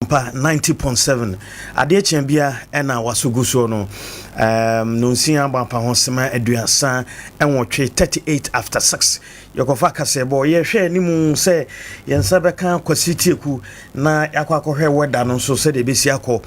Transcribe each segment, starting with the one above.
Pa 90.7 adeɛ kyɛn bia ɛna waso gu soɔ no nonsia abɔ apa ho sema 38, 38 after 6. Yɛkɔfa kaseɛbɔ, yɛhwɛ anim sɛ yɛn nsa bɛka Kwasi Tieku na yɛakɔ akɔhwɛ wɛda no nso sɛdeɛ ɛbɛsi akɔ.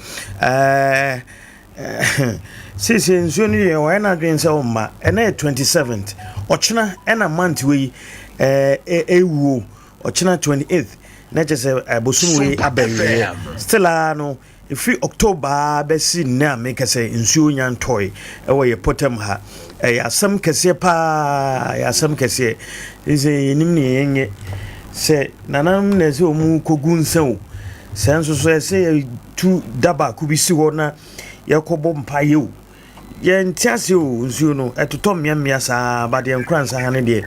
Seesie nsuo no deɛ, ɔyɛ no adwene sɛ ɔmma. Ɛnɛ yɛ 27th, ɔkyena ɛna month wei ɛwuo, ɔkyena 28th, na kyerɛ sɛ bosom wei aba awieɛ. Still a no, ɛfiri October bɛsi nnɛ a meka sɛ nsuo nya ntɔe ɛwɔ yɛ pɔtam ha. Ɛyɛ asɛm kɛseɛ paa, ɛyɛ asɛm kɛseɛ sɛ yɛnim ne yɛnyɛ sɛ nananom na ɛsɛ ɔmu kɔgu nsa o. Sɛ nso so ɛsɛ yɛtu da baako bi si hɔ na yɛkɔbɔ mpayɛ o. Yɛnte ase o. Nsuo no ɛtotɔ mmeammea saa, but yɛn kora nsa ha no deɛ,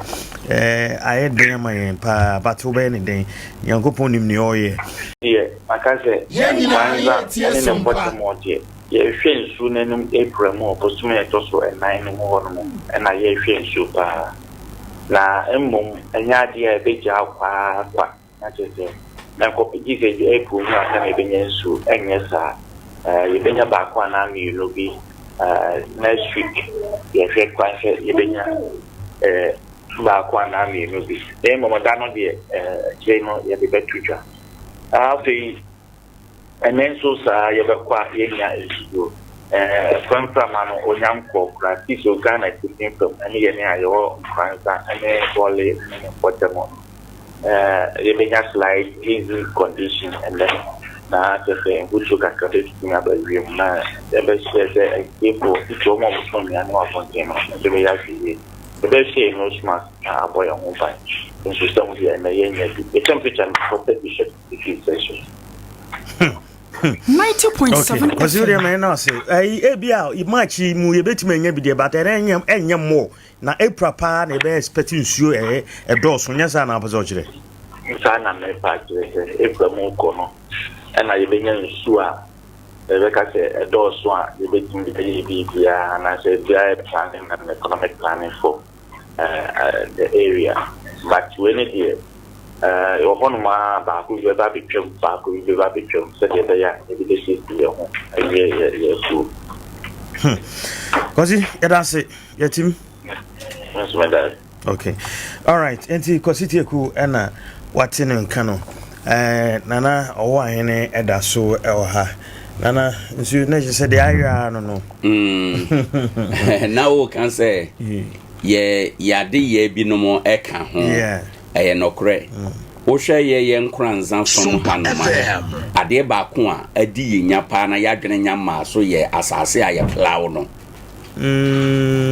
ayɛ den ama yɛn paa, but wobɛyɛ ne den? Nyankopɔn nim nea ɔyɛ. Deɛ maka sɛ Nkoranza ne ne mpɔtam deɛ, yɛhwɛ nsuo n'anim April mu, ɔbosome a ɛtɔ so 4 no mu hɔ no mu ɛna yɛhwɛ nsuo paa. Na mmom ɛnyɛ adeɛ a ɛbɛgya kwaa kwa na kyerɛ sɛ na nkɔpɛ gye sɛ April mu ansa na yɛbɛnya nsuo. Ɛnyɛ saa. Yɛbɛnya baako anaa mmienu bi. Next week yɛhwɛ kwan sɛ yɛbɛnya baako anaa mmienu bi, na mmom da no deɛ, akyire no yɛde bɛto dwa. Afei ɛnɛ nso saa yɛbɛkɔ a yɛnya nsuo fɛmframa no onya nkɔ kora ti so Ghana atifi fam ɛne yɛne a yɛwɔ Nkoranza ɛne Bɔle ne ne mpɔtam no, yɛbɛnya slight hazy condition ɛnɛ, na kyerɛ sɛ mfuturo kakra bɛtumi aba wiem, na yɛbɛhyɛ sɛ atiefo titi wɔn a wɔtɔn nnuane wɔ abɔnten no ɛbɛyɛ ahwɛ yie, yɛbɛhyɛ nose mask na abɔ yɛn ho ban. Nsusɛm deɛ, ɛnɛ yɛnya bi. The temperature no for 37 degrees Celsius. 90.7. Kwasi, wodeɛ ma ɛna ase. Ɛyi, ebi a March yi mu yɛbɛtumi anya bi deɛ, but ɛnɛ ɛnyɛ mmɔ na April paa na yɛbɛyɛ expect nsuo ɛyɛ ɛdɔɔso. Nyɛ saa na apɛ sɛ ɔkyerɛ? Saa na mmepa akyerɛ sɛ April mu kɔ no ɛna yɛbɛnya nsuo a yɛbɛka sɛ ɛdɔɔso a yɛbɛtumi de bɛyɛ biribiara anaasɛ biara planning and economic planning for the area. But wei ne deɛ, ɛwɔ hɔnom a baako bi bɛba abɛtwam, baako bi bɛba abɛtwam, sɛdeɛ ɛbɛyɛ a yɛde bɛsiesie yɛn ho awie yɛ afuo. Kwasi, yɛda ase, yɛtim. Nso mɛda. Okay, alright. Nti Kwasi Tieku ɛna wate ne nka no. Nana ɔwɔ ahene ɛda so ɛwɔ ha. Nana, nso na kyerɛ sɛ deɛ ayɛ a no. Na woka sɛ yɛ yɛade yɛ binom ɛka ho. Ɛyɛ nɔkorɛ. Wohwɛ yɛ Nkoranza fam hanom a, adeɛ baako a adi yɛ nya paa na yɛadwene nya mmaa so yɛ asase a yɛ plow no,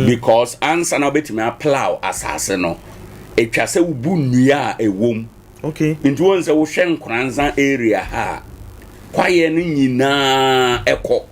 because ansa na wobɛtumi aplow asase no, ɛtwa sɛ wobu nnua a ɛwɔ mu. Nti wɔn sɛ wohwɛ Nkoranza area ha a, kwaeɛ no nyinaa ɛkɔ.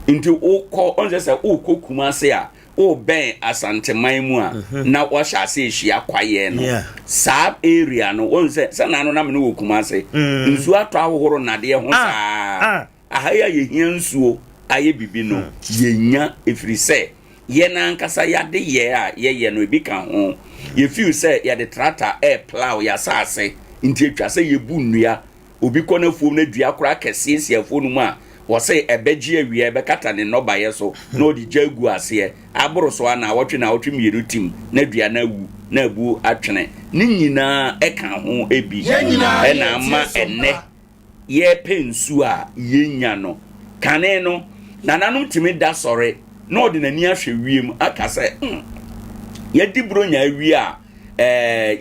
Nti wokɔ ɔn sɛ wokɔ Kumase a, wobɛn Asanteman mu a, na wahyɛ ase ahyia kwaeɛ no. Saa area no, wɔn sɛ naano nam ne wɔ Kumase, nsuo atɔ ahohoro nnadeɛ ho saa. Aha yi a yɛhia nsuo ayɛ bibi no, yɛnya ɛfiri sɛ yɛn ankasa yɛade yɛ a yɛyɛ no ebi ka ho. Yɛfeel sɛ yɛde tractor ɛɛ plow yɛasase, nti atwa sɛ yɛbu nnua. Obi kɔ n'afuom no, dua koraa kɛseɛ si afuo no mu a, wɔsɛ ɛbɛgye awia, ɛbɛkata ne nnɔbaeɛ so, na ɔde gya agu aseɛ aboro so a naawɔtwe 2 tim na dua no awu na abu atwene. Ne nyinaa ɛka ho ebi ɛna ama ɛnɛ yɛpɛ nsuo a yɛnya no. Kane no, nananom tumi da sɔre na ɔde n'ani ahwɛ wiem aka sɛ, yɛdi buronya awie a,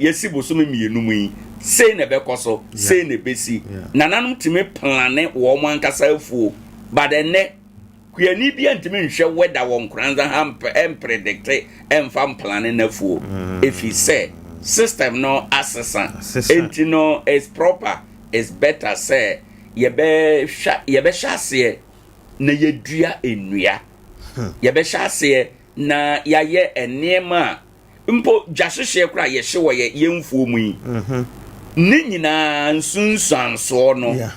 yɛsi bosome 2 mu yi, sei na ɛbɛkɔ so, sei na ɛbɛsi. Nananom tumi plan wɔn ankasa afuo, but ɛnɛ kuani bi ntumi nhwɛ wɛda wɔ Nkoranza ha ɛmpredict ɛmfa mplan n'afuo, ɛfiri sɛ system no asesa. Asesa. Enti no, is proper, is better sɛ yɛbɛhyɛ aseɛ na yɛdua nnua, yɛbɛhyɛ aseɛ na yɛayɛ nneɛma a mpo gyahyehyeɛ koraa yɛhye wɔ yɛ yɛn mu yi ne nyinaa nsunsuansoɔ no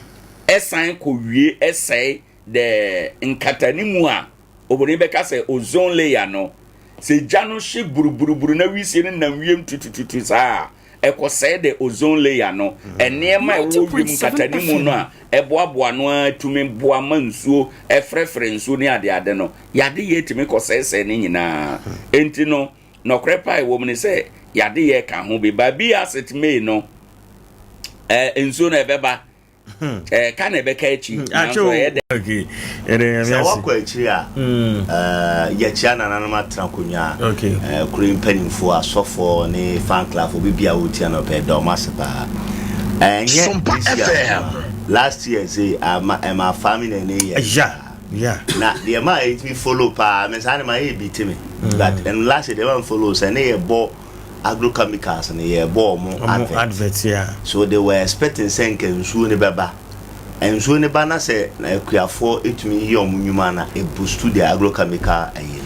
ɛsan kɔ wie ɛsɛe the nkatanimu a oboni bɛka sɛ ozone layer no. Sɛ gya no hye buruburuburu na wisie no nam wiem tutututu saa a, Ɛkɔsɛe the ozone layer no. Nneɛma a ɛwɔ wiem nkatanimu no a ɛboaboa no ara tumi boa ma nsuo ɛfrɛfrɛ nsuo ne adeade no, yadeyɛ tumi kɔsɛesɛe ne nyinaa. Enti no, nɔkorɛ paa a ɛwɔ mu ne sɛ yadeyɛ ka ho bi. Baabi as it may no, nsuo no ɛbɛba. Ɛɛ ka na ɛbɛka akyi hmm, nanso ɛyɛ dɛ. Okay. Ɛdɛ Sɛ wakɔ akyiri a, hmm. yɛkyia nananom atena konwa, kuro mpanimfoɔ, asɔfoɔ ne fan club obi bi a wotia no pɛ dɔm ase paa. Ɛnyɛ this year, last year say ama ɛma farming na ɛne yɛ. Yeah. Na deɛ ma ɛtumi follow paa, me saa ne ma ɛyɛ bi ti me. Hmm. But and last year deɛ ma follow sɛ ne yɛ bɔ agrochemicals no yɛbɔ ɔmo advert. Advert yeah. So they were expecting sɛ nka nsuo no bɛba. Nsuo no ba na sɛ akuafoɔ etumi yɛ ɔmo nnwuma na e boost the agrochemical ayi no.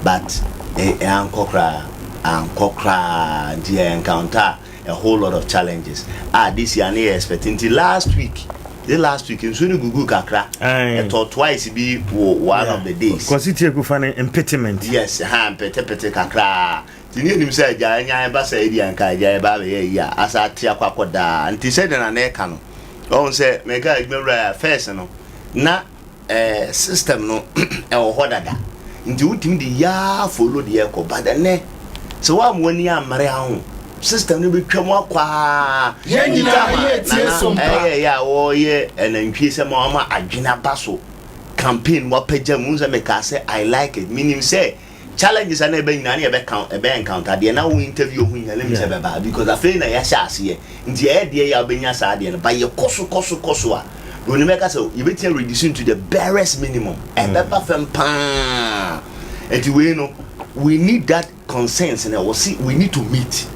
But e ankɔ koraa, ankɔ koraa nti yɛ encounter a whole lot of challenges. Ah, this year ne yɛ expect nti last week, the last week nsuo no gugu kakra. Ɛtɔ twice bi wɔ one of the days. Kwasi Tieku fa ne mpetiment. Yes, ha mpetepete kakra. Nti ne yɛnim sɛ agya anya ɛba sɛ ebia nka agya ɛba abɛyɛ ayi a asa ate akɔ akɔ daa nti sɛdeɛ na na ɛka no ɔhu sɛ meka adwuma wura a first no na eh, system no ɛwɔ hɔ dada nti wotumi de yaa follow deɛ ɛkɔ but ɛnɛ sɛ woamma w'ani ammere aho system no bɛtwa mu akɔ a Yɛn nyinaa yɛretie nana Sompa. ɛyɛ yɛ a wɔyɛ anantwie sɛ ma wama adwene aba so campaign wapagya mu sɛ mekaa sɛ I like it menim sɛ Challenges a na ɛba nyinaa na yɛbɛ ɛbɛ encounter deɛ na wo interview ho nyinaa na mi sɛ bɛba because afei na yɛahyɛ aseɛ nti ɛyɛ deɛ yɛ a wobɛnya saa adeɛ no but yɛkɔ so kɔ so kɔ so a broni bɛka sɛ yɛbɛtumi reduce into the barest minimum ɛbɛba fam paa nti wei no we need that consensus na ɛwɔ se we need to meet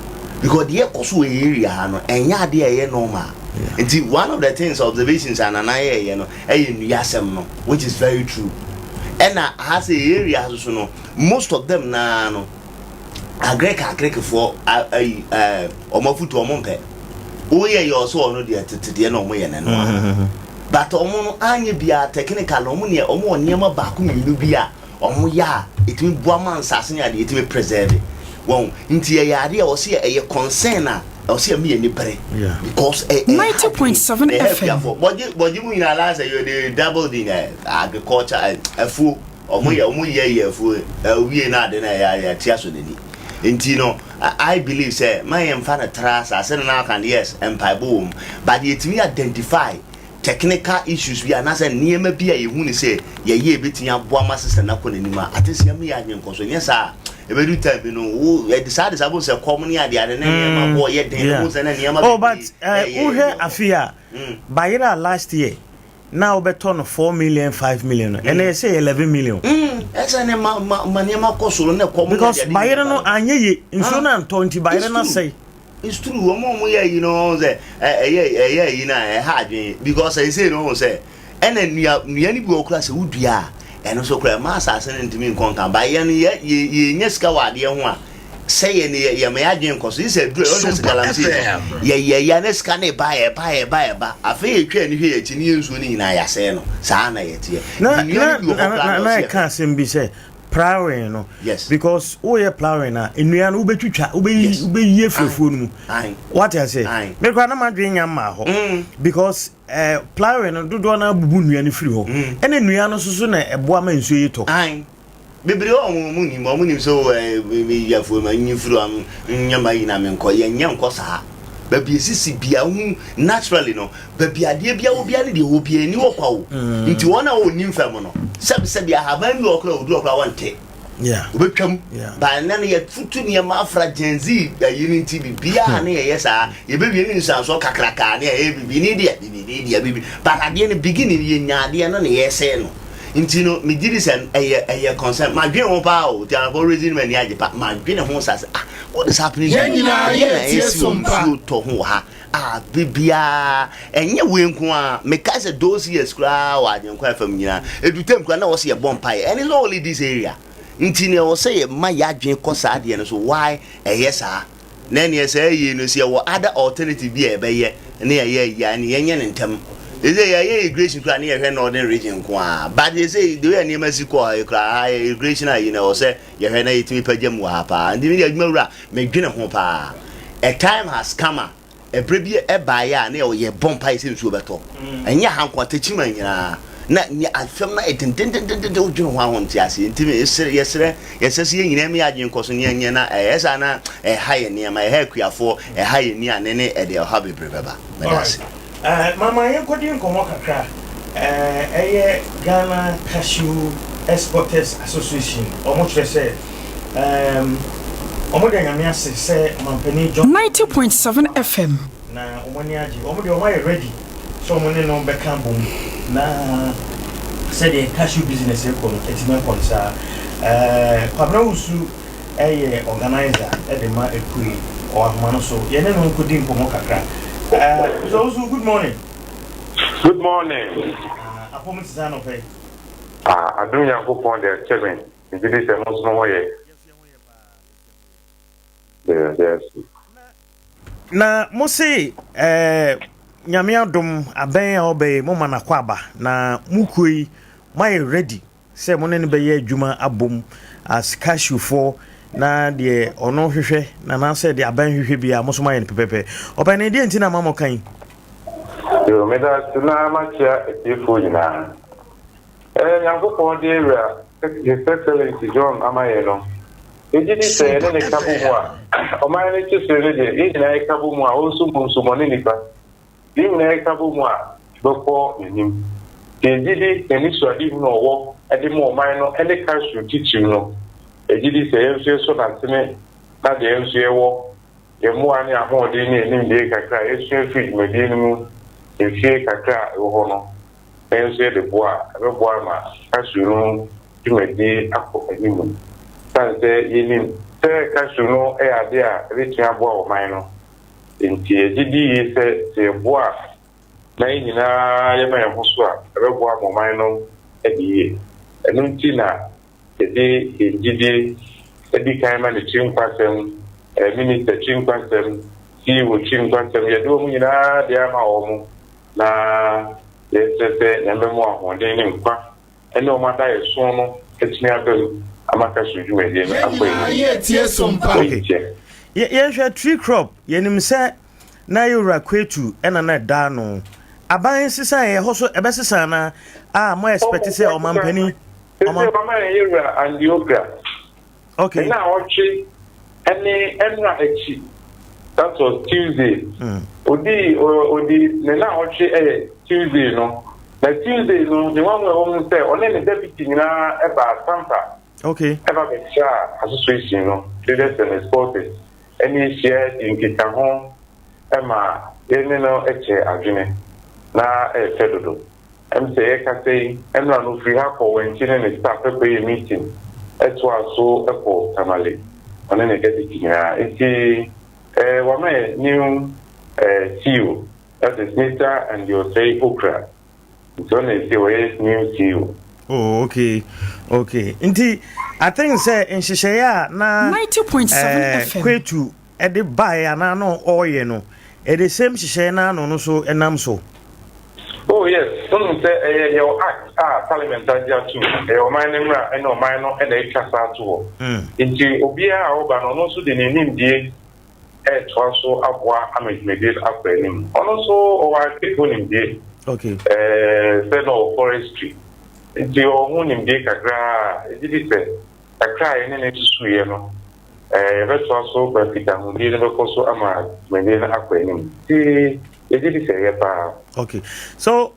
because deɛ ɛkɔ so wɔ area ha no ɛnyɛ adeɛ a ɛyɛ normal nti one of the things observations a nana yɛɛyɛ no ɛyɛ nnua asɛm no which is very true ɛna ha sɛ area ha soso no most of them naa no agric agricfoɔ ayi ɛɛ wɔn afutu wɔn mpɛ woyɛ yɛ ɔsɛ ɔno deɛ tete deɛ na wɔn yɛ n'ano a but wɔn no anyɛ biara technical wɔn neɛ wɔn wɔ nneɛma baako mmienu bi a Wɔn yɛ a ɛtumi boa ma nsaase ne adeɛ ɛtumi preserve wɔn nti ɛyɛ adeɛ a wɔsi ɛyɛ concern a ɛwɔ sɛ yɛn ani bere because ɛ ɛ 90.7 ɛhɛ FM. fiafo bɔgye bɔgye mu nyinaa last year they doubled in eh, agriculture eh, afuo wɔn yɛ wɔn yɛ yɛ afuo ɛwie na ade na ɛyɛ ayɛ tia so n'ani nti no I I believe sɛ ma yɛn fa no tra asase no na aka no yes mpaebɔ wɔ mu but yɛtumi identify technical issues bi anaasɛ nneɛma bi a yɛhu no sɛ yɛyɛ a ɛbɛtumi aboa ma system no akɔ n'anim a, at least yɛma yɛn adwene nkɔ so. Ɛnyɛ saa a, ɛbɛdu time bi no, wo ɛde saa de saa bɛhu sɛ kɔm ne adeade ne nneɛma mm, boɔ yɛ den, yeah. wohu sɛ na nneɛma Oh, but bebree ɛyɛ wohwɛ ɛyɛ hɔ. afe a bayerɛ a last year na wobɛtɔ no 4 million 5 million no ɛnɛ yɛsɛ yɛ 11 million. Ɛsɛ ne ma ma ma nneɛma kɔ soro ne kɔm ne because adeade bayerɛ nyinaa no ba no. anyɛ ye nsuo Ah, no antɔ nti it's bayerɛ no true. asɛe. It's true wɔn a wɔyɛ ayi no wɔn sɛ ɛyɛ ɛyɛ ayi no a ɛha adwene because ɛsɛ no wɔn sɛ ɛna nnua nnua no bi wɔ kora sɛ wodua a ɛno nso kora ɛma asase no ntumi nkɔ nkan ba yɛn no yɛ yɛ yɛnya sika wɔ adeɛ ho a sɛ yɛ no yɛ yɛma yɛ adwene nkɔ so yi sɛ aduru ɛwɔ sɛ Sompa galamsey no FM. yɛ yɛ yɛ ne sika no ɛba ɛba ɛba ɛba afei yɛtwa ani hwɛ yɛ akyi ne yɛ nsuo no nyinaa yɛasɛe no saa na yɛteɛ na nnua na no bi wɔ hɔ na koraa na na na ɔsɛ ɛka yɛpɛ asɛm bi sɛ plowing no yes because woyɛ plowing a nnua no wobɛtwitwa wobɛyi yes wobɛyi afiri ae afuo no mu ae wate ase ae me koraa na madwene nya mmaa hɔ mm because eh, plowing no dodoɔ no abubu nnua no firi hɔ ɛna nnua no nso so na ɛboa ma nsuo yi tɔ ae bebree wɔ ɔmo ɔmo nim ɔmo nim sɛ o ɛɛ mi yɛ afuo ma nyi firi ɔmo nyɛ ma yi na mi nkɔ yɛ nyɛ nkɔ saa baabi esisi bia ho naturally no baabi adeɛ bia wɔ bia ne deɛ wɔ bia ani wɔ kwa o nti wɔn a wɔnim fam no sɛbi sɛbi ahaban bi wɔ koraa odu wɔ koraa wɔnte yeah wobɛtwam Yeah. ba ɛnɛ no yɛtutu nneɛma afra Gen Z ayi no nti biribiaa ne yɛyɛ saa yɛbɛwie ne nsuansoɔ kakrakaa ne ɛyɛ bibi ne deɛ bibi ne deɛ bibi but adeɛ no beginning yɛnya adeɛ no ne yɛsɛe no nti no megye di sɛ ɛyɛ ɛyɛ concern madwene ho paa o nti anapɔ raising m'ani agye pa madwene ho sa sɛ ah what is happening Yɛn nyinaa ɛdeɛ na yɛretie ɛsi wɔ Sompa. nsuo tɔ ho wɔ ha a biribiara ɛnyɛ wei nko ara mekae sɛ those years koraa wɔ Agyenkwa FM nyinaa ɛdu time koraa na wɔ sɛ yɛbɔ mpaeɛ and it's not only this area nti nea ɛwɔ sɛ yɛma yɛadwene kɔ saa adeɛ no so why ɛyɛ saa na ɛneɛ sɛ ɛyɛ no sɛ yɛwɔ other alternative bi a yɛbɛyɛ ne yɛyɛ ayi a ɛne yɛnyɛ no ntɛm ɛsɛ yɛyɛ irrigation koraa ne yɛhwɛ northern region nko ara but ɛsɛ the way nneɛma si kɔ koraa irrigation ayi na ɛwɔ sɛ yɛhwɛ na yɛtumi pagya mu wɔ ha paa nti medeɛ adwuma wura medwene ho paa. A time has come a ɛberɛ bi ɛbaeɛ a na yɛbɔ mpaeɛ sɛ nsuo bɛtɔ. Ɛnyɛ ha nko a, Techiman nyinaa. Na nea asɛm no ayɛ dendendendenden wodwene ho a wonte aseɛ. Nti mesrɛ, yɛsrɛ, yɛsrɛ sɛ yɛn nyinaa mmea adwene nkɔ so na yɛnyɛ na ɛyɛ saa na ɛha yɛn nneɛma, ɛha akuafoɔ, ɛha yɛn nnuane ne ɛde ɔhaw bebree bɛba. Meda ase. Alright, mama yɛnkɔdi nkɔmmɔ kakra. Ɛyɛ Ghana Cashew Exporters Association, wɔn kyerɛ sɛ wɔn da Nyame ase sɛ Ɔmanpanin John. 90.7 FM. Na wɔn ani agye. Wɔn deɛ wɔn ayɛ ready sɛ wɔn ne no bɛka abom na sɛdeɛ cashew business rekɔ no atumi akɔ no saa. Kwabena Owusu yɛ organizer de ma ekuo yi. Ɔwɔ ahoma no so. Yɛne no nkɔdi nkɔmmɔ kakra. Mr. Owusu, good morning. Good morning. Ah, apɔm te sɛ anɔpa yi. Ah, adom Nyankopɔn de akyɛ me. Megye di sɛ mo nso mo ho yɛ. Yes. Na mo se eh, Nyame adom abɛn a ɔbɛ yi mo ma no akwaaba na mo kuo yi moayɛ ready sɛ mo ne no bɛyɛ adwuma abom as cashew foɔ na deɛ ɔno hwehwɛ na anaasɛ deɛ abɛn hwehwɛ biara mo so moayɛ no pɛpɛpɛ. Ɔpɛni deɛ nti na ama mo kan yi? Yo, meda ase na makyea atiefoɔ nyinaa. Ɛɛ, Nyankopɔn de Awura His Excellency John ama yɛn no, yɛgye di sɛ yɛne no ka bɔ mu a, ɔman no kyekyere no deɛ, yɛn nyinaa yɛka bɔ mu a, ɔnso mu nso mɔne nnipa. Yɛn nyinaa yɛka bɔ mu a, yɛbɛkɔ n'anim. Sɛ yɛgye di n'anisoadehunu a ɔwɔ de ma ɔman no ne Castro titiriw no, yɛgye di sɛ yɛn nso yɛsɔ n'asene na deɛ yɛn nso yɛwɔ, yɛn mmoa ne ahoɔden ne yɛn nimdeɛ kakra a yɛasua afiri dwumadie no mu mfie kakra a ɛwɔ hɔ no, na yɛn nso yɛde boa a, ɛbɛboa ma cashew no dwumadie akɔ anim. Esiane sɛ yɛnim sɛ cashew no yɛ adeɛ a ɛbɛtumi aboa ɔman no nti, yɛgye di yie sɛ, sɛ yɛboa na yɛn nyinaa yɛma yɛn ho so a, ɛbɛboa ma ɔman no adi yie. Ɛno nti na yɛde yɛn gyidie di kan ma ne tiri nkwasɛm, minista tiri nkwasɛm, CEO tiri nkwasɛm, yɛde wɔn nyinaa de ama wɔn. Na yɛsrɛ sɛ Nyame bɛma wɔn ahoɔden ne nkwa ne wɔn adaeɛso no atumi aba mu ama Castro dwumadie no akɔ anim. Okay. Yɛnhwɛ tree crop, yɛnim sɛ na yɛ wura Kwetu ɛna na ɛda ano. Aban sesa yɛ hɔ so ɛbɛsesa anaa? A mo expect sɛ ɔmampanin. Sese mama yɛ wura Andy Okra. Okay. Nnaawɔtwe ne ɛnora akyi, that was Tuesday. Odi odi ne nnaawɔtwe yɛ Tuesday no. Na Tuesday no, ne nwanwa ɛwɔ mu sɛ ɔne ne deputy nyinaa ɛbaa Sampa. Okay. Ɛba bɛsraa association no, traders and exporters, ɛne ahyia di nkitaho ɛma yɛne no kyɛ adwene. Na ɛyɛ fɛ dodo. Ɛm sɛ yɛkasa yi, ɛnora no ofiri ha kɔɔ Wankyi ne ne staff kɔyɛɛ meeting toaa so kɔɔ Tamale, ɔne ne deputy nyinaa. Nti eh, wama yɛ new eh, CEO, that is Mister Andy Osei Okra. Nti ɔno na ɛsei ɔyɛ new CEO. Oh, okay, okay. Nti, I think sɛ nhyehyɛeɛ a na 90.7 eh, FM. Kwetu de baeɛ anaa na ɔreyɛ no, the same nhyehyɛeɛ no ara na ɔno nso nam so. Oh yes, wonim sɛ ɛyɛ yɛwɔ act a parliament agye atom, ɛyɛ ɔman no mmra ɛne ɔman no na atwa saa ato hɔ. Nti obiara a ɔba no ɔno nso de ne nimdie ɛretoa so aboa ama dwumadie no akɔ anim. Ɔno nso ɔwɔ agric ho nimdie, ɛɛ sɛ na ɔwɔ forestry, nti ɔwɔ ho nimdie kakra a ɛgye di sɛ kakra a yɛne no susuiɛ no Yɛbɛtoa so ma nkitahodie no bɛkɔ so ama dwumadie no akɔ anim. Nti yɛgye di sɛ ɛyɛ paa. Okay. So,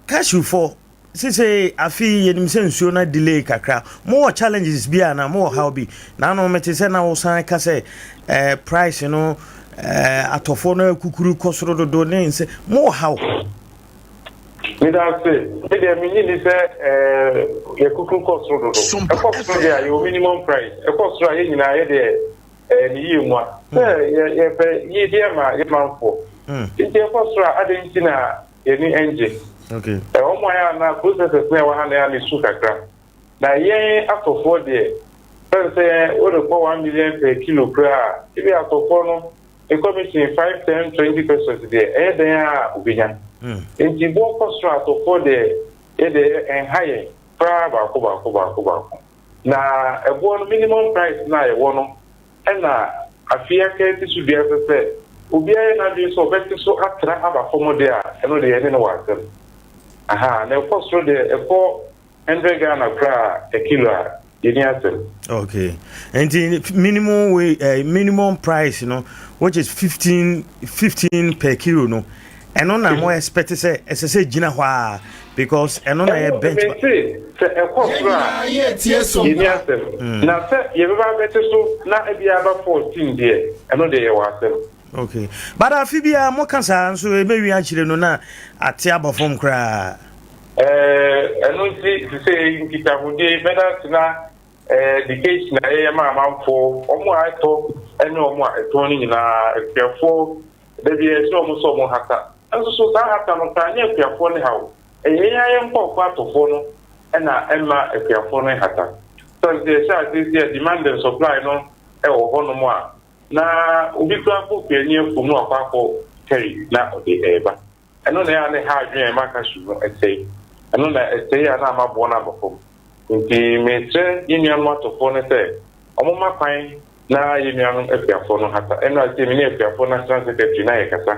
cashew for sese afi yɛnim sɛ nsuo no delay kakra. Mowɔ challenges bi anaa mowɔ haw bi? Na ano mete sɛ na wosan ka sɛ price no atɔfoɔ no akukuru kɔ soro dodo ne nsɛ mowɔ haw. Meda ase. Me deɛ mennye nni sɛ yɛ kukuru kɔ soro dodo. Ɛkɔ soro deɛ a yɛwɔ minimum price. Ɛkɔ soro a yɛn nyinaa yɛ deɛ ɛyɛ ne yie mua. Sɛ yɛpɛ yiedie ama yɛ manfoɔ. Nti ɛkɔ soro a adɛn nti na yɛn ani ngye? Wɔn a yɛ a na processors na ɛwɔ ha na yɛ a na ɛsu kakra. Na yɛn atɔfoɔ deɛ sɛne sɛ wode kɔ 1 million per kilo koraa a ebi atɔfoɔ no Ne commission 5, 10, 20 pesewas deɛ, ɛyɛ dɛn ara a ɔbɛnya. Enti boɔ kɔ soro a, atɔfoɔ deɛ, yɛ deɛ ɛnha yɛn koraa baako baako baako baako. Na ɛboɔ no, minimum price no a yɛwɔ no, ɛna Afe yi aka asi so dua sɛ sɛ obiara yɛ n'adwene sɛ ɔbɛte so atra aba fam deɛ a, ɛno deɛ yɛne no wɔ asɛm. Ahaa, na ɛkɔ soro deɛ, ɛkɔ hundred Ghana koraa a kilo a, yɛnni asɛm. Okay. Nti minimum way, minimum price no, which is 15, 15 per kilo no, ɛno na mo expect sɛ ɛsɛ sɛ gyina hɔ a because ɛno na yɛ bench. Mese sɛ ɛkɔ soro a yɛnni asɛm. Na sɛ yɛbɛba abɛte so na ebi aba 14 deɛ, ɛno deɛ yɛwɔ asɛm. Okay. But afe biara moka saa nso ɛbɛwie akyire no na ate aba fam koraa. Ɛno nti sesei nkitahodie yi bɛda ase na education a yɛyɛ ma amanfoɔ, wɔn a ɛtɔ ne wɔn a ɛtɔn no nyinaa, akuafoɔ, da bi yɛhyɛ wɔn sɛ wɔn hata. Nso so saa hata no koraa nyɛ akuafoɔ ne haw. Ɛyɛ yɛn ara yɛn nkurɔfoɔ atɔfoɔ no na ɛmma akuafoɔ no nhata. Sɛne sɛ yɛhyɛ aseɛ si a demand and supply no wɔ hɔnom a, na obi koraa kɔ kuani afuom na wakɔ akɔ kari na ɔde reba. Ɛno na ɛyɛ a na ɛha adwene a ɛma cashew no sɛe. Ɛno na ɛsɛe a na ama boɔ no aba fam. Nti mesrɛ yɛn nuanom atɔfoɔ no sɛ wɔmma kwan na yɛn nuanom akuafoɔ no nhata. Ɛno a seesei me ne akuafoɔ national secretary na yɛkasa.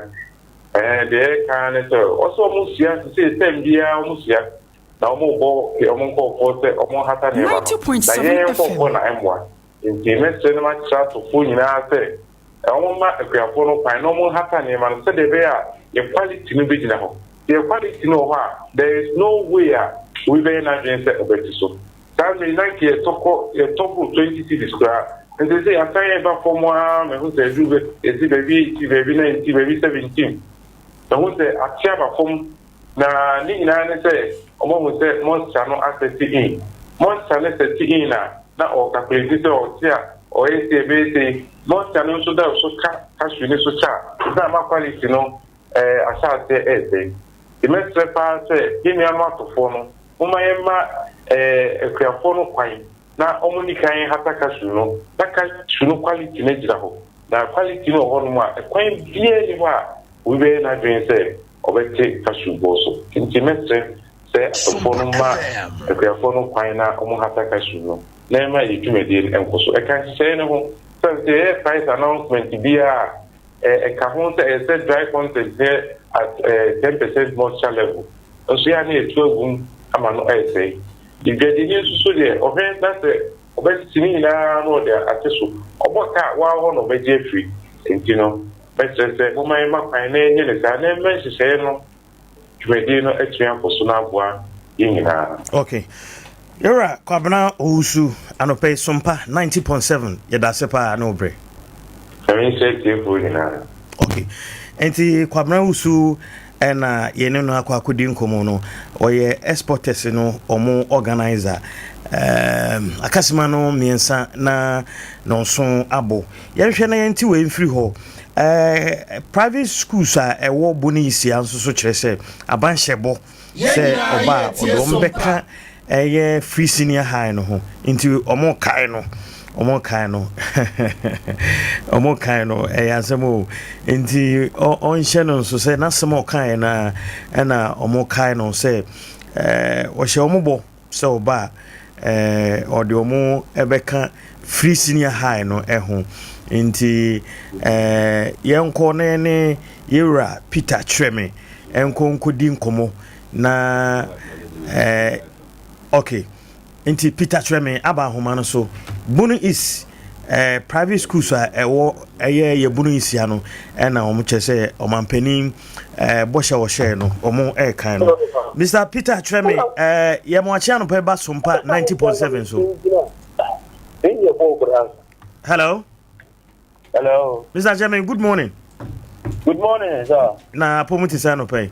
Ɛɛ deɛ yɛreka ara ne sɛ wɔsɛ wɔsua seesei term biara wɔsua na wɔrebɔ wɔn nkurɔfoɔ sɛ wɔnhata nneɛma no. Na yɛn nkurɔfoɔ na ɛmmoa. Nti mɛsrɛ na makyerɛ atɔfoɔ nyinaa sɛ Wɔmma akuafoɔ no kwan na wɔnhata nneɛma no sɛdeɛ ɛbɛyɛ a yɛn quality no bɛgyina hɔ. Sɛ yɛn quality no wɔ hɔ a, there is no way a obi bɛyɛ n'adwene sɛ ɔbɛte so. Saa mmerɛ yi na anka yɛtɔ kɔ, yɛtɔ boro 20 cedis koraa. Nti seesei yɛasan reba fam ara, mahu sɛ aduru bɛ, yɛsi baabi 18, baabi 19, baabi 17. Mahu sɛ ate aba fam. Na ne nyinaa ne sɛ wɔahu sɛ moisture no asɛte in. Moisture no sɛte in a, na ɔɔkakuleti sɛ ɔte a ɔyɛ sei ɛbɛyɛ sei. Moisture no nso da so ka cashew no so kyɛ a, na ama quality no ahyɛ aseɛ ɛresɛe. Nti mɛsrɛ paa sɛ yɛn nuanom atofoɔ no, momma yɛmma akuafoɔ no kwan na wɔnni kan nhata cashew no, na cashew no quality no agyina hɔ. Na quality no wɔ hɔnom a, ɛkwan biara nni hɔ a obi bɛyɛ n'adwene sɛ ɔbɛte cashew boɔ so. Nti mɛsrɛ sɛ atɔfoɔ no mma akuafoɔ no kwan na wɔnhata cashew no na ɛmma yɛn dwumadie no nkɔ so. Ɛka nhyehyɛeɛ no ho sane sɛ yɛyɛ price announcement biara a, ɛka ho sɛ ɛsɛ sɛ dry content no yɛ at 10% moisture level. Nso yɛ a na yɛtu agu mu ama no ɛresɛe. Dwadini nso so deɛ ɔhwɛ na sɛ ɔbɛtete ne nyinaa na ɔde ate so. Ɔbɔ ka a, waa hɔ na ɔbɛgye afiri. Nti no, mɛsrɛ sɛ momma yɛmma kwan na yɛnyɛ no saa na ɛmma nhyehyɛeɛ no dwumadie no atumi akɔ so na aboa yɛn nyinaa. Ok. Yɛwura Kwabena Owusu, anɔpa yi Sompa 90.7, yɛda ase paa ne wo berɛ. Nyame nhyira atiefoɔ nyinaa. Ok. Nti Kwabena Owusu ɛna yɛne no akɔ akɔdi nkɔmmɔ no, ɔyɛ exporters no ɔmo organizer. Um, akasema no mmiɛnsa na nɔnso abo. Yɛnhwɛ na yɛnte wei mfiri hɔ. Eh, private schools a ɛwɔ Boniyisia nso so kyerɛ sɛ aban hyɛ bɔ sɛ ɔba a ɔde wɔn bɛka ɛyɛ free senior high no ho. Nti wɔn kae no, wɔn kae no, wɔn kae no ɛyɛ asɛm o. Nti ɔnhyɛ no nso sɛ n'asɛm a ɔkaeɛ no a ɛna wɔn kae no sɛ ɛɛ ɔhyɛ wɔn bɔ. Sɛ ɔba a, ɔde wɔn bɛka free senior high no ho. Nti yɛnkɔ na yɛne yɛwura Peter Kyerɛme nkɔ nkɔdi nkɔmmɔ na okay. Nti Peter Kyerɛme aba ahoma no so. Bono East private schools a ɛwɔ ɛyɛ yɛ Bono East ha no ɛna wɔn kyerɛ sɛ ɔmampanin eh, bɔhyɛ wɔhyɛɛ no wɔn ɛrekan no Mr. Peter kyerɛ me eh, yɛ mo akye anɔpɛ ba Sompa 90.7 so. Hello. Hello. Mr. Chairman, good morning. Good morning, sir. Na apɔmu te sɛ anɔpɛ yi.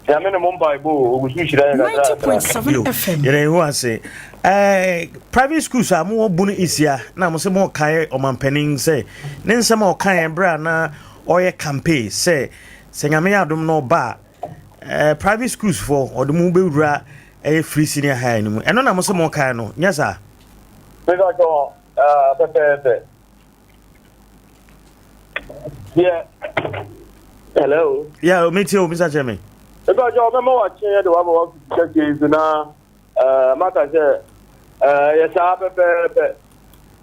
Nyame ne mo mpaebɔ o, ogu so hyira yɛn kakra kakra. Yo, yɛn ho ase. Eh, private schools a mowɔ bunu isia na mo sɛ mo kae ɔmampanin sɛ ne nsɛm a ɔkae berɛ a na ɔyɛ campaign sɛ sɛ Nyame yɛ adom na ɔba a eh, private schools foɔ ɔde mo bɛwura ɛyɛ free senior high no mu. Ɛno na mo sɛ mo kae no, nyɛ saa? Meka kyɛ uh, pɛpɛɛpɛ. Yeah. Hello. Yeah, me too, Mr. Chairman. Meka kyɛ ɔbɛma wakye yɛ de waba wafiti kɛkɛ yi so na uh, maka sɛ uh, yɛ saa pɛpɛɛpɛ.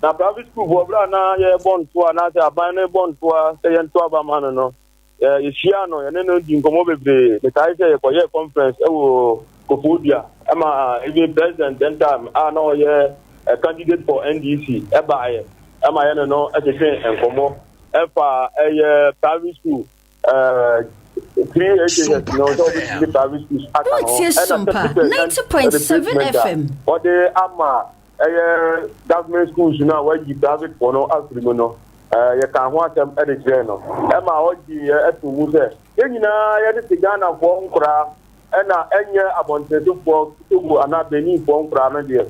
Na private school foɔ berɛ a na yɛrebɔ ntoa anaasɛ aban no rebɔ ntoa sɛ yɛnto aba ma no no, yɛhyiaa no, yɛne no di nkɔmmɔ bebree. Mekae sɛ yɛkɔyɛɛ conference wɔ Koforidua ma even president then time a na ɔyɛ candidate for NDC baeɛ ma yɛne no twetwe nkɔmmɔ ɛfa ɛyɛ private school free SHS no sɛ wɔbɛtumi de private schools aka ho ɛna 30% replacement a wɔde ama ɛyɛ government schools no a wɔayi private foɔ no afiri mu no, yɛkaa ho asɛm de kyerɛɛ no ɛma ɔgye yɛ too mu sɛ yɛn nyinaa yɛde te Ghanafoɔ nkoraa ɛna ɛnyɛ abɔntensofoɔ Togo anaa Beninfoɔ nkoraa no deɛ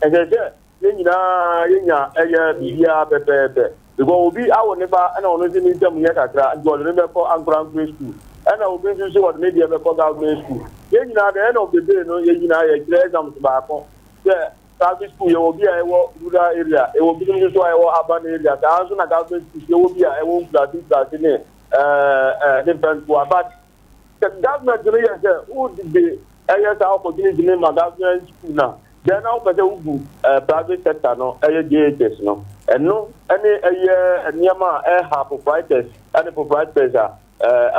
ɛsɛ sɛ yɛn nyinaa yɛnya ɛyɛ biribiara pɛpɛɛpɛ because obi awo ne ba ɛna ɔno nso ne nsam yɛ kakra nti ɔde no bɛkɔ ankorankorɛ school ɛna obi nso so ɔde ne deɛ bɛkɔ government school. Yɛn nyinaa the end of the day no yɛn nyinaa yɛkyerɛ exams baako sɛ private school yɛwɔ bi a ɛwɔ rural area, yɛwɔ binom nso so a ɛwɔ urban area, saa nso na government schools yɛwɔ bi a ɛwɔ nkuraase nkuraase ne ɛɛ different one. But sɛ government no yɛ sɛ wode ɛyɛ saa opportunity no ma government school na then na wopɛ sɛ wogu private sector no ɛyɛ JHS no, ɛno ɛne ɛyɛ nneɛma a ɛha proprietors ɛne proprietors a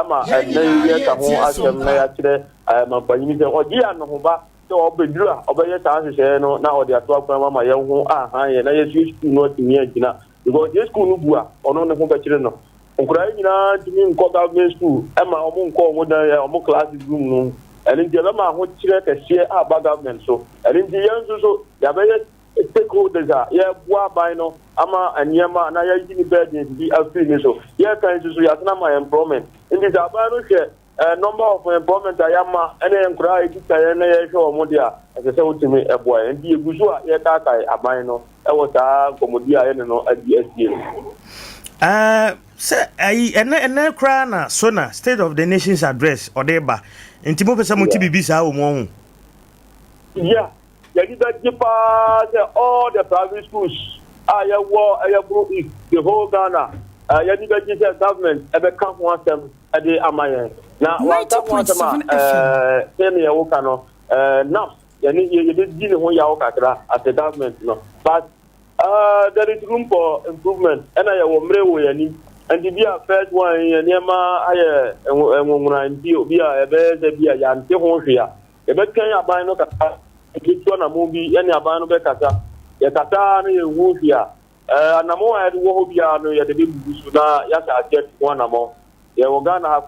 ɛma ɛnɛ yi yɛka ho asɛm na yɛakyerɛ mampanyini sɛ ɔgye anohoba sɛ ɔbɛduru a ɔbɛyɛ saa nhyehyɛeɛ no na ɔde ato akwan mu ama yɛn ho ahan yɛn na yɛsue sukuu no atumi agyina because yɛ sukuu no gu a ɔno ne ho bɛkyerɛ no. Nkwadaa yi nyinaa ntumi nkɔ government school ɛma wɔn nkɔ wɔn dan wɔn classes room no. Ɛno nti ɛbɛma ahokyerɛ kɛseɛ aba government so. Ɛno nti yɛn nso so yɛabɛyɛ stakeholders a yɛboa aban no ama nneɛma na yɛayi ne burdens bi afiri ne so. Yɛka nso so yɛasena ma employment. Nti sɛ aban no hwɛ number of employment a yɛama ɛne nkwadaa a ɛkita yɛn na yɛhwɛ wɔn deɛ a, ɛsɛ sɛ wotumi ɛboa yɛn. Nti yɛgu so a yɛkaakae aban no ɛwɔ saa nkɔmmɔdi a yɛne no adi asie no. Sɛ ayi ɛnɛ ɛnɛ koraa na SONA, State of the Nations Address, ɔde ba nti mo pɛ sɛ mo ti biribi saa wɔ mu ɔho. Yeah, yɛde bɛgye paa sɛ all the private schools a yɛwɔ ɛyɛ Bono East, the whole Ghana, yɛde bɛgye sɛ government ɛbɛka ho asɛm ɛde ama yɛn. Na wanka ho asɛm a, sɛnea yɛwo no, NAPS yɛne yɛbɛdi ne ho yaw kakra as a government no. But there is room for improvement ɛna yɛwɔ mmerɛ wɔ yɛn anim. Nti bi a first one yɛ nneɛma ayɛ nwonwona nti obi a ɛbɛyɛ sɛ bi a yɛante ho hwee a, yɛbɛtwɛn aban no kakra, yɛbɛtu anammɔn bi yɛne aban no bɛkasa. Yɛkasa no yɛnhu hwee a, anammɔn a yɛde wɔ hɔ biara no yɛde bɛbubu so na yɛahyɛ aseɛ ho anammɔn. Yɛwɔ Ghana ha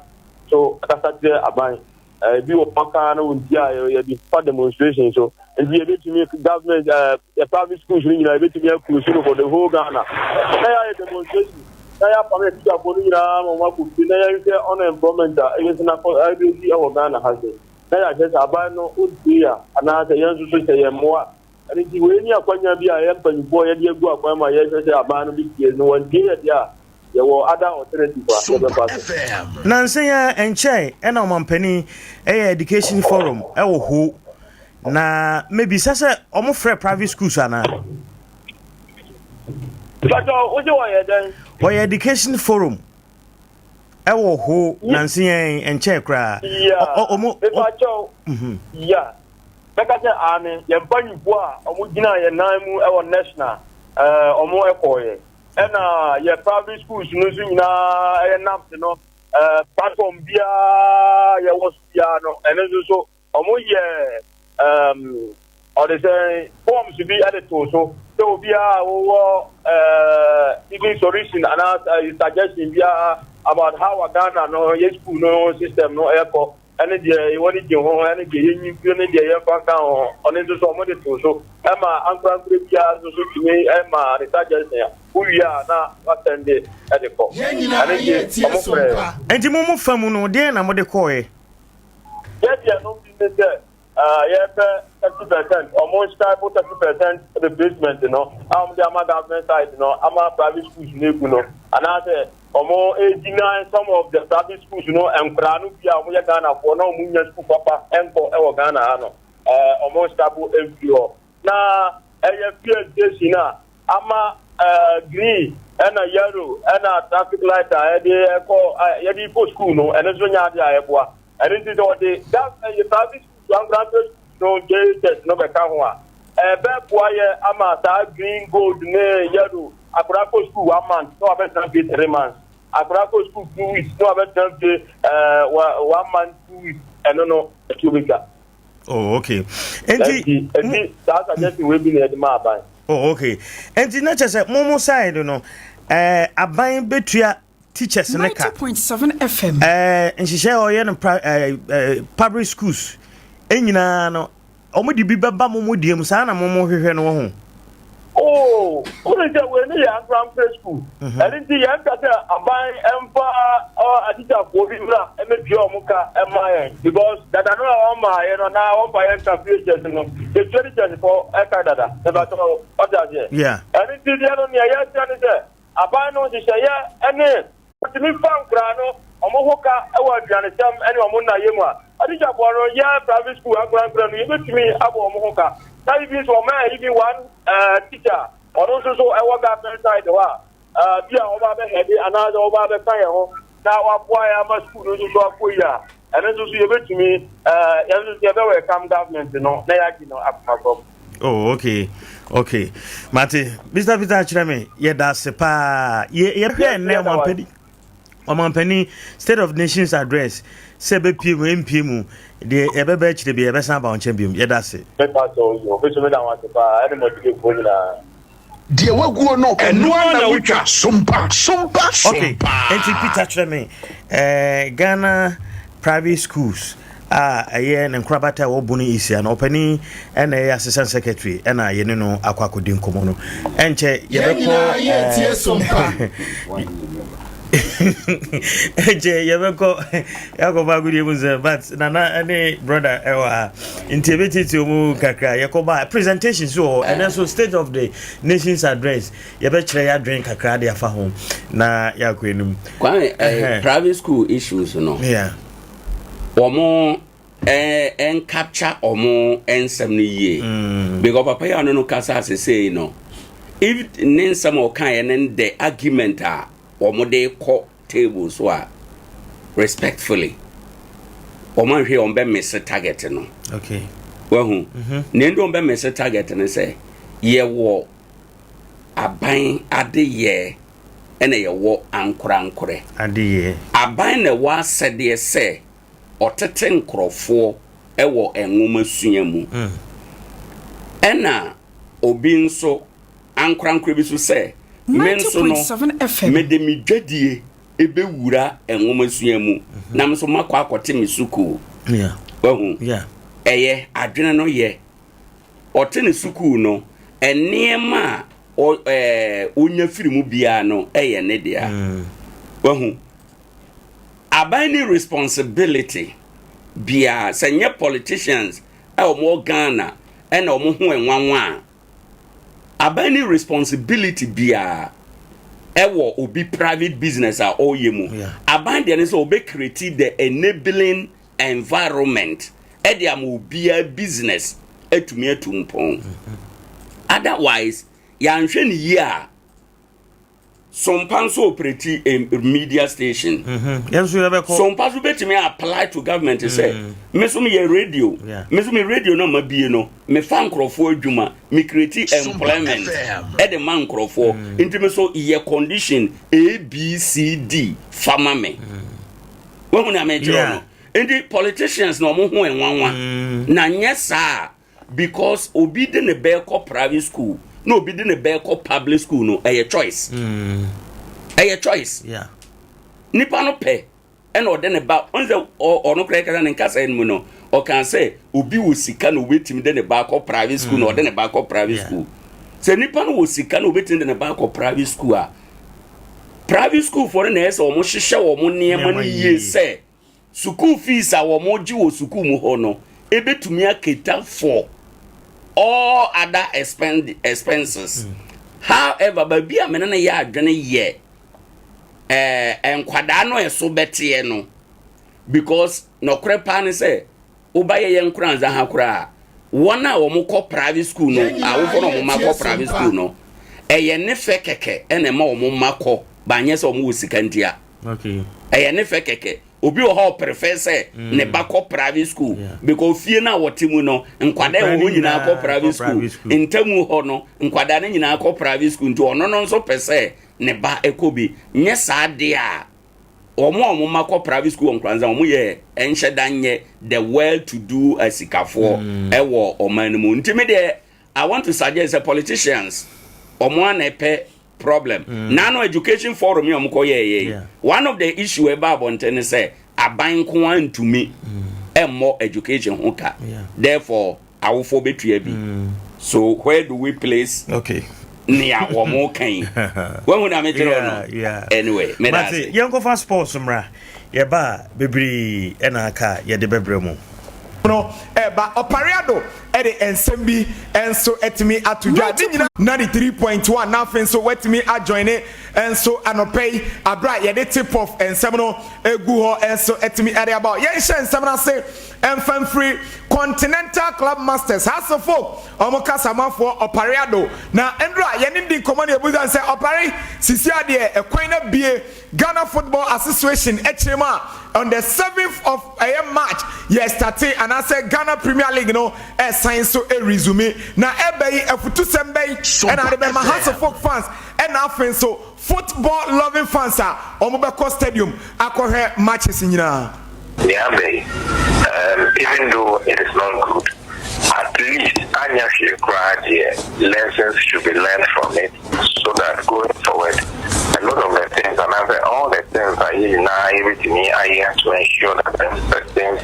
so kasa kyerɛ aban ebi wɔ ɔka no nti a yɛde fa demonstration so. Nti yɛbɛtumi government yɛ private schools no nyinaa yɛbɛtumi akuru so no for the whole Ghana na yɛayɛ demonstration na yɛapam yɛ tikyafoɔ no nyinaa ma wɔn akɔ fie na yɛnhwɛ unemployment a ɛyɛ na ɛbɛsi ɛwɔ Ghana ha sɛ na yɛahwɛ sɛ aban no ɔntie a anaasɛ yɛn nso so sɛ yɛn mmoa. Ɛno nti wei ne akwanya bi a yɛn mpanyinfoɔ yɛde agu akwan mu a yɛhwɛ sɛ aban no bɛtie no. Wɔntie yɛ deɛ a, yɛwɔ other alternative a yɛbɛfa so. Nansa yi a ɛnkyɛe ɛna ɔmampanin ɛyɛ education forum ɛwɔ Ho na mebisa sɛ ɔmo frɛ private schools anaa? Pàtó, wogye wɔyɛ dɛn? Wɔyɛ education forum ɛwɔ Ho nansa yi ɛnkyɛe koraa. Ɔmo Mepakyɛw, ya bɛka sɛ ane yɛn mpanyinfoɔ a ɔmo gyina yɛn nan mu ɛwɔ national ɔmo ɛkɔɔyɛ ɛna yɛ private schools no nso nyinaa ɛyɛ NAPS no platform biara yɛwɔ so biara no ɛno nso so ɔmo yɛ ɔde sɛ forms bi ɛde to so sɛ obiara a wɔwɔ even solution anaa suggestion biara about how Ghana no yɛ school no system no ɛkɔ ɛne deɛ wɔde gye ho ɛne deɛ yɛnyi mfiri ne deɛ yɛmfa nka ho, ɔno nso so ɔmo de to so ɛma ankorankora biara nso so tumi ɛma ne suggestion a wowie a na wasɛnde ɛde kɔ. Ɛne nti ɔmo frɛ. Nti mo fa mu no, deɛn na mode kɔɔɛ? Yɛdeɛ no bi ne sɛ yɛpɛ 30%, ɔmo scrap 30% replacement no a ɔmo de ama government side no ama private schools no egu no anaasɛ ɔmo egyina some of the private schools no nkwaraa no bi a ɔmo yɛ Ghanafoɔ na ɔmo nya school papa ɛnkɔ ɛwɔ Ghana ha no ɔmo scrap efiri hɔ na ɛyɛ free education a ama green ɛna yellow ɛna traffic light a yɛde ɛkɔ yɛde kɔ school no, ɛno nso nyɛ ade a ɛboa. Ɛno nti sɛ ɔde that ɛyɛ private school ankorankora school no JHS no bɛka ho a Ɛbɛboa yɛ ama saa green, gold ne yellow. Akwadaa kɔ sukuu one month na wabɛtena fie 3 months. Akwadaa kɔ sukuu 2 weeks na wabɛtena fie one month 2 weeks. Ɛno no ɛtuo bɛtwa. Oh, okay. Nti saa suggestion wei bi na yɛde ma aban. Oh, okay. Nti na kyerɛ sɛ mo side no, aban bɛtua teachers ne ka. 90.7 FM. Nhyehyɛ a ɔyɛ no pra, ɛɛ public schools nyinaa no, wɔn de bi bɛba mo deɛ mu saa na mo hwehwɛ no wɔ ho. Oh, wone sɛ wei ne yɛ ankorankorɛ school. Ɛno nti yɛnka sɛ aban ɛmfa atikyafoɔ bi mmra ɛmɛtua ɔmo ka ɛma yɛn, because dada no a ɔma yɛ no na ɔmfa yɛn ka free SHS no, yɛtua teachers fɔ ɛka dada ɛbɛtɔ ɔte aseɛ. Ɛno nti deɛ no nea yɛsrɛ ne sɛ aban no nhyehyɛeɛ ɛne ɔtumi fa nkoraa no ɔmo ho ka ɛwɔ aduanesɛm ɛne ɔmo nnayɛ mu a, atikyafoɔ no yɛ private school ankorankorɛ no, yɛbɛtumi abɔ ɔmo ho ka na even sɛ ɔma even one teacher, ɔno nso so ɛwɔ government side hɔ a bi a ɔba abɛhɛde anaasɛ ɔba abɛka yɛn ho na waboa yɛn ama school no nso so akɔ yi a, ɛno nso so yɛbɛtumi yɛn nso so yɛbɛ welcome government no na yɛagye no akoma kɔm. Oh, okay, mate. Mr Peter akyerɛ me, yɛda ase paa. Yɛhwɛ nnɛ ɔmampani State of Nations Address sɛ ɛbɛpie mu, ɛmpie mu deɛ, yɛbɛbɛ akyerɛ bi, yɛbɛsan aba wo nkyɛn biom. Yɛda ase. Mepa sɛ ɔyi ɔbɛtumi da wɔn ase paa ɛne mɔtilefoɔ nyinaa. Deɛ waguo no, ɛno ara na wotwa. Sompa, sompa, Okay. Sompa. Enti Peter kyerɛ me, Ghana private schools a ɛyɛ ne nkorabata a ɛwɔ Bono East no, ɔpanin ɛna ɛyɛ assistant secretary, ɛna yɛne no akɔ akɔdi nkɔmmɔ no. Ɛnkyɛ Yɛn yɛbɛkɔ nyinaa yɛtie sompa. Ɛnkyɛ yɛbɛkɔ yɛakɔfa agodie mu sɛ, but Nana ne brother ɛwɔ ha nti yɛbɛtietie mu kakra. Yɛkɔba presentation so wɔ hɔ. Ɛnɛ so State of the Nations Address, yɛbɛkyerɛ yɛadwen kakra de afa ho na yɛakɔ anim. Kwame, private school issues no, wɔn ɛn capture wɔn nsɛm no yie because papa yi a ɔno no kasa asesei no, if ne nsɛm a ɔka yɛ ne the argument a wɔn de kɔ table so a, respectfully, wɔn ahwɛ wɔn bɛ miss target no. Wahu nea ndi wɔn bɛ miss target no sɛ yɛwɔ aban adeyɛ ɛna yɛwɔ ankorankorɛ. Adeyɛ. Aban na ɛwɔ asɛdeɛ sɛ ɔtete nkurɔfoɔ ɛwɔ nwoma sua mu, ɛna obi nso ankorankorɛ bi so sɛ me nso no 90.7 FM. mede me dwadie ɛbɛwura nwoma sua mu na me nso makɔ akɔte me sukuu. Wahu? Ɛyɛ adwene no yɛ ɔte ne sukuu no, nneɛma a ɔnya firi mu biara no ɛyɛ ne dea. Wahu, aban ne responsibility biara sɛ nyɛ politicians a wɔwɔ Ghana ɛna wɔn ho nwanwa a, aban ne responsibility biara ɛwɔ obi private business a ɔreyɛ mu. Aban deɛ ne sɛ ɔbɛ create the enabling environment ɛde ama obiara business atumi atu mpɔn. Otherwise, yɛanhwɛ ne yie a, Sompa nso operate a media station. Yɛn nso yɛbɛkɔ. Sompa nso bɛtumi apply to government sɛ me nso meyɛ radio. Me nso me radio no ma bie no, mefa nkurɔfoɔ adwuma, me create employment FM. ɛde ma nkurɔfoɔ, nti me so yɛ condition A, B, C, D fa ma me. Wahu na mekyerɛ no? Nti politicians na ɔmo ho nwanwa na nyɛ saa, because obi de ne bɛɛ kɔ private school na obi de ne bɛɛ kɔ public school no, ɛyɛ choice, ɛyɛ choice. Nipa no pɛ ɛna ɔde ne ba. Ɔn sɛ ɔno koraa kasa ne nkasa no mu no, ɔka sɛ obi wɔ sika na obetumi de ne ba akɔ private school na ɔde ne ba akɔ private school. Sɛ nipa no wɔ sika na obetumi de ne ba akɔ private school a, private school foɔ no na ɛyɛ sɛ wɔn hyehyɛ wɔn nneɛma no yie sɛ sukuu fees a wɔn gye wɔ sukuu mu hɔ no ebetumi acater for all other expenses. However, baabi a mene no yɛ adwene yɛ nkwadaa no ɛso bɛteɛ no, because nɔkorɛ paa ne sɛ wobayɛ yɛ nkoranza ha koraa, wɔn a wɔn kɔ private school no, awofo na wɔn ma kɔ private school no, ɛyɛ ne fɛ kɛkɛ ɛna ɛma wɔn ma kɔ, banyɛ sɛ wɔn wɔ sika ntia. Ɛyɛ ne fɛ kɛkɛ. Obi wɔ hɔ ɔprefer sɛ mm. ne ba kɔ private school because fie no a wɔte mu no nkwadaa ɛwɔ hɔ nyinaa kɔ private school ntamu hɔ no nkwadaa no nyinaa kɔ private school nti ɔno no nso pɛ sɛ ne ba ɛkɔ bi. Nyɛ saa deɛ a wɔn a wɔn ma kɔ private school wɔ Nkoranza wɔn yɛ ɛnhyɛ da nyɛ the well to do asikafoɔ mm. ɛwɔ ɔman no mu. Nti mi deɛ I want to suggest sɛ politicians wɔn a na ɛpɛ problem. Mm. Nano education forum yi a wɔn kɔ yɛ yɛ one of the issue ɛba abɔnten ne sɛ aban nko ara ntumi ɛmmɔ education ho ka. Therefore awofoɔ bɛtua bi. Mm. So where do we place? Okay. Nea wɔn kan yi. Wɔn na mekyerɛ no. Anyway, meda ase. Yɛn kɔfa sports mmra. Yɛba a bebree ɛna aka a yɛde bɛbrɛ mo. No ɛba Ɔpare Addo de nsɛm bi nso atumi ato dwa. Ne nyinaa. 93.1 na afei nso watumi ajoine nso anɔpa yi abere a yɛde tip off nsɛm no egu hɔ nso atumi de aba. Yɛnhyɛ nsɛm no ase mfa mfiri Continental Club Masters Hasselfolk wɔn kasamafoɔ Ɔpare Addo na ndura yɛne di nkɔmmɔ na yɛbusa sɛ Ɔpare sisi adeɛ ɛkwan no abie Ghana Football Association kyerɛ mu a on the seventh of ɛyɛ March yɛ starte anaasɛ Ghana Premier League no ɛsan so resume na ɛbɛ yi afutusɛm bɛn ɛna ade bɛma Hearts of Oak fans ɛna afei nso football loving fans a wɔn bɛkɔ stadium akɔhwɛ matches nyinaa. Nea aba yi, um even though it is not good, at least anyɛ hwee koraa deɛ lessons should be learned from it. So that going forward a lot of the things anaasɛ all the things a yɛn nyinaa yɛbɛtumi ayɛ to ensure that such things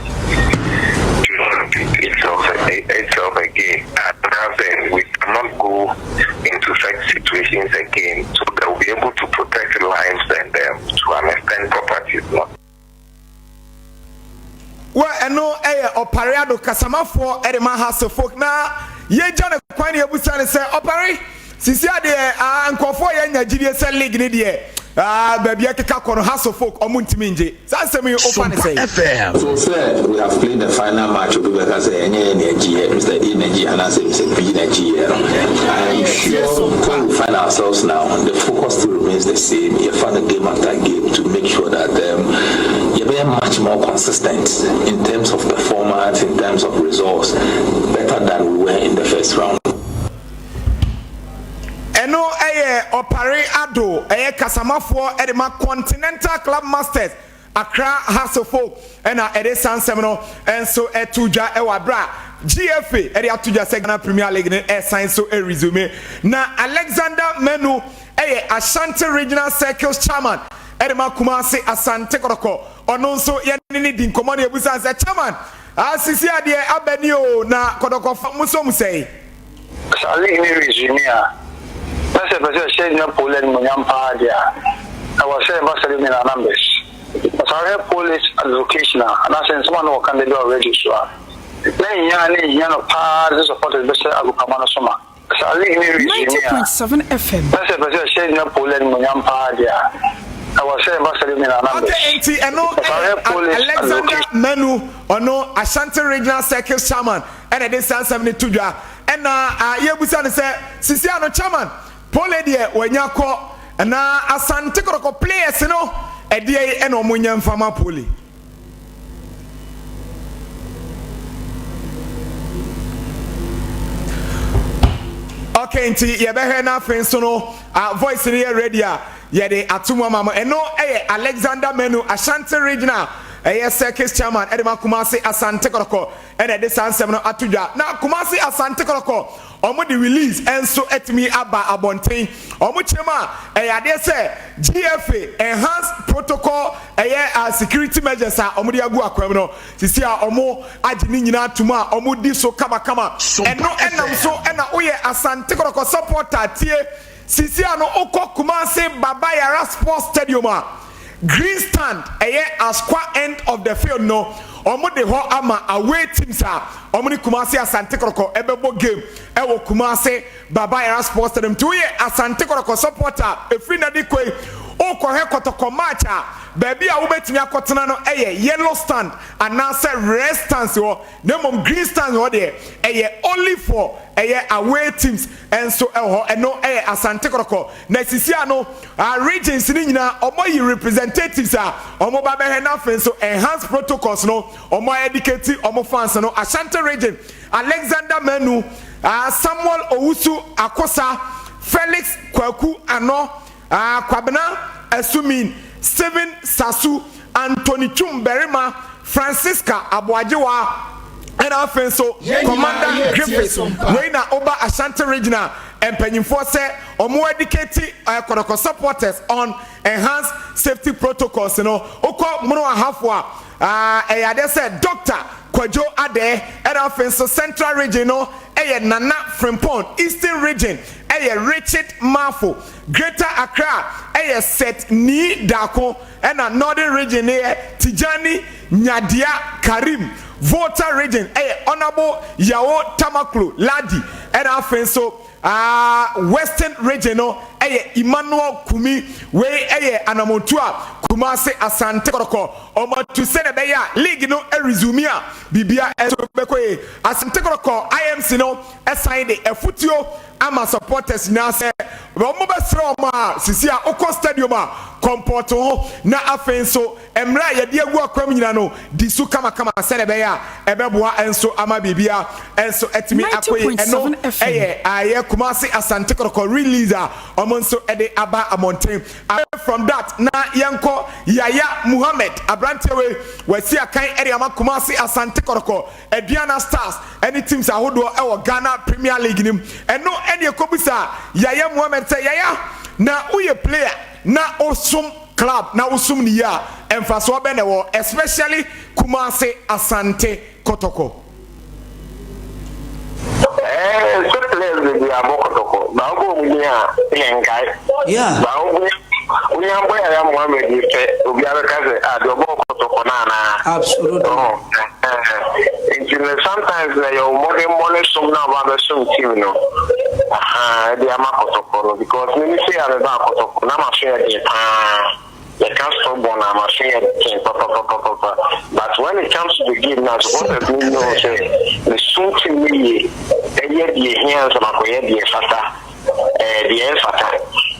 do not repeat itself, itself again anaasɛ we cannot go into such situations again so that we'll be able to protect lives and um, to an extent properties no. Wɔ ɛno yɛ Ɔpare Addo kasamafoɔ de ma Hasselfolk na yɛgya no kwan na yɛbusa no sɛ Ɔpare sisi adeɛ ah, nkurɔfoɔ yɛ nya gyidie sɛ league ne deɛ ah, baabi ɛkeka kɔ no Hasselfolk ɔmo ntumi ngye saa nsɛm yi wofa ne sɛn? So sɛ we have played the final match obi bɛka sɛ ɛnyɛ yɛn na yɛgyeeɛ, Mister A na gyeeɛ anaasɛ Mister B na gyeeɛ no, I am sure where we find ourselves now, the focus still remains the same, yɛfa no game after game to make sure that um, yɛbɛyɛ much more consistent in terms of performance, in terms of results, better than we were in the first round. Ɛno yɛ Ɔpare Addo, ɛyɛ kasamafoɔ de ma Continental Club Masters Accra Hasselfo na ɛde saa nsɛm no nso to dwa wɔ abere a GFA de ato dwa sɛ Ghana Premier League no ɛresan so resume. Na Alexander Manu yɛ Ashanti Regional Circles Chairman de ma Kumasi Asante Kɔtɔkɔ. Ɔno nso yɛne no di nkɔmmɔ na yɛbusa sɛ Chairman, asisi adeɛ aba ni o, na Kɔtɔkɔfo mo nso mo sɛe? Sɛ league no resume a, na sɛ yɛpɛ sɛ yɛhyɛ gyina pole animuonyam paa deɛ a, ɛwɔ sɛ yɛba stadium in our numbers. Na sɛ wohwɛ Pole's advocation a, anaasɛ nsɛm a na wɔka da bi wɔ radio so a, na ehia a na ehia no paa ne sɛ supporters bɛhyɛ agoprama no so ma. Sɛ league no resume a, na sɛ yɛpɛ sɛ yɛhyɛ gyina pole animuonyam paa deɛ a, ɛwɔ sɛ yɛba stadium in our numbers. Okay, nti ɛno Na sɛ wohwɛ yɛ Pole's Alexander advocation. Manu, ɔno Ashanti Regional Circles Chairman ɛna ɛde saa nsɛm no to dwa. Ɛna yɛbusa no sɛ sisi ano chairman Pole deɛ wanya kɔ na Asante Kɔtɔkɔ players no ɛdeɛ ɛna wɔn nya nfama Pole. Okay, nti yɛbɛhwɛ na afei nso no uh, voice no yɛ ready a yɛde ato mu ama mo. Ɛno ɛyɛ Alexander Manu Ashanti Regional ɛyɛ circus chairman ɛde ma Kumasi Asante Kɔtɔkɔ. ɛna ɛde saa nsɛm no ato dwa. Na Kumasi Asante Kɔtɔkɔ wɔn de release nso atumi aba abɔnten. Wɔn kyerɛ mu a ɛyɛ adeɛ sɛ GFA enhanced protocol ɛyɛ uh, security measures a wɔn de agu akwan mu no sisi a wɔn agye ne nyinaa atum a wɔn di so kamakama. Ɛno ɛnam so ɛna woyɛ Asante Kɔtɔkɔ supporter tie sisi a no wokɔ Kumasi Baba Yara Sports Stadium a Green stand ɛyɛ Asqua end of the field no. wɔn de hɔ ama away teams a wɔn ne Kumasi Asante Kɔtɔkɔ ɛbɛbɔ game ɛwɔ Kumasi Baba Yara Sports Stadium. Nti woyɛ Asante Kɔtɔkɔ supporter a, ɛfiri nnɛ de kɔ yi, wokɔhwɛ Kɔtɔkɔ match a, baabi a wobɛtumi akɔtena no yɛ yellow stand anaasɛ red stands hɔ, na mmom green stands hɔ deɛ, ɛyɛ only for ɛyɛ away teams nso wɔ hɔ. Ɛno yɛ Asante Kɔtɔkɔ. Na sisi ano, regions no nyinaa, wɔayi representatives a wɔba bɛhwɛ, na afei nso enhanced protocols no, wɔa-educate wɔn fans no. Ashanti region, Alexander Manu, Samuel Owusu Akosa, Felix Kwaku Anɔ, Kwabena Asumin, Stephen Sasu, Anthony Twum Barima, Francisca Aboagyewa, ɛna afei nso Commander Griffiths. Wei na woba Ashanti Region a, mpanyinfoɔ sɛ wɔn educate Kɔtɔkɔ supporters on enhanced safety protocols no. Wokɔ Mono Ahafo a, ɛyɛ adeɛ sɛ Doctor Kwadwo Adɛɛ, ɛna afei nso Central Region no yɛ Nana Frimpong, Eastern Region yɛ Richard Marfo, Greater Accra yɛ Seth Nii Darko, ɛna Northern Region no yɛ Tijani Nyadia Karim, Volta Region yɛ Honourable Yao Tamaklo Ladi, ɛna afei nso Western Region no yɛ Emmanuel Kumi. Wei yɛ anamontuo a Kumasi Asante Kɔtɔkɔ wɔatu sɛdeɛ ɛbɛyɛ a league no resume a biribiara nso bɛkɔ yie. Asante Kɔtɔkɔ IMC no san de afutuo ama supporters nyinaa sɛ wɔbɛsrɛ wɔn a sisi a wokɔ stadium a kɔmpɔto ho na afei nso Mmara a yɛde agu akwan mu nyinaa no, di so kamakama sɛnea ɛbɛyɛ a ɛbɛboa nso ama biribiara nso atumi akɔ yie. Ɛno yɛ ayɛ Kumasi Asante Kɔtɔkɔ release a wɔn nso de aba abɔnten. Away from that na yɛnkɔ Yaya Muhammed, aberanteɛ wei wasi akan de ama Kumasi Asante Kɔtɔkɔ, Aduana Stars ne teams ahodoɔ wɔ Ghana Premier League no mu. Ɛno na ɛkɔbisaa Yaya Muhammed sɛ, Yaya, na woyɛ player na wosom Club na wosom no yie a, mfasoɔ bɛn na ɛwɔ especially Kumasi Asante Kotoko? Ɛɛ sɛ players bebree abɔ kɔtɔkɔ ba wobɔ wɔn din a yɛn nkae. Yeah. Ba wonya wonya bɔ Yaya Mohammed yi pɛ obiara bɛka sɛ ah deɛ ɔbɔɔ kɔtɔkɔ no anaa. Absolutely. Oh, ɛɛ nti no sometimes na yɛ mmɔdenbɔ ne som na ɔba abɛsom team no ahaa ɛde ama kɔtɔkɔ no because me me sei a mebaa kɔtɔkɔ na maso yɛ den paa yɛka stubborn a maso yɛ den papapapapa but when it comes to the game na supporters no know sɛ mesom team no yie ɛyɛ deɛ hia ansa makɔyɛ deɛ fata ɛɛ deɛ ɛmfata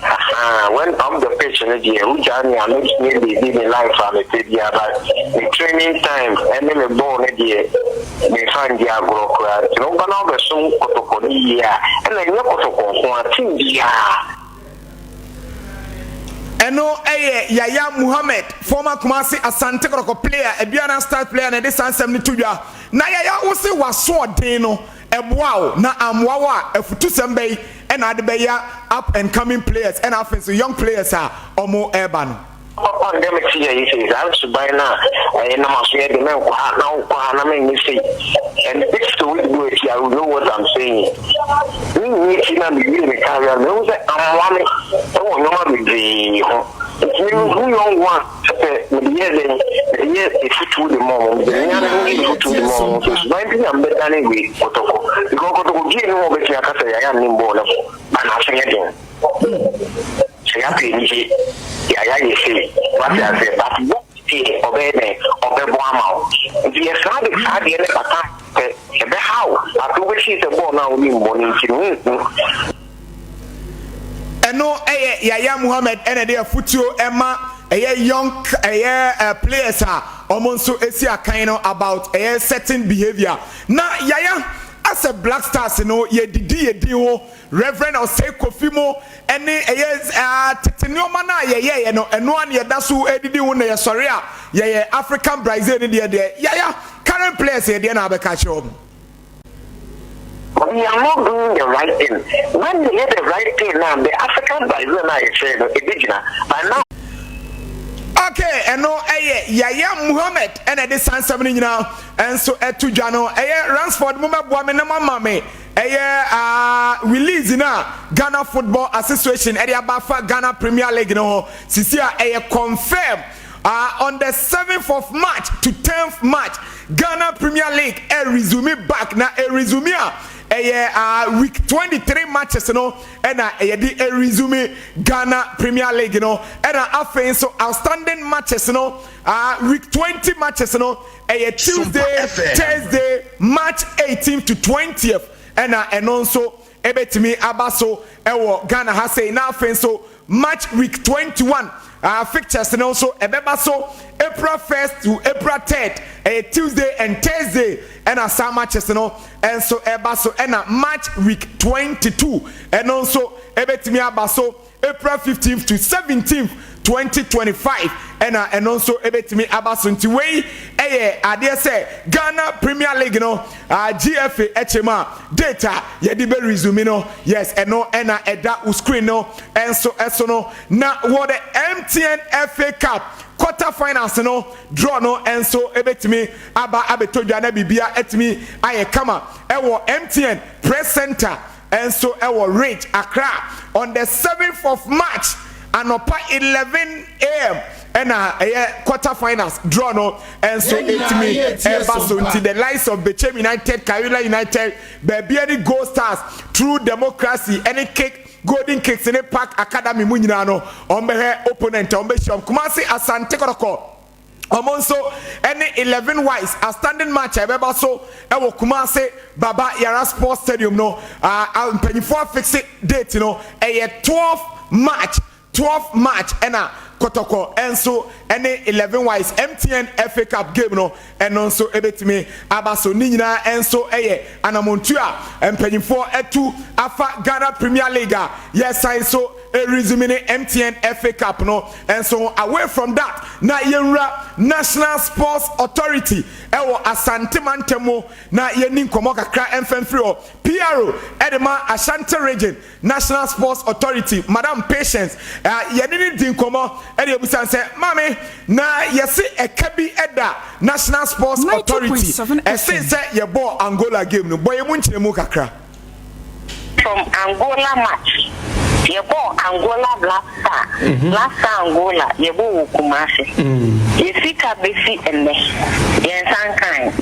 ahaa when off the pitch no deɛ wogyaa me a mɛtumi alidi me life a mepɛ biara but me training time ɛne me ball no deɛ memfa ndi agorɔ koraa nti no woba na wobɛsom kɔtɔkɔ no yie a ɛna ɛnyɛ kɔtɔkɔ nko a team biara. Ɛno yɛ Yaya Muhammed, former Kumasi Asante Kɔtɔkɔ player, Aduana Stars player na ɛde saa nsɛm no to dwa. Na Yaya wo se w'asoɔden no ɛboa wo na ammoa wo a, afutusɛm bɛn na ade bɛya up and coming players ɛna afei nso young players a ɔmo ɛɛba no? Papa ndɛ metse yɛ yi sei saa suban no a ɛyɛ na maso yɛ de menkɔ ha na wokɔ ha na menyɛ sei and if sɛ wodi bɔ akyi a you know what I'm saying me nyi akyi na mewie me career no mehu sɛ ammoa me ɛwɔ nneɛma bebree ho nti me mehu young one Sɛ mede yɛɛ dɛn? Mede yɛɛ afutuo de maa wɔn, mede me ara me ho yɛɛ afutuo de maa wɔn sɛ suban bi na mebɛdane wei kɔtɔkɔ. Because kɔtɔkɔ bie ne hɔ a ɔbɛtumi aka sɛ Yaya nnim bɔɔl no bɔ, but n'aso nyɛ den. Sɛ yɛapɛ anigye, Yaya yɛ sei, wate aseɛ, but bɔɔl deɛ ɔbɛyɛ dɛn? Ɔbɛbɔ ama wo. Nti yɛsan de saa adeɛ no bata sɛ ɛbɛha wo, but wobɛfii sɛ bɔɔl no a wonim bɔ no nti no wonhu. Ɛno yɛ Yaya Muhammed ɛna ɛde afutuo ɛma ɛyɛ young ɛyɛ players a wɔn nso esi akan no about ɛyɛ certain behaviour. Na Yaya asɛ Black Stars no yɛdidi yɛ din ho Reverend Osei Kofi mo ɛne ɛyɛ tete nneɛma no a yɛyɛɛyɛ no ɛno ara na yɛda so ɛdidi ho na yɛsɔre a yɛyɛ African Brazil no deɛ deɛ Yaya current players yɛ deɛ na abɛka akyerɛ wɔn. We are not doing the right thing when yɛyɛ the right thing na the African Brazil na yɛkyerɛ no ɛbɛgyina but now. Okay, ɛno ɛyɛ Yaya Muhammed ɛna ɛde saa nsɛm no nyinaa ɛnso ɛto dwa no. Ɛyɛ Ransford mo mɛboa me na mo ama me ɛyɛ uh, release no a Ghana Football Association ɛde aba afa Ghana Premier League no ho sisi a ɛyɛ confirm. On the 7th of March to 10th March, Ghana Premier League resume back na ɛresume a ɛyɛ week 23 matches no ɛna yɛde resume Ghana Premier League no. Ɛna afei nso outstanding matches no, week 20 matches no, ɛyɛ Tuesday, Thursday, March 18th to 20th, ɛna ɛno nso ɛbɛtumi aba so ɛwɔ Ghana ha sei. Na afei nso match week 21 fixtures no nso ɛbɛba so April 1st to April 3rd, ɛyɛ Tuesday and Thursday, ɛna saa matches no ɛnso ɛba so. Ɛna match week 22 ɛno nso ɛbɛtumi aba so April 15th to 17th, 2025, ɛna ɛno nso ɛbɛtumi aba so. Nti wei ɛyɛ adeɛ sɛ Ghana Premier League no, GFA ɛkyɛ mu a date a yɛde bɛ resume no, yes, ɛno ɛna ɛda wo screen no ɛnso ɛso no. Na wɔ the MTN FA Cup quarter finals no, draw no nso ɛbɛtumi aba abɛtɔ dwa na biribia ɛtumi ayɛ kama ɛwɔ MTN Press Center ɛnso ɛwɔ Ridge, Accra, on the 7th of March anɔpa 11 a.m. ɛna ɛyɛ quarter finals draw no ɛnso ɛtumi ɛba so. Nti the likes of Bechem United, Karela United, Bibiani Gold Stars, True Democracy ɛne Kick Golden Kicks ne Park Academy mu nyinaa no, wɔn bɛhwɛ opponent a wɔn bɛhyia wɔn. Kumasi Asante Kɔtɔkɔ, ɔmo nso ɛne 11 Wise, outstanding match a ɛbɛba so ɛwɔ Kumase Baba Yara Sports Stadium no, mpanyinfoɔ afixe date no, ɛyɛ 12 March. 12 March ɛna Kɔtɔkɔ ɛnso ɛne 11 Wise MTN FA Cup game no, ɛno nso ɛbɛtumi aba so. Ne nyinaa ɛnso ɛyɛ anamontu a mpanyinfoɔ ɛtu afa Ghana Premier League a yɛsan so ɛresume ne MTN FA Cup no ɛnso. Away from that, na yɛnwura National Sports Authority ɛwɔ Asante mantam mu na yɛni nkɔmɔ kakra ɛmfɛmfiri hɔ. PRO ɛde ma Ashanti Region, National Sports Authority, Madam Patience, yɛne ne di nkɔmɔ ɛde ebusa sɛ, maame, na yɛsi ɛka bi ɛda National Sports Authority ɛsen sɛ yɛbɔ Angola game no, bɔ yɛn mu nkyɛn kakra. From Angola match, yɛbɔ Angola Black Star, Black Star Angola, yɛbɔ wɔ Kumasi. Yɛ sika besi ɛnɛ yɛn nsa nkan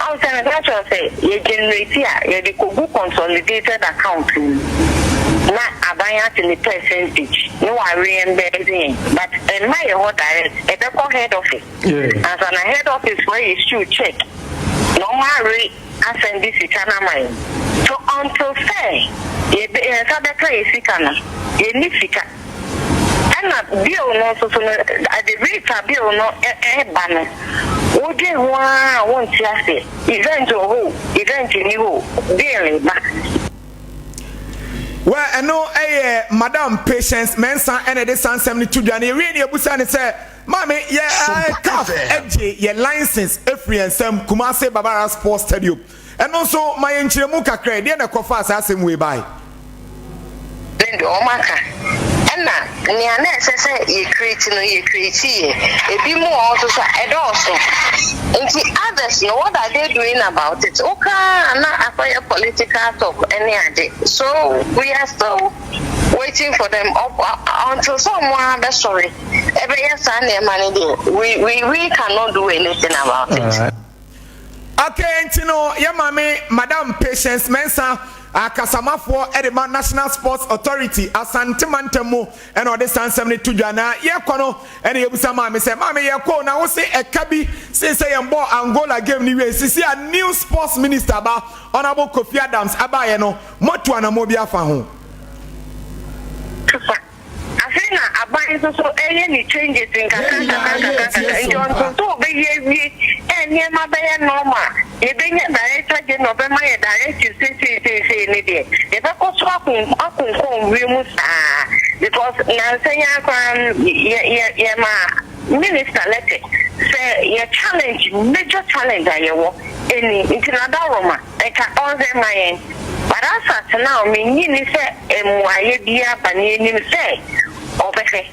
awo sɛ meka kyerɛ sɛ yɛ generate a yɛde kogu consolidated account mu na aban ate ne percentage ne wa reimburse yɛn, but ɛmma yɛ hɔ direct, ɛbɛkɔ head office ansa na head office fo issue check na ɔmo are asɛnde sika no ama yɛn. So until sɛ yɛbɛ yɛn nsa bɛka yɛ sika no, yɛnni sika. Ɛna bill no nso so no, at the rate a bill no ɛba no, wodwen ho a wonte ase. Event wɔ hɔ, event ni hɔ, bill ba. Well, ɛno ɛyɛ Madam Patience Mensa ɛna ɛde sansɛm no to dwa no. Yɛwie ne yɛbusa ne sɛ, maame, yɛ CAF ɛgye yɛ license efiri yɛn nsam, Kumase Baba Yara Sports Stadium, ɛno nso ma yɛn nkyerɛmu kakra, deɛ na ɛkɔfa saa asɛm wei bae. Ne deɛ ɔmo aka ɛna nea na ɛsɛ sɛ yɛ create no, yɛ create yɛ ebi mu wɔ hɔ nso so a ɛdɔɔso. Nti others no, what are they doing about it? Wokaa na akɔyɛ political talk ɛne ade, so we are still waiting for them up, until sɛ ɔmo ara bɛsɔre ɛbɛyɛ saa nneɛma no deɛ, we cannot do anything about it. Okay, nti no yɛ maame Madam Patience Mensa, akasamafoɔ ɛde ma National Sports Authority Asante mantam mu, ɛna ɔde sansɛm no to dwa. Na yɛkɔ no, ɛna yɛbusa maame sɛ, maame, yɛkɔ na wo se ɛka bi sen sɛ yɛn bɔ Angola game no wie sisi a new sports minister ba, Honourable Kofi Adams abaayɛ no, moto anamɔ bi afa ho. Afei na aban nso so ɛyɛ ne changes nkakra nkakra nkakra nkakra, nti ɔnto nso ɔbɛyɛ awie ɛ nneɛma bɛyɛ normal, yɛbɛnya director general ɔbɛma yɛ directive seeseeseesei ne deɛ yɛbɛkɔ so akonkɔn wiem saa, because nansa yi akora yɛ yɛ yɛma minister letter sɛ yɛ challenge, major challenge a yɛwɔ ɛni, nti na ɛka ɔnhwɛ ma yɛn. But as at now, menyi ni sɛ mmuayɛ bi aba ne anim sɛ ɔbɛhwɛ.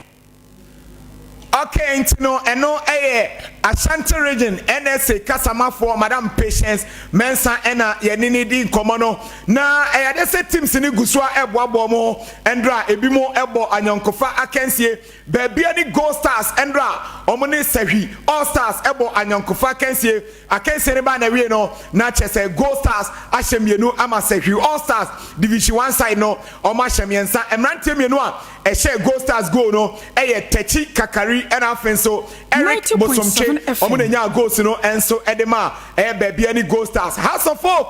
Okay, nti no ɛno ɛyɛ. Ashanti Region NSA kasamafoɔ Madam Patience Mensah ɛna yɛne no di nkɔmmɔ no. Na ɛyɛ adeɛ sɛ teams no gu so a ɛreboaboa wɔn ho ɛndra a ebinom ɛbɔ ayɔnkofa akansie. Baabia ne Gold Stars ɛndra a wɔn ne Sahwi All Stars ɛbɔ ayɔnkofa akansie. Akansie no baa n'awie no na kyerɛ sɛ Gold Stars ahyɛ mmienu ama Sahwi All Stars Division One side no wɔn ahyɛ mmiɛnsa. Mmeranteɛ mmienu a ɛhyɛɛ Gold Stars goal no yɛ Takyi Kakari ɛna afei nso Eric Bosomtwe. Wɔn na ɛnyaa goals no nso de maa ɛyɛ Baabia ne Gold Stars. Hearts of Oak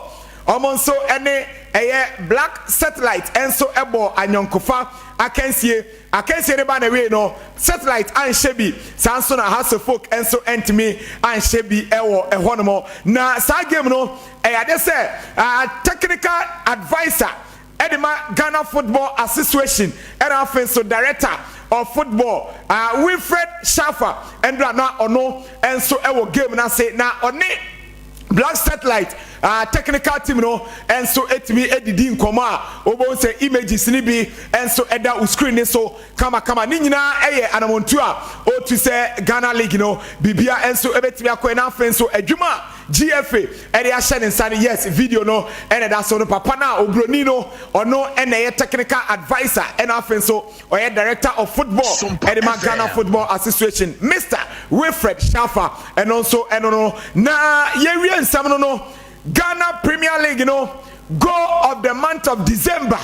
wɔn nso ne ɛyɛ Black Satellite nso bɔɔ ayɔnkofa akansie. Akansie no baa n'awiei no, Satellite anhyɛ bi, saa nso na Hearts of Oak nso antumi anhyɛ bi wɔ ɛhɔnom. Na saa game no, ɛyɛ adeɛ sɛ technical adviser de ma Ghana Football Association ɛna afei nso director of football Winfred Shaffer ndra na ɔno nso wɔ game no ase na ɔne Black Satellite technical team no nso tumi didi nkɔmmɔ a wobɛhu sɛ images no bi nso da wo screen no so kamakama. Ne nyinaa yɛ anammɔntuo a ɔretu sɛ Ghana League no biribia nso bɛtumi akɔ na afei nso adwuma a GFA de ahyɛ ne nsa no, yes, video no na ɛda so no, papa no a oburoni no ɔno na ɛyɛ technical adviser ɛna afei nso Ɔyɛ Director of Football de ma Ghana Football Association, Mister Wilfred Shaffa, ɛno nso ɛno no. Na yɛwie nsɛm no no, Ghana Premier League no Goal of the Month of December,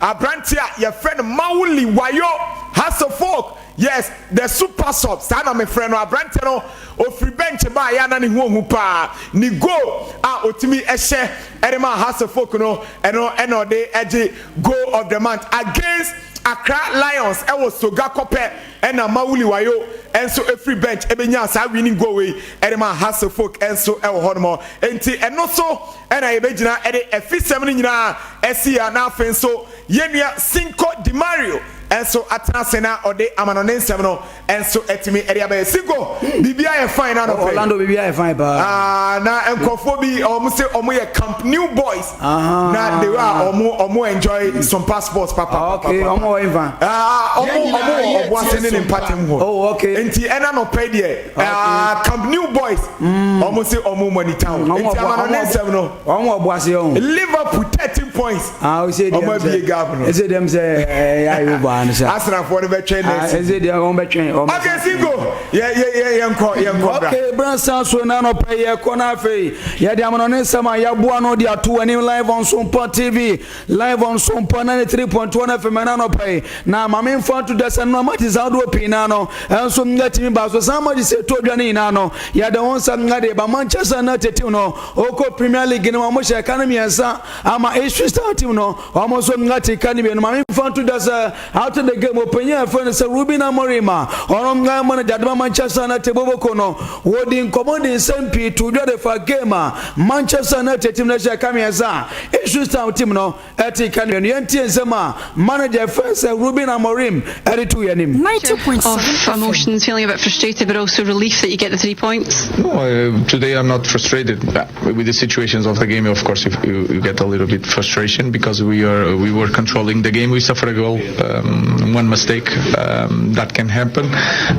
aberanteɛ a yɛfrɛ no Mawuli Wayo Hasselfolk, yes, the super sub, saa na mefrɛ no, aberanteɛ no ɔfiri bench baeɛ a na ne ho ɔhu paa, ne goal a ɔtumi hyɛ de maa Hasselfolk no, ɛno ɛna ɔde gye Goal of the Month against Accra Lions wɔ Soga Kɔpɛ ɛna Mawuli Wayo nso firi bench bɛnyaa saa winning goal wei de maa Hassle Folk nso wɔ hɔ nom. Enti ɛno so na yɛbɛgyina de afisɛm no nyinaa asi ha na afei nso yɛn nua Cinco Di Mario nso atena ase na ɔde amanɔne nsɛm no nso atumi de abɛyɛ. Cinco, biribiara yɛ fine na anɔpɛ yi? Orlando, biribiara yɛ fine paa. Ah, na nkurɔfoɔ bi wɔn se wɔn yɛ camp new boys. Na the way a wɔn wɔn enjoy some passports papa papa. Okay, wɔn wɔ nfa. Ah, wɔn wɔn wɔ ɔboase ne ne mpatem hɔ. Oh, okay. Nti ɛna anɔpɛ yi deɛ, ah, camp new boys. Wɔn se wɔn monitor wo. Nti ama no ne nsɛm no. Wɔn wɔ ɔboase yɛ wɔn. Liverpool 13 points. Ah, o se Ɔmo abie gap no. Ese dɛm sɛ ɛyɛ ayo baa no sa. Arsenalfoɔ no bɛtwɛn next season. Ese deɛ wɔn bɛtwɛn. Okay, Singo, yɛ yɛ yɛ yɛn kɔ yɛn kɔ bra. Okay, bransa so na anɔpɛ yɛ kɔ na afei yɛde amono ne nsɛm a yɛaboa no de ato w'anim live on Sompa TV, live on Sompa 93.1 FM ɛna anɔpɛ yi. Na maame nfa nto dwa sɛ nnora matches ahodoɔ pii naa no nso atumi ba so. Saa matches ɛtɔ dwa no nyinaa no yɛde ho nsɛm de ba. Manchester United team no ɔkɔ Premier League no mu a wɔhyɛ ɛka no mmiɛnsa ama Ipswich Town team no wɔn nso ate ka no mmienu. Maame nfa nto dwa sɛ after the game ɔpanyin a yɛfrɛ no sɛ Ruben Amorim a ɔno ngan manager de ma Manchester United boboko no wɔdi nkɔmmɔ de nsɛm pii to dwa de fa game a Manchester United team no hyɛ ɛka mmiɛnsa a Ipswich Town team no ɛte ka no mmienu. Yɛntie nsɛm a manager yɛfrɛ sɛ Ruben Amorim ɛde to yɛn anim. Of emotions, feeling a bit frustrated, but also relief that you get the 3 points. No, today I'm not frustrated. With the situations of the game, of course, you, you get a little bit frustration because we were controlling the game. We suffer a goal, one mistake that can happen.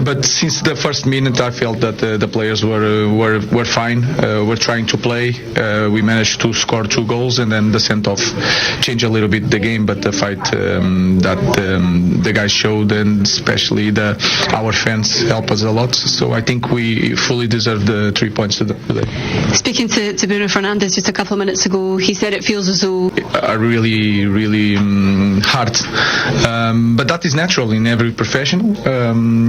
But since the first minute, I felt that the players were fine. Were trying to play. We managed to score 2 goals, and then the send off changed a little bit the game. But the fight that the guys showed, and especially the our fans, help us a lot. So I think we fully deserve the 3 points today. Speaking to Bruno Fernandes just a couple of minutes ago, he said it feels as though are really, really hard. But that is natural in every profession.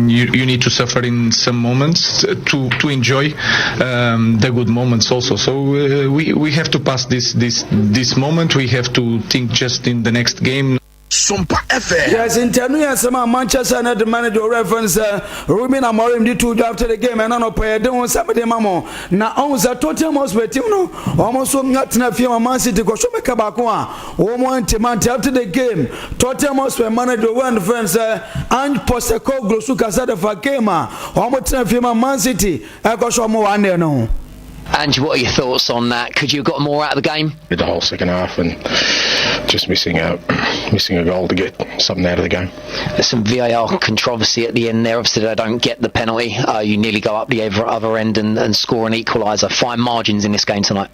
You need to suffer in some moments to enjoy the good moments also. So we have to pass this moment. We have to think just in the next game. Sompa FM. Yes, ntɛnu yɛ nsɛm a Manchester United manager owura fɛn sɛ Ruben Amorim de to dwa after the game ɛna nɔpɛ yɛde ho nsɛm de ma mo na ɔhu sɛ Tottenham Hotspur team no wɔn nso atena fie ma Man City kɔhwɛ mɛka baako a wɔn ante mante after the game Tottenham Hotspur manager owura fɛn sɛ Ange Postecoglou so kasa de fa game a wɔn tena fie ma Man City ɛkɔhwɛ wɔn wɔn aneɛ no ho. Ange, what are your thoughts on that? Could you have got more out of the game? The whole second half and Just missing a missing a goal to get something out of the game. There's some VAR controversy at the end there. Obviously, they don't get the penalty. Uh, you nearly go up the other end and, and score an equaliser. Fine margins in this game tonight.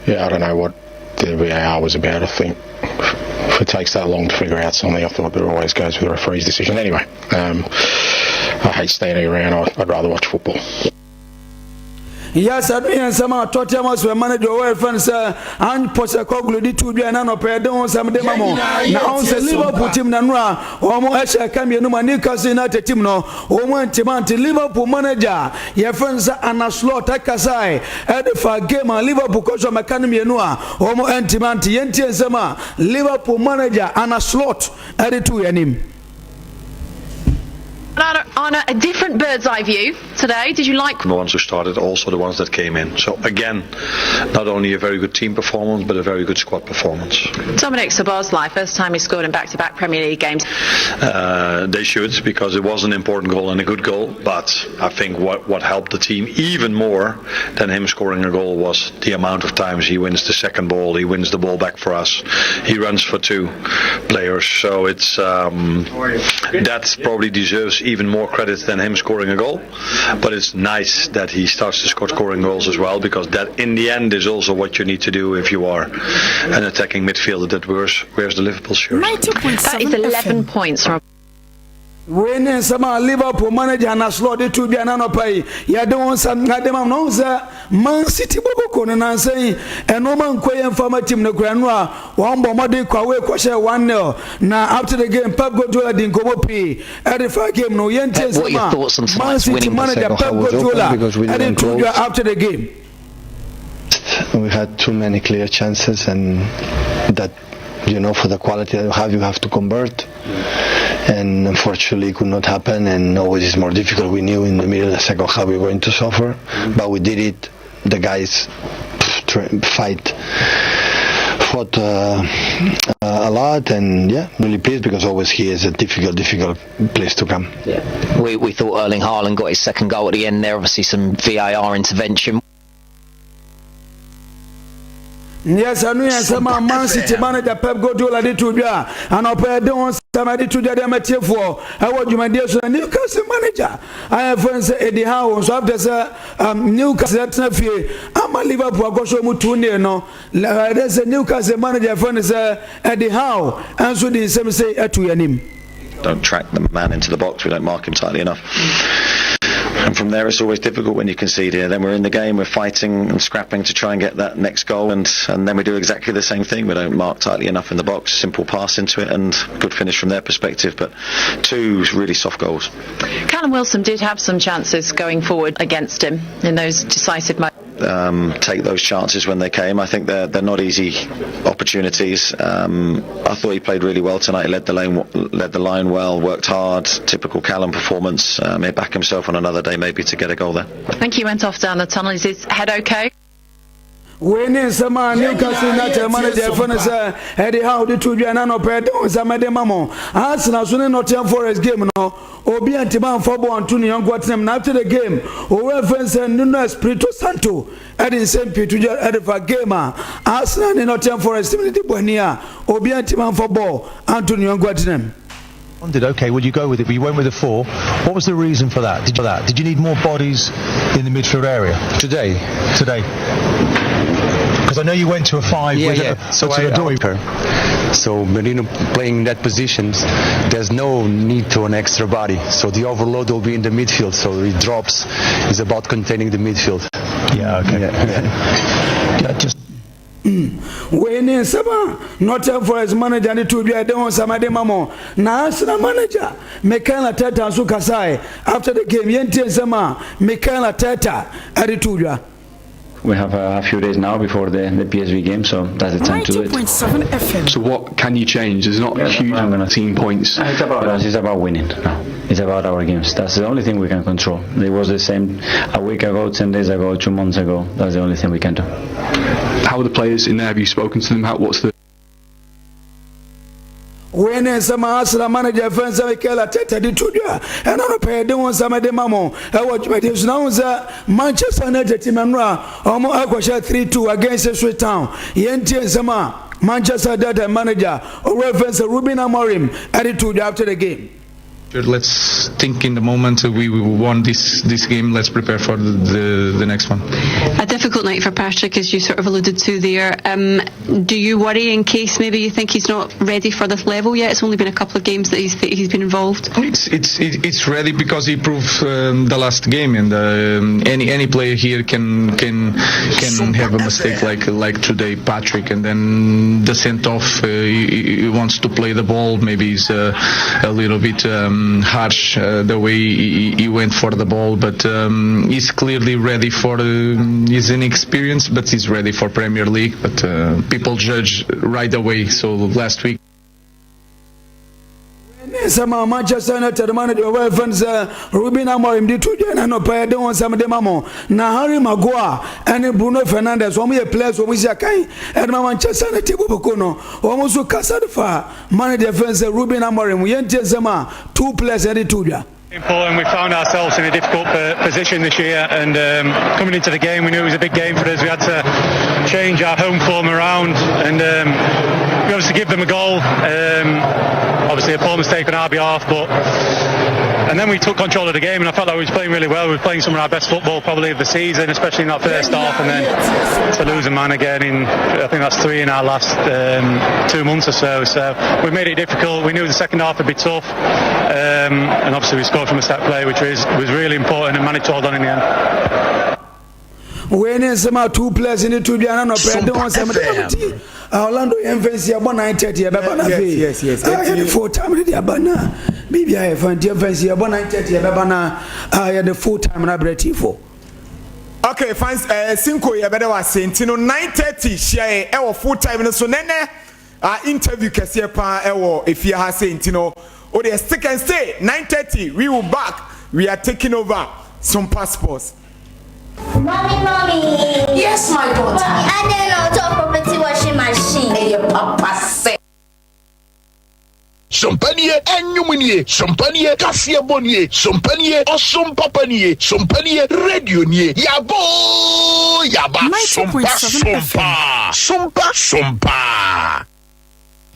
Yeah, I don't know what the VAR was about. I think if it takes that long to figure out something, I thought it always goes with the referee's decision. Anyway, um, I hate standing around. I'd rather watch football. Yes, ɛno yɛ nsɛm a Tottenham Hotspur manager ɔwɔ ɛfɛ no sɛ Ange Postecoglou de to dwa ɛna nɔpɛ ɛde ho nsɛm de ma mo na ɔn sɛ Liverpool team na nora wɔn ɛhyɛ ɛka mmienu ma Newcastle United team no wɔn antimi ante Liverpool manager yɛfɛ no sɛ Arne Slot ɛkasae ɛde fa game a Liverpool kɔ so mɛka no mmienu a wɔn antimi ante yɛntie nsɛm a Liverpool manager Arne Slot ɛde to yɛn anim. On a, a different bird's eye view today, did you like the ones who started, also the ones that came in? So again, not only a very good team performance, but a very good squad performance. Dominic Szoboszlai, first time he scored in back-to-back Premier League games. Uh, they should because it was an important goal and a good goal. But I think what what helped the team even more than him scoring a goal was the amount of times he wins the second ball, he wins the ball back for us, he runs for two players. So it's um, that probably deserves even more credit than him scoring a goal. But it's nice that he starts to score scoring goals as well because that in the end is also what you need to do if you are an attacking midfielder that wears wears the Liverpool shirt. That is 11 points from Wei ne nsɛm a Liverpool manager Arne Slot de too dwa n'anɔpa yi. Yɛde wo nsɛm ade ma no sɛ Man City bɔbɔko no nansa yi ɛnoɔma nkɔ yɛ mfa ma team no koraa no a wɔn bɔ mmɔden kɔ away kɔhyɛ 1-0 na after the game Pep Guardiola di nkɔmmɔ pii ɛde fa game no yɛntie nsɛm a Man City manager Pep Guardiola ɛde too dwa after the game. We had too many clear chances and that you know for the quality that you have you have to convert and unfortunately it could not happen and always it's more difficult we knew in the middle of the second half we were going to suffer but we did it the guys fight fought uh, uh, a lot and yeah really pleased because always here is a difficult difficult place to come yeah we, we thought Erling Haaland got his second goal at the end there obviously some VAR intervention Yes, ɛno yɛ nsɛm a Man City manager Pep Guardiola de to dwa anɔpa ɛde ho nsɛm ɛde to dwa de ama tiefoɔ ɛwɔ dwumadie so na Newcastle manager a yɛfrɛ no sɛ Eddie Howe nso after sɛ um, Newcastle atena fie ama Liverpool akɔhyɛ mu 2-0 no ɛde sɛ Newcastle manager yɛfrɛ no sɛ Eddie Howe nso de nsɛm sei ato yɛn anim. Don't track the man into the box. We don't mark him tightly enough. And from there, it's always difficult when you concede here. Then we're in the game, we're fighting and scrapping to try and get that next goal, and, and then we do exactly the same thing. We don't mark tightly enough in the box, simple pass into it, and good finish from their perspective. But two really soft goals. Callum Wilson did have some chances going forward against him in those decisive moments. Um, take those chances when they came. I think they're they're not easy opportunities. Um, I thought he played really well tonight. He led the lane, led the line well, worked hard. Typical Callum performance. Um, he'll back himself on another day maybe to get a goal there. I think he went off down the tunnel. Is his head okay? Wei ne nsɛm a Newcastle United manager fɛ no sɛ Eddie Howe de to dwa na anɔpa ɛde ho nsɛm de ma mo. Arsenal so ne Nottingham Forest game no, obi antimi amfa bɔɔl anto ne yɔnko atenam na after the game, owura fɛ no sɛ Nuno Espirito Santo de nsɛm pii to dwa de fa game a Arsenal ne Nottingham Forest team no de bɔ ani a obi antimi amfa bɔɔl anto ne yɔnko atenam. Did okay, would you go with it? But you went with a four. What was the reason for that? Did you, that? Did you need more bodies in the midfield area today? Today, because I know you went to a five. Yeah, with yeah. A, so I, I, so Merino playing in that position, there's no need to an extra body. So the overload will be in the midfield. So it drops. It's about containing the midfield. Yeah. Okay. Yeah. yeah. yeah just Wei ne nsɛm a Nottingham Forest manager de too dwa ɛde ho nsɛm ɛde ma mo. Na Arsenal manager Mikel Arteta nso kasae after the game. Yɛntie nsɛm a Mikel Arteta ɛde too dwa. We have a few days now before the, the PSV game, so that's the time to do it. FM. So what can you change? There's not yeah, huge I'm gonna, team points. It's about us. It's about winning. No, it's about our games. That's the only thing we can control. It was the same a week ago, 10 days ago, two months ago. That's the only thing we can do. How are the players in there? Have you spoken to them? How, what's the Wei ne nsɛm a Arsenal manager fɛn sɛ Mikel Arteta de to dwa ɛna no pɛɛ de ho nsɛm de ma mo ɛwɔ dwumadie so na ho sɛ Manchester United team ɛno a wɔn akɔhyɛ 3-2 against Ipswich Town yɛntie nsɛm a. Manchester United manager owura fɛn sɛ Ruben Amorim ɛde to dwa after the game. Let's think in the moment we, we won this this game. Let's prepare for the, the, the next one. A difficult night for Patrick, as you sort of alluded to there. Um, do you worry in case maybe you think he's not ready for this level yet? It's only been a couple of games that he's that he's been involved. It's it's it's ready because he proved um, the last game, and um, any any player here can can can have a mistake like like today, Patrick, and then the sent off. Uh, he, he wants to play the ball. Maybe he's uh, a little bit. Um, harsh uh, the way he, he, went for the ball, but um, he's clearly ready for. Uh, he's inexperienced, but he's ready for Premier League. But uh, people judge right away. So last week. nsɛm a Manchester United manager ɔwɔ ɛfɛn sɛ Ruben Amorim de to dwa na nɔpɛ yɛde wɔn nsɛm de ma mo na Harry Maguire ɛne Bruno Fernandes wɔn yɛ players wɔn si akan ɛde ma Manchester United bɔbɔko no wɔn nso kasa de fa manager fɛn sɛ Ruben Amorim yɛn tie nsɛm a two players ɛde to dwa. Important. We found ourselves in a difficult position this year, and um, coming into the game, we knew it was a big game for us. We had to change our home form around, and um, we obviously give them a goal. Um, obviously, a poor mistake on our behalf, but and then we took control of the game, and I felt like we was playing really well. We were playing some of our best football probably of the season, especially in that first half, and then to lose a man again in I think that's three in our last um, two months or so. So we made it difficult. We knew the second half would be tough, um, and obviously we scored from a set play, which was, was really important and managed to hold on in the end. wei ne nsɛm a two players ne to dwa na nɔpɛ de ho nsɛm de ti Orlando yɛn fɛn si ɛbɔ 9:30 yɛbɛba na afei yɛde full time de de aba na biribi ayɛ fɛn ti yɛn fɛn si ɛbɔ 9:30 yɛbɛba na yɛde full time na abrɛ ti fo. Okay, fans, uh, Cinco yɛbɛdɛ wɔ ase nti no 9:30 hyia yɛ ɛwɔ full time no so nɛnɛ uh, interview kɛseɛ paa ɛwɔ efie ha se nti no o de stick and stay 9:30 we will back we are taking over Sompa Sports. Mommy, mommy. Yes, my daughter. Mommy, I didn't know to property washing machine. Hey, papa say. Sompa nie, ɛnwom nie, sompa nie, kaseɛbɔ nie, sompa nie, ɔsom papa nie, sompa nie, radio nie, yabɔ yaba, sompa sompa, sompa sompa.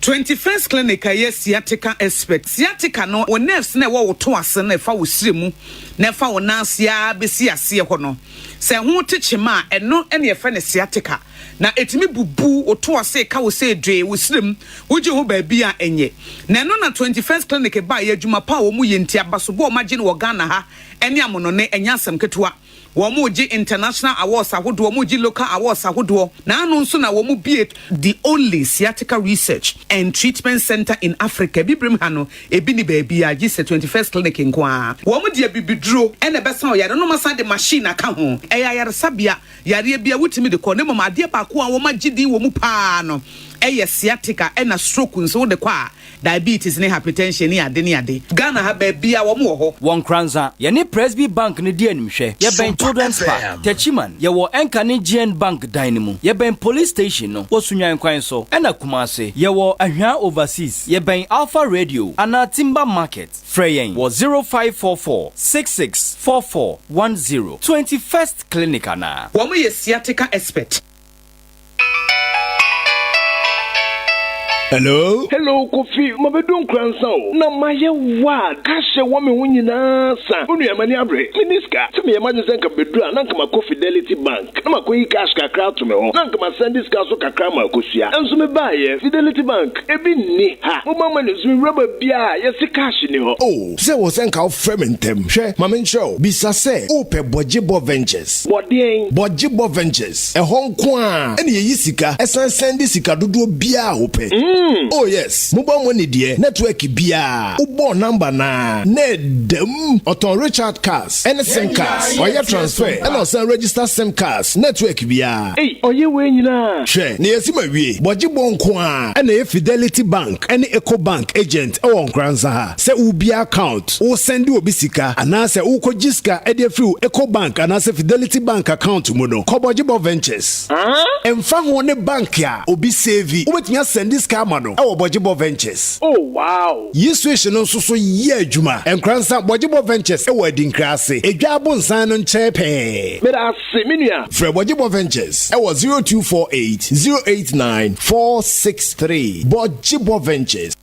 21st Clinic a ɛyɛ sciatica expert. Sciatica no, wo nerves no a ɛwɔ wo to ase no ɛfa wo srɛ mu na ɛfa wo nan ase ara bɛsi aseɛ hɔ no, sɛ ɛho te kyema a, ɛno na yɛfrɛ no sciatica. Na ɛtumi bubu wo to ase, ɛka wo sɛ dwee, wo srɛ mu, wogye ho baabi a ɛnyɛ. Na ɛno na 21st Clinic baeɛ, adwuma pa a wɔyɛ nti, abasobɔ a wɔagye no wɔ Ghana ha ne amonɔne, ɛnyɛ asɛm ketewa. Wɔregye international awards ahodoɔ, wɔregye local awards ahodoɔ. Naano nso na wɔbue the only sciatica research and treatment centre in Africa. Abibirem ha no, ebi nni baabiara gye sɛ 21st Clinic nko ara. Wɔde abibiduro na ɛbɛsa ɔyare no, na wɔasan de machine aka ho. Ɛyɛ ayaresabea, yareɛ biara wotumi de kɔ, na mmom adeɛ baako a wɔagye din wɔ mu pa ara no yɛ sciatica ɛna stroke nso wode kɔ a, Diabetes ne hypertension ne ade ne ade. Ghana ha baabiaa wɔn wɔ hɔ. Wɔ Nkoranza, yɛne Presby Bank no di animhwɛ. Yɛbɛn Children's Park, Techiman, yɛwɔ Ɛnka ne GN Bank dan no mu. Yɛbɛn Police Station no wɔ Sunyani kwan so, ɛna Kumasi, yɛwɔ Ahwea Overseas, yɛbɛn Alpha Radio anaa Timber Market. Frɛ yɛn wɔ 0544 66 44 10, 21st Clinic anaa. Wɔn yɛ sciatica expert. Hello? Hello Kofi, mabedu Nkoransa o, na mayɛ wild, cash a ɛwɔ me ho nyinaa sa. Wo nua m'ani abere, menni sika. Sɛ meyɛ m'adwene sɛ nka mebedu a, na nka makɔ Fidelity Bank na makɔyi cash kakra ato me ho, na nka masɛnde sika nso kakra ama Akosua. Nso mebaeɛ, Fidelity Bank, ebi nni ha. Mobile money nso mewura baabiara a, yɛse cash nni hɔ. Oh, sɛ ɛwɔ sɛ nka wofrɛ me ntɛm. Hwɛ, ma menkyerɛ wo. Bisa sɛ wopɛ Bɔgyebɔ Ventures. Bɔ deɛn? Bɔgyebɔ Ventures. Ɛhɔ nko ara na yɛyi sika san sɛnde sika dodoɔ biara a wopɛ. Oh yes, mobile money deɛ network biara wobɔɔ number no ara na ɛda mu. Ɔtɔn recharge cards ɛne sim cards, ɔyɛ transfer ɛna ɔsan register sim cards network biara. Ei, ɔyɛ wei nyinaa? Hwɛ, na yɛasi ma wie. Bɔgyebɔ nko ara na ɛyɛ Fidelity Bank ɛne Ecobank agent ɛwɔ Nkoranza ha. Sɛ wobue account, wosɛnde obi sika, anaasɛ worekɔgye sika de afiri wo Ecobank anaasɛ Fidelity Bank account mu no, kɔ Bɔgyebɔ Ventures. Ɛmfa ho ne bank a obi save, wobɛtumi asɛnde sika ama. ama no wɔ Bɔgyebɔ Ventures. Oh wow! Yi switch no nso so yɛ adwuma. Nkoransa Bɔgyebɔ Ventures wɔ Adinkra ase, Edwa Abonsan no nkyɛn pɛɛ. Meda ase me nua. Frɛ Bɔgyebɔ Ventures wɔ 0248 089 463. Bɔgyebɔ Ventures.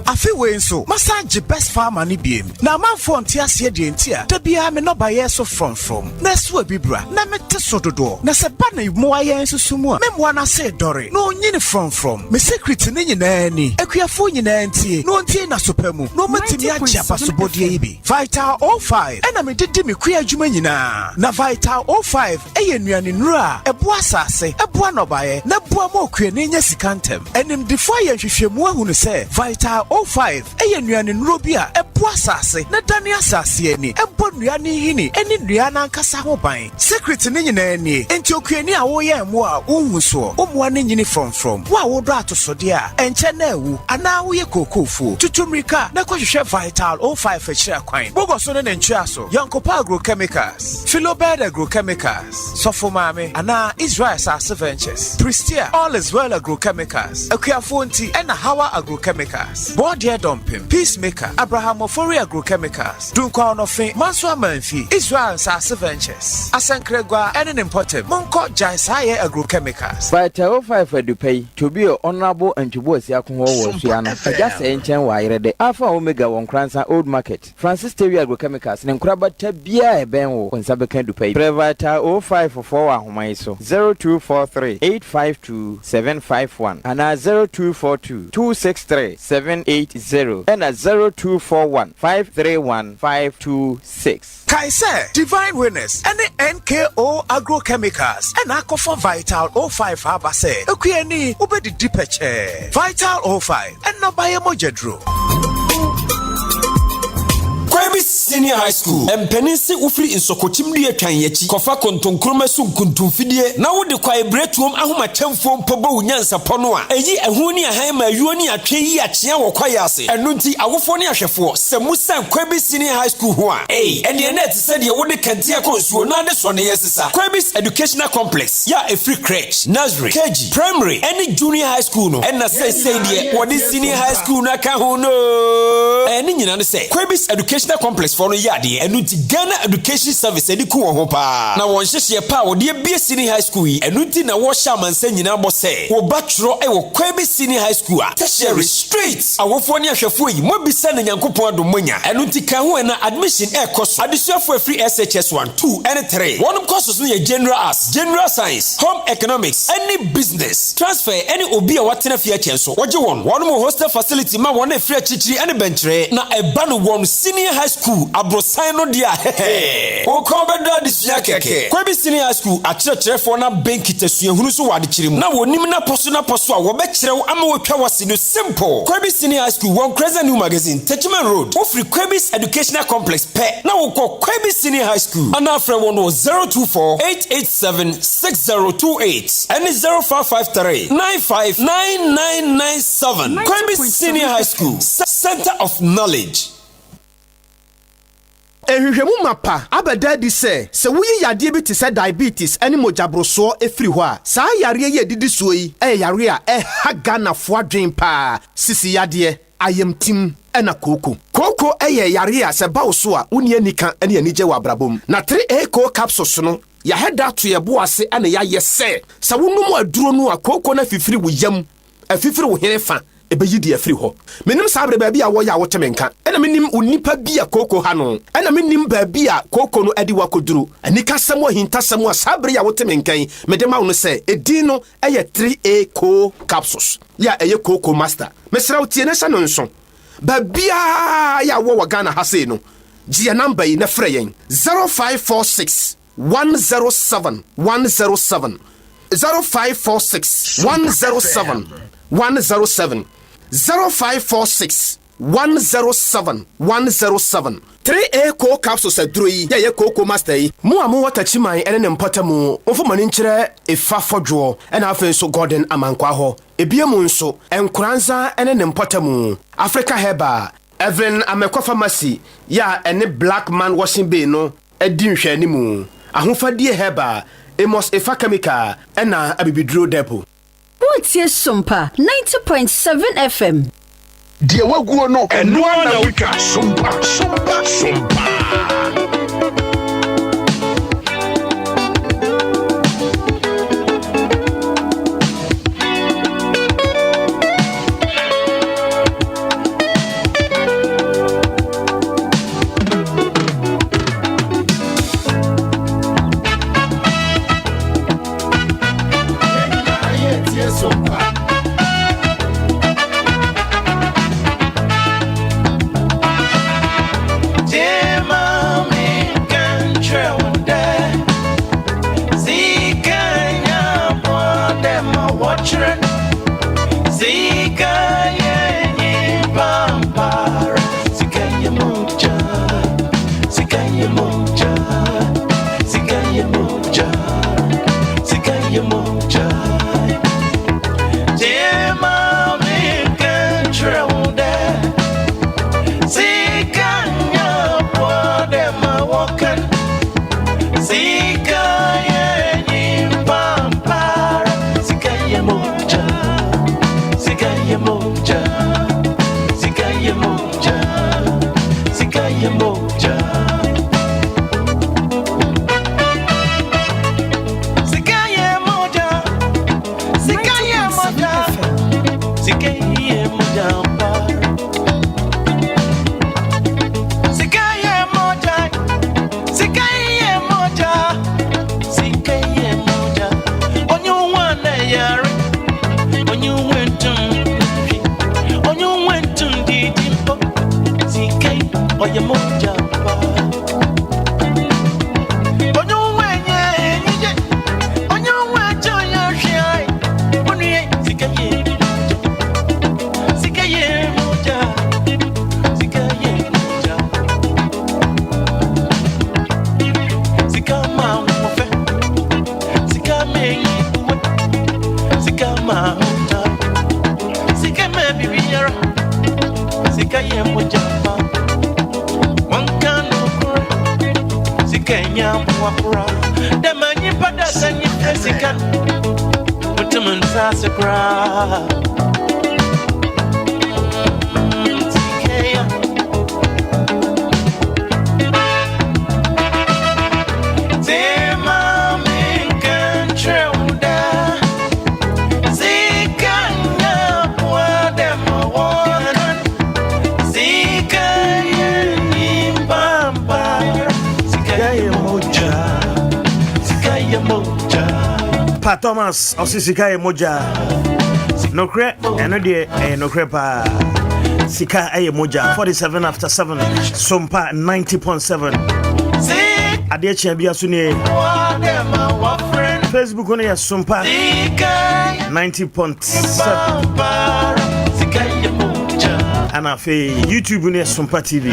Afe wei nso, masan agye Best Farmer no biem. Na amanfoɔ nte aseɛ deɛ nti a da biara me nnɔbaeɛ so frɔmfrɔm, na ɛso abibira, na mete so dodoɔ. Na sɛ ɛba ne mmoa yɛn nso so mu a, me mmoa no ase redɔre, na ɔnyini frɔmfrɔm. Me secret no nyinaa ni, akuafoɔ nyinaa ntie, na wɔntie n'aso pa mu, na wɔatumi agye abasobɔdeɛ yi bi. Vital 05 na mede di me kua adwuma nyinaa. Na Vital 05 yɛ nnuanennuro a ɛboa asase, ɛboa nnɔbaeɛ, na ɛboa ma okuani nya sika ntɛm. Animdefoɔ ayɛ nhwehwɛmu ahunu sɛ Vital 05 yɛ nnuanennuro bi a ɛboa asase na ɛdane asase ani, ɛbɔ nnua no nhini ne nnua no ankasa ho ban. Secret no nyinaa nie, enti okuani a woyɛn mmoa a wonhu soɔ, wo mmoa no nyini frɔmfrɔm, wo a wodɔ atosodeɛ a ɛnkyɛ na awu, anaa woyɛ kookofuo, tutu mmirika na kɔhwehwɛ Vital 05 akyiri akwan. Bogɔ so ne ne ntweaso, Yɔnkopa Agrochemicals. Philobed Agrochemicals, Sɔfo Maame, anaa Israel Asase Ventures, Prestea, All is Well Agrochemicals, Akuafoɔ Nti, ɛna Hawa Agrochemicals, Bɔɔdeɛ Dɔmpem, Peacemaker, Abraham Ofori Agrochemicals, Dunkwa Ɔnɔfe, Manso Amanfi, Israel Nsase Ventures, Asankragua ɛne ne mpɔtam. Monkɔ Gyae Saa Yɛ Agrochemicals. Vital 05 Adupa yi, Tobio Honourable Antwi Boasiako hɔ wɔ Asua no, Agya Sɛɛ nkyɛn wɔ Ayerɛdɛ, Alpha Omega wɔ Nkoransa Old Market. Francis Tewi Agrochemicals ne nkorabata biara a ɛbɛn wo, wo nsa bɛka adupa yi. Frɛ Vital 05 foɔ wɔ ahoma yi so, 0243 852 751 anaa 0242 263 780 ɛna 0241 531 526. Kae sɛ Divine Winners ne NKO Agrochemicals na akɔfa Vital 05 aba sɛ okuani wobɛdidi pɛkyɛɛ. Vital 05, nnɔbaeɛ mogyaduro. Kwabi Senior High School mpanin se wofiri nsɔkɔkyim dua twan akyi kɔfa kontonkroma so nkuntumfidie na wode kwaebiretuom ahomakyɛmfoɔ mpo bɔ wo nyansapɔ no a, ɛyi ɛho ne ahan ma ayuo ne atwe yi akyea wɔ kwaeɛ ase. Ɛno nti awofoɔ ne ahwɛfoɔ, sɛ mosiane Kwabi Senior High School ho a, ei, ɛneɛ na ɛte sɛ deɛ wode kɛntɛn kɔ nsuo na ade sɔneeɛ sesa. Kwabi's Educational Complex yɛ a ɛfiri Crèche, Nursery, KG, Primary ne Junior High School no na seesei deɛ wɔde Senior High School no aka ho no. Ɛɛ ne nyinaa ne sɛ Kwebis Educational Complex foɔ no yɛ adeɛ, ɛno nti Ghana Education Service ani ku wɔn ho paa. Na wɔn nhyehyeɛ pa a wɔde abue Senior High School yi, ɛno nti na wɔrehyɛ amansan nyinaa bɔ sɛ wɔba twerɛ wɔ Kwebis Senior High School a, Tertiary, straight! Awofoɔ ne ahwɛfoɔ yi, moabisa na Nyankopɔn adom moanya, ɛno nti ka ho ɛ na admission ɛrekɔ so. Adesuafoɔ a ɛfiri SHS 1, 2 ne 3, wɔnom courses no yɛ General Arts, General Science, Home Economics, ne Business. Transfer ne obi a watena fie akyɛ nso, wɔgye wɔn. Wɔnom wɔ hostel facility ma wɔn a ɛfiri akyirikyiri ne bɛnkyerɛ. Na ɛba no wɔn Senior High School aborosan no deɛ a, hɛhɛ, wo kɔn bɛdɔ adesua kɛkɛ. Kwabi Senior High School akyerɛkyerɛfoɔ no abɛn kitasuahunu so wɔ adekyerɛ mu, na wɔnim n'apɔso n'apɔso a wɔbɛkyerɛ wo ama wɔatwa w'ase no simple. Kwabi Senior High School wɔ Nkreza New Magazine, Techiman Road. Wofiri Kwabi's Educational Complex pɛ na wokɔ Kwabi Senior High School anaa frɛ wɔn wɔ 024 887 6028 ɛne 0553 95 9997. Kwabi Senior High School, Center of Knowledge. Nhwehwɛmu mapa abɛda adi sɛ, sɛ woyi yadeɛ bi te sɛ diabetes ne mogyaborosoɔ firi hɔ a, saa yareɛ yi a ɛdidi soɔ yi yɛ yareɛ a ɛha Ghanafoɔ adwene pa ara, sisi yadeɛ, ayamtim ɛna kooko. Kooko yɛ yareɛ a sɛ ɛba wo so a, wonni anika ne anigye wɔ abrabɔ mu. Na 3A Koo Capsules no, yɛahɛ da ato yɛn bo ase na yɛayɛ sɛ, sɛ wonom aduro no a, kooko no afifiri wo yam, afifiri wo hene fa, ɛbɛyi deɛ afiri hɔ. Mennim saa berɛ baabi a wɔyɛ a wote me nka, ɛna mennim onipa bi a kooko ha no, ɛna mennim baabi a kooko no de wo akɔduru. Anikasɛm ahintasɛm a saa berɛ yi a wote me nka yi mede ma wo no sɛ, edin no yɛ 3A Koo Capsules, yɛ a ɛyɛ Kooko Master. Mesrɛ wo tie na hyɛ no nso. Baabiara yɛ a wowɔ wɔ Ghana ha sei no, gye yɛn number yi na frɛ yɛn, 0546 107 107, 0546 107 107, 0546 107 107. 3A Koo Capsules aduro yi yɛ ɛyɛ Kooko Master yi. Mo a mowɔ Takyiman ne ne mpɔtamu, momfa mo ani nkyerɛ Efa Fɔdwoɔ ɛna afei nso Gordon Amankwaa hɔ. Ebia mu nso, Nkoranza ne ne mpɔtamu, Africa Herbal, Evelyn Amekɔ Pharmacy yɛ a ɛne Black Man Washing Bay no di nhwɛanimu. Ahofadie Herbal, Amos Efa Chemical ɛna Abibiduro Depot. Woretie Sompa 90.7 FM. Deɛ waguo no, ɛno ara na wotwa. Sompa, sompa, sompa. Pa Thomas ɔse sika yɛ mogya. Nokorɛ ɛno deɛ ɛyɛ nokorɛ paa. Sika ɛyɛ mogya. 47 after 7 Sompa 90.7. Adeɛ kyea bia so nie. Facebook no yɛ Sompa 90.7. Ana afei YouTube no yɛ Sompa TV.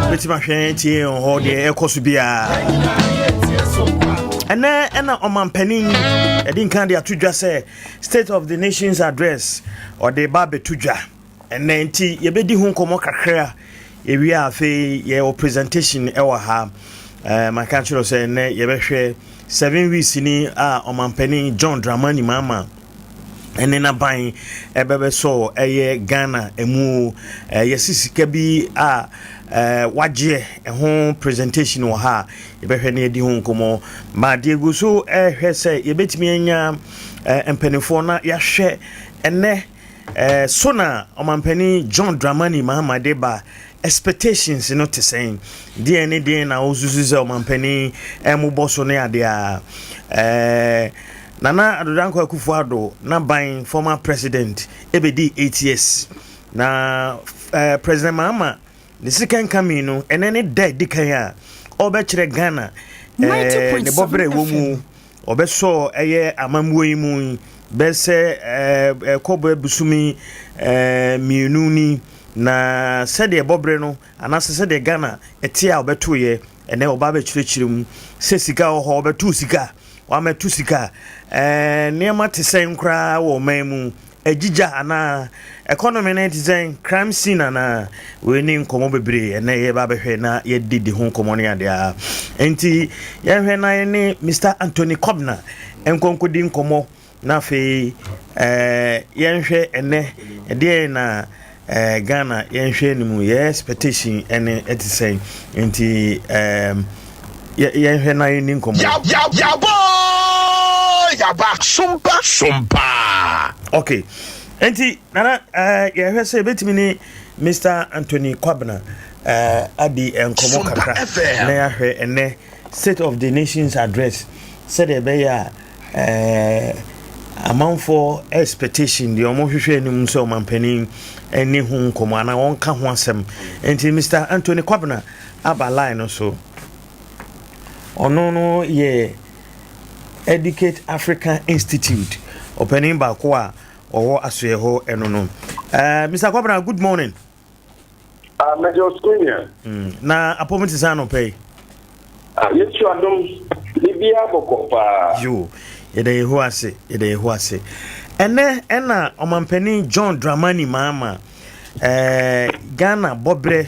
Bɛtumi ahwɛ tie hɔ deɛ ɛkɔ so biara. Ɛnɛ ɛna ɔmampanin ɛde nkan de ato dwa sɛ State of the Nation's Address ɔde ba abɛto dwa ɛnɛ nti yɛbɛdi ho nkɔmmɔ kakra yɛwie a afei yɛwɔ presentation ɛwɔ ha ɛɛ maka kyerɛ sɛ ɛnɛ yɛbɛhwɛ 7 weeks ni a ɔmampanin John Dramani Mahama ɛne n'aban ɛbɛbɛsɔ ɛyɛ Ghana ɛmu yɛsi sika bi a wagyeɛ ɛho presentation wɔ ha a yɛbɛhwɛ ne yɛdi ho nkɔmmɔ ma deɛ gu so ɛhwɛ sɛ yɛbɛtumi anya mpanimfoɔ na yɛahwɛ ɛnɛ so na ɔmampanin John Dramani Mahama de ba expectations no te sɛn deɛ ne deɛ na wosusu sɛ ɔmampanin ɛmobɔ so ne adeɛ a Nana Addo Dankwa Akufo-Addo n'aban former president ɛbɛdi 8 years na President Mahama ne second coming no ɛnɛ ne da di kan a ɔbɛkyerɛ Ghana ne bɔberɛ wɔ mu ɔbɛsɔ ɛyɛ amammuo yi mu bɛsɛ ɛkɔbɔ abusumi mmienu ni na sɛdeɛ bɔberɛ no anaasɛ sɛdeɛ Ghana ɛte a ɔbɛtoyɛ ɛnɛ ɔba bɛkyerɛkyerɛ mu sɛ sika wɔ hɔ ɔbɛto sika wamɛto sika nneɛma te sɛn koraa wɔ ɔman mu. Agyigya anaa? Economy no te sɛn? Crime scene anaa? Wei ne nkɔmmɔ bebree ɛnɛ yɛba abɛhwɛ na yɛdidi ho nkɔmmɔ ne adeɛ a. Nti yɛnhwɛ na yɛne Mr. Anthony Kobna nkɔnkɔdi nkɔmmɔ na afei eh, yɛnhwɛ ɛnɛ ɛdeɛn na eh, Ghana yɛnhwɛ no mu yɛ expectation ɛne ɛte sɛn. Nti eh, yɛnhwɛ na yɛnni nkɔmmɔ. Yabɔ yaba sompa sompa. Okay. Nti nana eh, yɛhwɛ sɛ yɛbɛtumi ne Mr. Anthony Kwabena eh, adi nkɔmmɔ kakra na yɛahwɛ ɛnɛ State of the Nation's Address sɛdeɛ ɛbɛyɛ a eh, amanfoɔ expectation deɛ wɔhwehwɛ anim sɛ ɔmampanin ne ho nkɔmmɔ anaa wɔnka ho asɛm. Nti Mr. Anthony Kwabena aba line no so. Ɔno no yɛ Educate Africa Institute ɔpanin baako a ɔwɔ asoɛ hɔ ɛno no. Uh, Mr. Kwabena, good morning. Uh, Major Senior. Na apɔm te sɛ anɔpɛ yi. Uh, Yesu adom, biribiara bɔkɔ paa. Yo, yɛda Yehowa ase, yɛda Yehowa ase. Ɛnɛ ɛna ɔmampanin John Dramani Mahama eh, Ghana bɔberɛ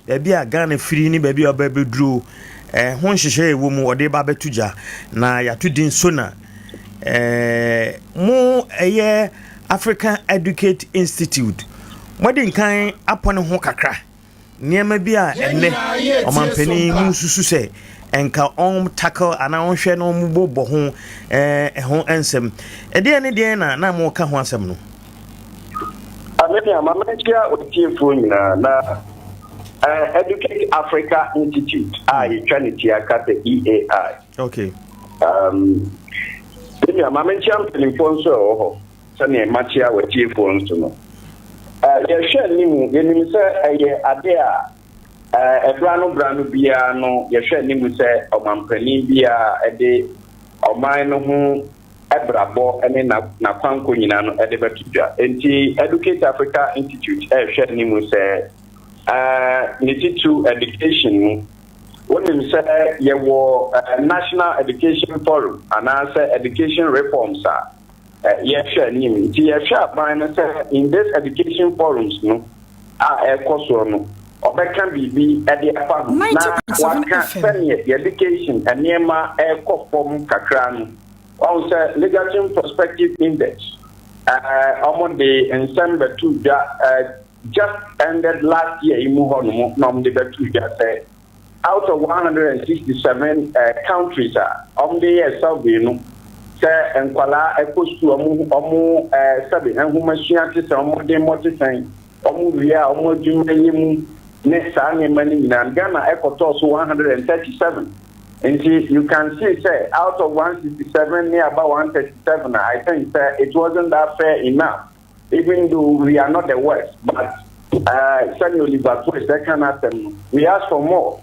Baabi a Ghana firi ne baabi a ɔba bɛduro, eh, ho nhyehyɛe a ɛwɔ mu ɔde ba bɛto gya na yɛato din SONA. Eh, mo ɛyɛ African Educate Institute, moadi nkan apɔ ne ho kakra nneɛma bi a ɛnnɛ ɔmampanin mu susu sɛ nka ɔn tackle anaa ɔnhwɛ na ɔmbobɔ ho eh, ɛho nsɛm. Ɛdeɛn ne deɛn na na moka ho asɛm no? Me nua, ma menkyia otiefoɔ nyinaa na eh, Educate Africa Institute a yɛtwa ne tia ka sɛ EAI. Okay. Um, me nua, ma menkyia mpanimfoɔ nso a ɛwɔ hɔ sɛdeɛ makyia w'atiefoɔ nso no. Uh, yɛhwɛ anim, yɛnim sɛ ɛyɛ ade a uh, ɛberɛ ano berɛ ano biara no yɛhwɛ anim sɛ ɔmampanin biara ɛde ɔman no ho brabɔ ne n'akwankɔ nyinaa no de bɛto dwa. Enti Educate Africa Institute rehwɛ anim sɛ ne titiriw education mu. Wonim sɛ yɛwɔ National Education Forum anaasɛ Education Reforms a yɛhwɛ anim. Nti yɛhwɛ aban no sɛ in this education forums no a ɛrekɔ soɔ no, ɔbɛka biribi de afa ho na waka sɛdeɛ yɛ education nneɛma rekɔ fam kakra no. Wahu sɛ Legatum Prospective Index, wɔn de nsɛm bɛto dwa just ended last year yi mu hɔ nom na wɔn de bɛto dwa sɛ out of 167 countries a wɔn de yɛɛ survey no sɛ nkwadaa ɛkɔ sukuu wɔn wɔn sɛbe nhomasua te sɛ wɔn mmɔdenmmɔ te sɛn, wɔn wie a wɔn adwuma yɛ mu ne saa nneɛma no nyinaa Ghana ɛkɔtɔɔ so 137. Nti you can see sɛ out of 167 ne aba 137 a, I think sɛ it wasn't that fair enough even though we are not the worst but uh, sɛnea Oliver Twist ɛka n'asɛm no, we ask for more.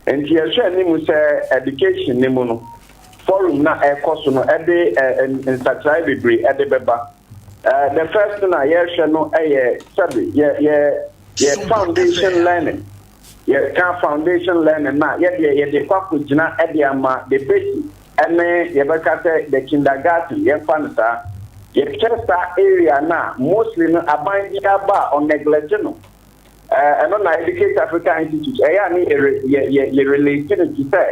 Nti yɛhwɛ anim sɛ education ne mu no, forum na ɛkɔ so no ɛde nsakyerae bebree ɛde bɛba. The first thing a yɛhwɛ no ɛyɛ sɛbe yɛ yɛ yɛ foundation learning. Yɛka foundation learning no a, yɛdeɛ yɛde kɔ akɔgyina de ama the basic ɛne yɛbɛka sɛ the kindergarten, yɛmfa no saa. Yɛhwɛ saa area no a, mostly no aban biara ba a, ɔneglect no. Ɛno na Educate Africa Institute ɛyɛ a ne yɛ yɛ yɛ relate no te sɛ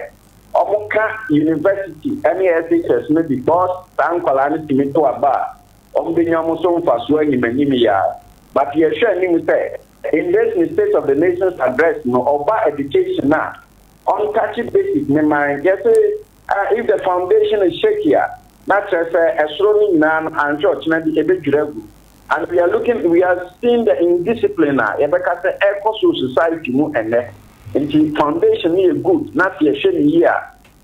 wɔka university ɛne SHS no because saa nkwadaa no tumi to aba a, wɔbɛnya wɔn so mfasoɔ animanim yɛ a. But yɛhwɛ anim sɛ In this ne State of the Nation's Address no ɔba education a ɔntakye basic ne man yɛse ah if the foundation is shaky a na kyerɛ sɛ ɛsoro no nyinaa no anhwɛ ɔkyena bi ɛbɛdwiri agu and we are looking we are seeing the indiscipline a yɛbɛka sɛ ɛrekɔ so society mu ɛnnɛ nti foundation no yɛ good na sɛ yɛhwɛ no yie a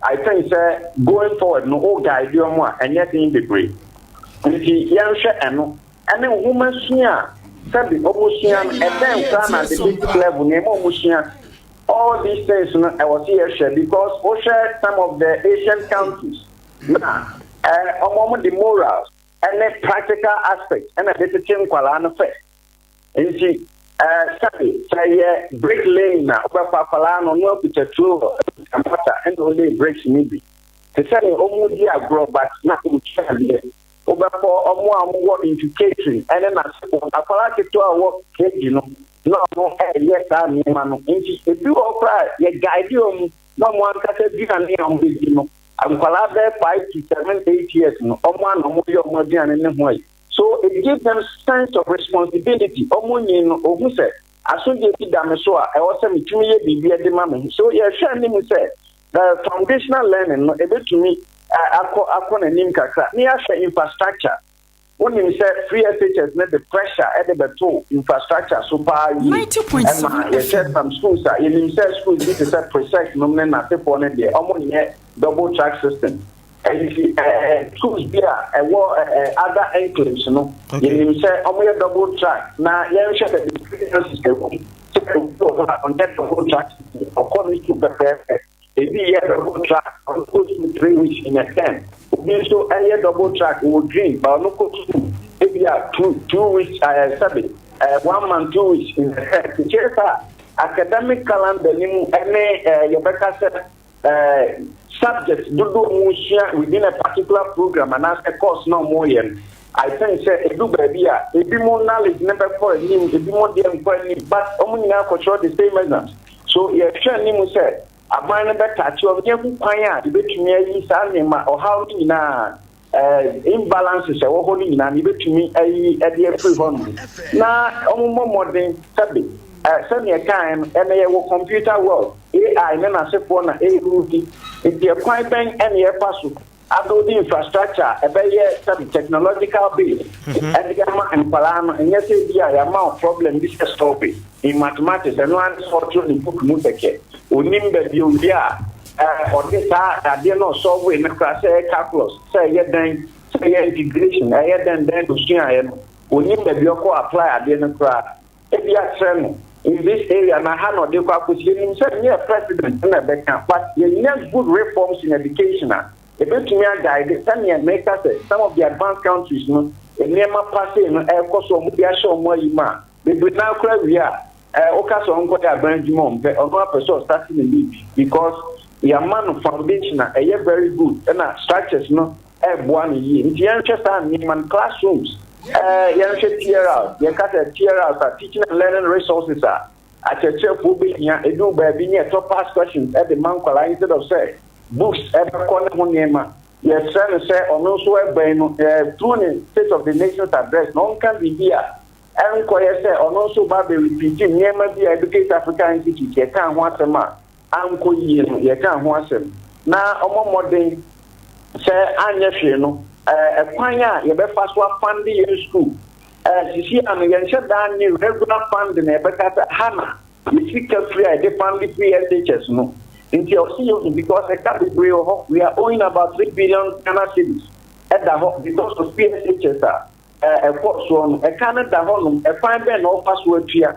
I think sɛ going forward no wo guide wɔn a ɛnyɛ den bebree nti yɛnhwɛ ɛno. Ɛne nwoma sua a sɛbe ɔmo sua no ɛbɛn koraa na the basic level nneɛma ɔmo sua all these things no ɛwɔ sɛ yɛhwɛ because wohwɛ some of the Asian countries na ɛɛ ɔmo ɔmo de morals ɛne practical aspect ɛna ɛde tete nkwadaa no first nti ɛɛ sɛbe sɛ yɛ brick laying na wobɛkɔ akwadaa no no akuta tuo akuta mata ɛna ɔlay bricks no bi te sɛ nea ɔmo di agorɔ but na ɔmo sua adeɛ. Wobɛkɔ wɔn a wɔwɔ into catering ne n'asefoɔ, akwadaa ketewa a ɔwɔ KG no na ɔno reyɛ saa nneɛma no. Nti ebi wɔ hɔ koraa a yɛ guide wɔn na wɔn ankasa aduane a wɔbɛdi no, nkwadaa bɛyɛ 5 to 7, 8 years no, wɔn ara na wɔyɛ wɔn aduane ne ho ayi. So it gives them sense of responsibility. Wɔn nyin no, ohu sɛ asodie bi da me so a ɛwɔ sɛ metumi yɛ biribi de ma me ho. So yɛhwɛ anim sɛ foundational learning no ebetumi akɔ n'anim kakra. Ne yɛahwɛ infrastructure. Wonim sɛ free SHS ne de pressure ɛde bɛto infrastructure so paa yie. Ɛma yɛhwɛ some schools a yɛnim sɛ schools bi te sɛ Presec nom ne n'asefoɔ no deɛ, ɔmo nyɛ double track system. Nti schools bi a ɛwɔ other enclaves no, yɛnim sɛ ɔmo yɛ double track, na yɛnhwɛ the differences ɛwɔ mu sɛ obi wɔ hɔ a ɔnyɛ double track system, ɔkɔ ne school pɛpɛɛpɛ. Ebi yɛ double track, ɔno kɔ school 3 weeks in a term. Obi nso ɛyɛ double track wɔ green, but ɔno kɔ school ebi a 2 2 weeks, sɛbi, one month 2 weeks in a term. Kyerɛ sɛ academic calendar ni mu ɛne yɛbɛka sɛ subject dodoɔ mu sua within a particular program anaasɛ course na ɔmo yɛ no, I think sɛ edu baabi a ebi mu knowledge ne bɛkɔ anim, ebi mu deɛ nkɔ anim, but ɔmo nyinaa kɔkyerɛ the same exams. So yɛhwɛ anim sɛ aban no bɛtakye ɔmo yɛhu kwan a yɛbɛtumi ayi saa nneɛma ɔhaw no nyinaa, imbalances ɛwɔ hɔ no nyinaa no, yɛbɛtumi ayi ɛde afiri hɔ nom na ɔmo mmɔ mmɔden. Sɛbi, sɛnea kan no, ɛnɛ yɛwɔ computer world, AI ne n'asefoɔ na ɛredi. Nti ɛkwan bɛn ɛna yɛfa so abuild infrastructure a ɛbɛyɛ sɛbi technological base ɛde ama nkwadaa no? Ɛnyɛ sɛ bi a yɛama wo problem bi sɛ solve in mathematics, ɛno ara ne sɛ ɔtwerɛ ne book mu kɛkɛ, onim baabi owie a ɔde saa adeɛ no ɔsolve no koraa, sɛ ɛyɛ calculus, sɛ ɛyɛ dɛn, sɛ ɛyɛ integration, ɛyɛ dɛn dɛn osuaeɛ no, onim baabi ɔkɔ apply adeɛ no koraa. Ebi akyerɛ no in this area na ha na ɔde kɔ akɔsi. Yɛnim sɛ nyɛ president na ɛbɛka, but yɛnyɛ good reforms in education a ebetumi aguide sɛnea meka sɛ some of the advanced countries no, nneɛma paase no ɛrekɔ so, ɔmo de ahyɛ ɔmo ayi mu a bebree naa kora wie a woka sɛ ɔnkɔyɛ aban adwuma, ɔmpɛ. Ɔno apɛ sɛ ɔstart ne lead because yɛama no foundation a ɛyɛ very good, ɛna structures no ɛɛboa no yie. Nti yɛnhwɛ saa nneɛma no, classrooms, yɛnhwɛ TLR. Yɛka sɛ TLR a, teaching and learning resources a akyerɛkyerɛfoɔ bɛhia. Edu baabi ne ɛtɔ past questions ɛde ma nkwadaa instead of sɛ books ɛbɛkɔ ne ho nneɛma. Yɛsrɛ no sɛ ɔno nso ɛbɛn no through ne State of the Nations Address na ɔnka biribi a ɛnkɔyɛ sɛ ɔno nso ba bɛ repeat nneɛma bi a Educate Africa Institute yɛka ho asɛm a ankɔ yie no. Yɛka ho asɛm na ɔmɔ mmɔden sɛ anyɛ hwee no, ɛkwan a yɛbɛfa so afund yɛn school sisi ano, yɛnhyɛ dan ne regular fund na yɛbɛka sɛ ha na yɛsika firi a yɛde fund free SHS no. Nti ɔsi yɛ because ɛka bebree wɔ hɔ. We are owing about 3 billion Ghana cedis ɛda hɔ because of free SHS a ɛkɔ soɔ no. Ɛka no da hɔ nom. Ɛkwan bɛn na ɔfa so atua?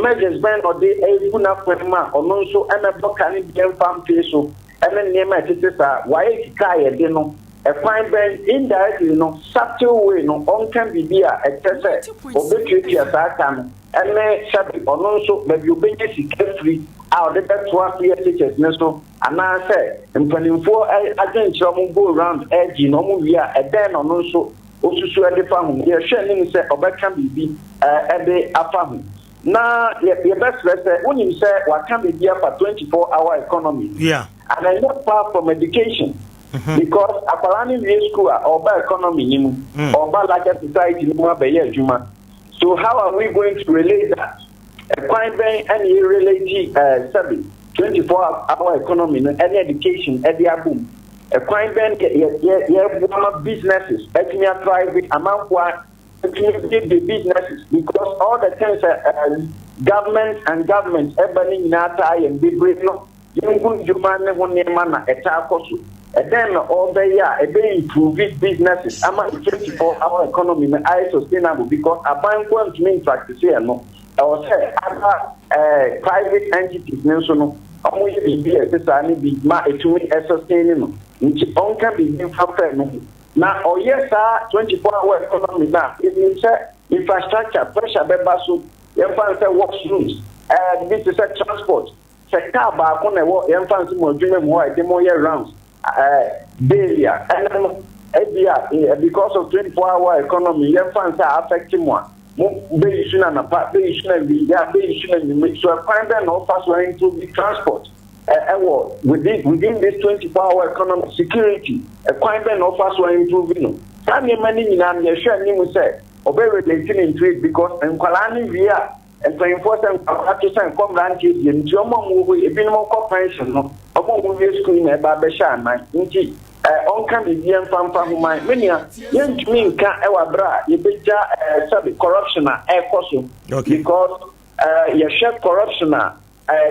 Measures bɛn na ɔde egu n'akwan mu a ɔno nso ɛmɛbɔ ka ne bi mfa mpee so ɛne nneɛma ɛtete saa? Wayɛ sika a yɛde no, ɛkwan bɛn, indirectly no, subtle way no, ɔnka biribi a ɛkyɛ sɛ ɔbɛtuatua saa ka no, ɛne sɛbi ɔno nso baabi ɔbɛnya sika firi a ɔde bɛtoa free SHS ne so, anaasɛ mpanimfoɔ adwenkyerɛ ɔmo go round ɛgyi na ɔmo wie a, ɛdɛn na ɔno nso osusu ɛde fa ho? Yɛhwɛ anim sɛ ɔbɛka biribi ɛde afa ho. Na yɛbɛsrɛ sɛ wonim sɛ waka biribi afa 24 hour economy and ɛnyɛ far from education because akwadaa no wie school a, ɔba economy ni mu, ɔba larger society ni mu abɛyɛ adwuma. So how are we going to relate that? Ɛkwan bɛn ɛna yɛ relate sɛbi 24 hour economy no ɛne education ɛde abom? Ɛkwan bɛn yɛ yɛ yɛboa ma businesses ɛtumi athrive, amanfoɔ ɛtumi build the businesses? Because all the things government and government ɛba ne nyinaa taa yɛn bebree no, yɛnhu ndwuma ne ho nneɛma na ɛtaa kɔ so. Ɛdɛn na ɔbɛyɛ a ɛbɛ improve businesses ama 24 hour economy no ayɛ sustainable? Because aban nko ntumi mpractice yɛ no, ɛwɔ sɛ other private entities ne nso no ɔmo yɛ biribi a ɛte saa ne bi ma ɛtumi ɛsustain no. Nti ɔnka biribi nfa fɛ no ho na ɔyɛ saa 24 hour economy na ebi sɛ infrastructure pressure bɛba so. Yɛmfa n sɛ washrooms, bi te sɛ transport, sɛ car baako na ɛwɔ, yɛmfa n sɛ mo adwuma mu hɔ a ɛde mo yɛ rounds daily a, ɛna no Ebia because of 24 hour economy yɛmfa no sɛ affect mo a, mo bɛyi su no anapa, bɛyi su no awia, bɛyi su no anwummere. So ɛkwan bɛn na ɔfa so improve transport ɛwɔ within this 24 hour economy? Security, ɛkwan bɛn na ɔfa so improve no? Saa nneɛma no nyinaa no yɛhwɛ anim sɛ ɔbɛ relate no into it because nkwadaa no wie a, mpanyinfoɔ sɛ nkwadaa to sɛ nkɔ mmeranteɛ biem, nti ɔmo a ɔmo wɔ hɔ yi, ebinom kɔ pension no, ɔmo a ɔmo wie school na ɛba abɛhyɛ anan. Nti ɔnka biribi mfa mfa ho man. Me nua, yɛntumi nka ɛwɔ abere a yɛbɛgya sɛbi corruption a ɛrekɔ so because yɛhwɛ corruption a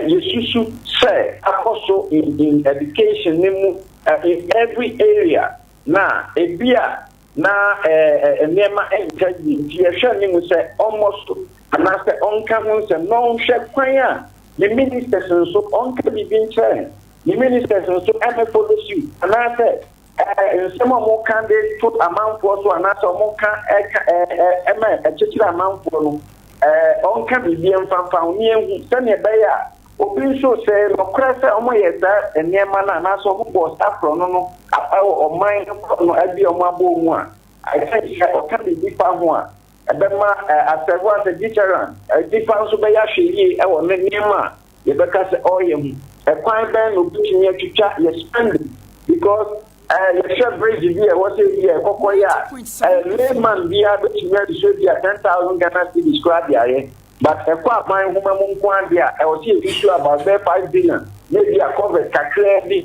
yɛsusu sɛ akɔ so in education ne mu, in every area, na ebi a na nneɛma nka yie. Nti yɛhwɛ ne mu sɛ ɔmmɔ so anaasɛ ɔnka ho nsɛm na ɔnhwɛ kwan a ne ministers nso, ɔnka biribi nkyerɛ ne ministers nso ɛmɛ follow suit, anaasɛ nsɛm a wɔka de to amanfoɔ so anaasɛ wɔka ɛka ɛɛ ɛma ɛkyekyere amanfoɔ no, ɔnka biribi mfamfa ho ne ehu sɛnea ɛbɛyɛ a obi nso sɛ nɔkorɛ sɛ wɔyɛ saa nneɛma no anaasɛ wɔbɔ saa korɔ no ɛwɔ ɔman no ɛbi a wɔn abɔ mu a, I think sɛ ɔka biribi fa ho a, ɛbɛma asɛfo asɛ deterrent. Nipa nso bɛyɛ ahwɛ yie ɛwɔ ne nneɛma a yɛbɛka sɛ ɔreyɛ ho. Ɛkwan bɛn na obetumi atwitwa yɛ spending? Because yɛhwɛ bridge bi a ɛwɔ sɛ bi a ɛkɔkɔ yɛ a, layman biara bɛtumi adi so bi a 10,000 Ghana cedis koraa de ayɛ, but ɛkɔ aban nhoma mu nko ade a, ɛwɔ sɛ yɛbi so about bɛɛ 5 billion, maybe a culvert kakraa bi,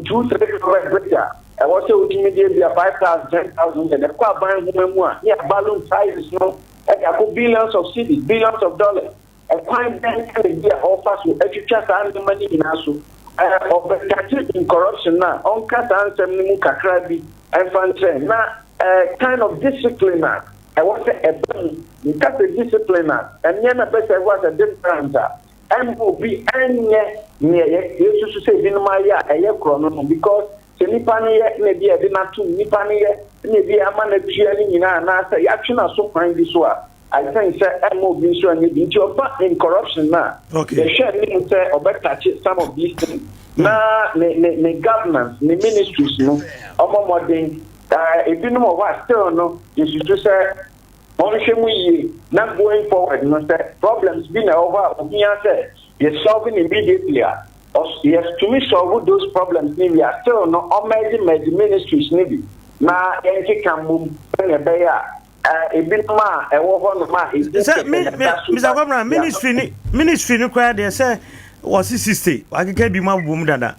two three culvert bridge a ɛwɔ sɛ wotumi de bi a 5,000, 10,000 yɛ, ɛkɔ aban nhoma mu a, ne balloon prices no ɛde akɔ billions of cedis, billions of dollars. Ɛkwan bɛn ɛna bi a ɔfa so atwitwa saa nneɛma no nyinaa so? Ɔbɛkate in corruption na ɔnka saa nsɛm no mu kakra bi ɛmfa nkyɛn na kind of discipline a ɛwɔ sɛ ɛbɛ mu. Nka sɛ discipline a nneɛma bɛsɛ ɛwɔ sɛ different a ɛmma obi ɛnyɛ nea yɛsusu sɛ ebinom ayɛ a ɛyɛ korɔ no, because sɛ nipa no yɛ na ebi a yɛde n'atom, nipa no yɛ na ebi ama n'atua ne nyinaa anaasɛ yɛatwe n'aso kwan bi so a, I think sɛ ɛmma obi nso anyɛ bi. Nti ɔba in corruption na yɛhwɛ anim sɛ ɔbɛtakye some of these things na ne governance, ne ministries no, ɔmɔ mmɔden. Ebinom wɔ hɔ a still no yɛsusu sɛ ɔnhwɛ mu yie na going forward no, sɛ problems bi na ɛwɔ hɔ a ohia sɛ yɛ solving immediately a, yɛtumi solve those problems ni bi a, still no ɔmɛgye mɛgye ministries ni bi na yɛnkeka mmom sɛnea ɛbɛyɛ a ebinom a ɛwɔ hɔ nom a ebi sɛ mi mi Mr. Kwabena, ministry ni koraa deɛ sɛ wɔsi 60 wakeka bi mu abobɔ mu dada.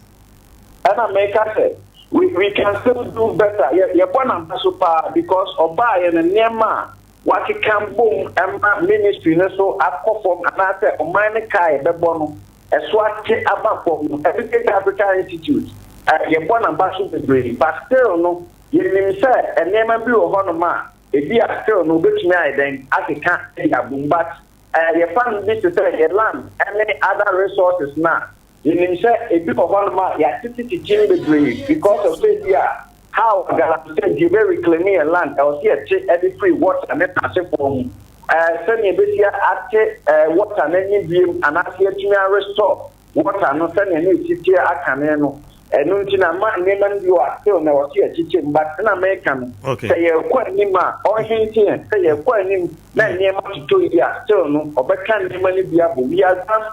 Ɛna mɛka sɛ we can still do better. Yɛ yɛbɔ n'aba so paa because ɔbaa yɛ no, nneɛma a wakeka bom ɛma ministry no so akɔ fam anaasɛ ɔman no kaa yɛbɛbɔ no ɛso ate aba fam no, Educate Africa Institute, yɛbɔ n'aba so bebree, but still no yɛnim sɛ nneɛma bi wɔ hɔnom a ebi a still no obetumi ayɛ dɛn akeka de abom. But yɛfa no bi te sɛ yɛ land ɛne other resources na yɛnim sɛ ebi wɔ hɔnom a yɛatete kyikyim bebree because of sɛ bi a how galamsey nti ebe reclaim yɛn land, ɛwɔ sɛ yɛte ɛde free water ne n'asefoɔ mu, sɛnea ebesi ate water n'anim biem anaasɛ yɛtumi arestore water no sɛnea ne esi tie akane no. Ɛno nti na ma nneɛma no bi wɔ still na ɛwɔ sɛ yɛkyekyɛ mu, but na mɛka no sɛ yɛrekɔ anim a, ɔhente yɛn sɛ yɛrekɔ anim na nneɛma totɔ yi a, still no ɔbɛka nneɛma no bi abɔ. We are done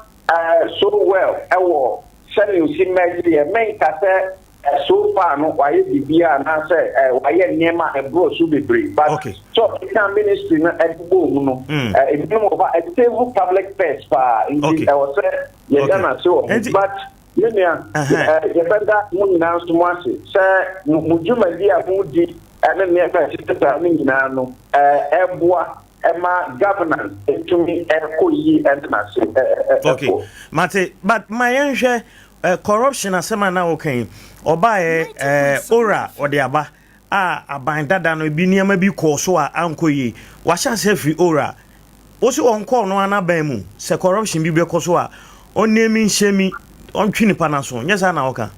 so well ɛwɔ sɛnea osi mɛgye yɛ. Mɛnka sɛ so far no wayɛ biribiara anaasɛ wayɛ nneɛma a ɛborɔ so bebree, but sɛ ɔkeka ministry no ɛde bɔ mu no, ebinom wɔ hɔ a ɛsave public purse paa, nti ɛwɔ sɛ yɛda n'ase wɔ ho. But me nua, yɛbɛda mo nyinaa nso mo ase sɛ mo dwumadi a modi ɛne nneɛma a ɛtete saa no nyinaa no ɛboa ɛma governance etumi ɛkɔ yie ɛne n'ase ɛkɔ. Okay, mate, but ma yɛnhwɛ corruption asɛm a na woka yi, ɔbaeɛ ora ɔde aba a, aban dada no ebi nneɛma bi kɔɔ so a ankɔ yie. Wahyɛ ase afiri ora wosi ɔnkɔɔ no anaban mu sɛ corruption bi bɛkɔ so a, ɔnneɛmi nhyɛ mi, ɔntwe nipa no so, nyɛ saa na wɔka?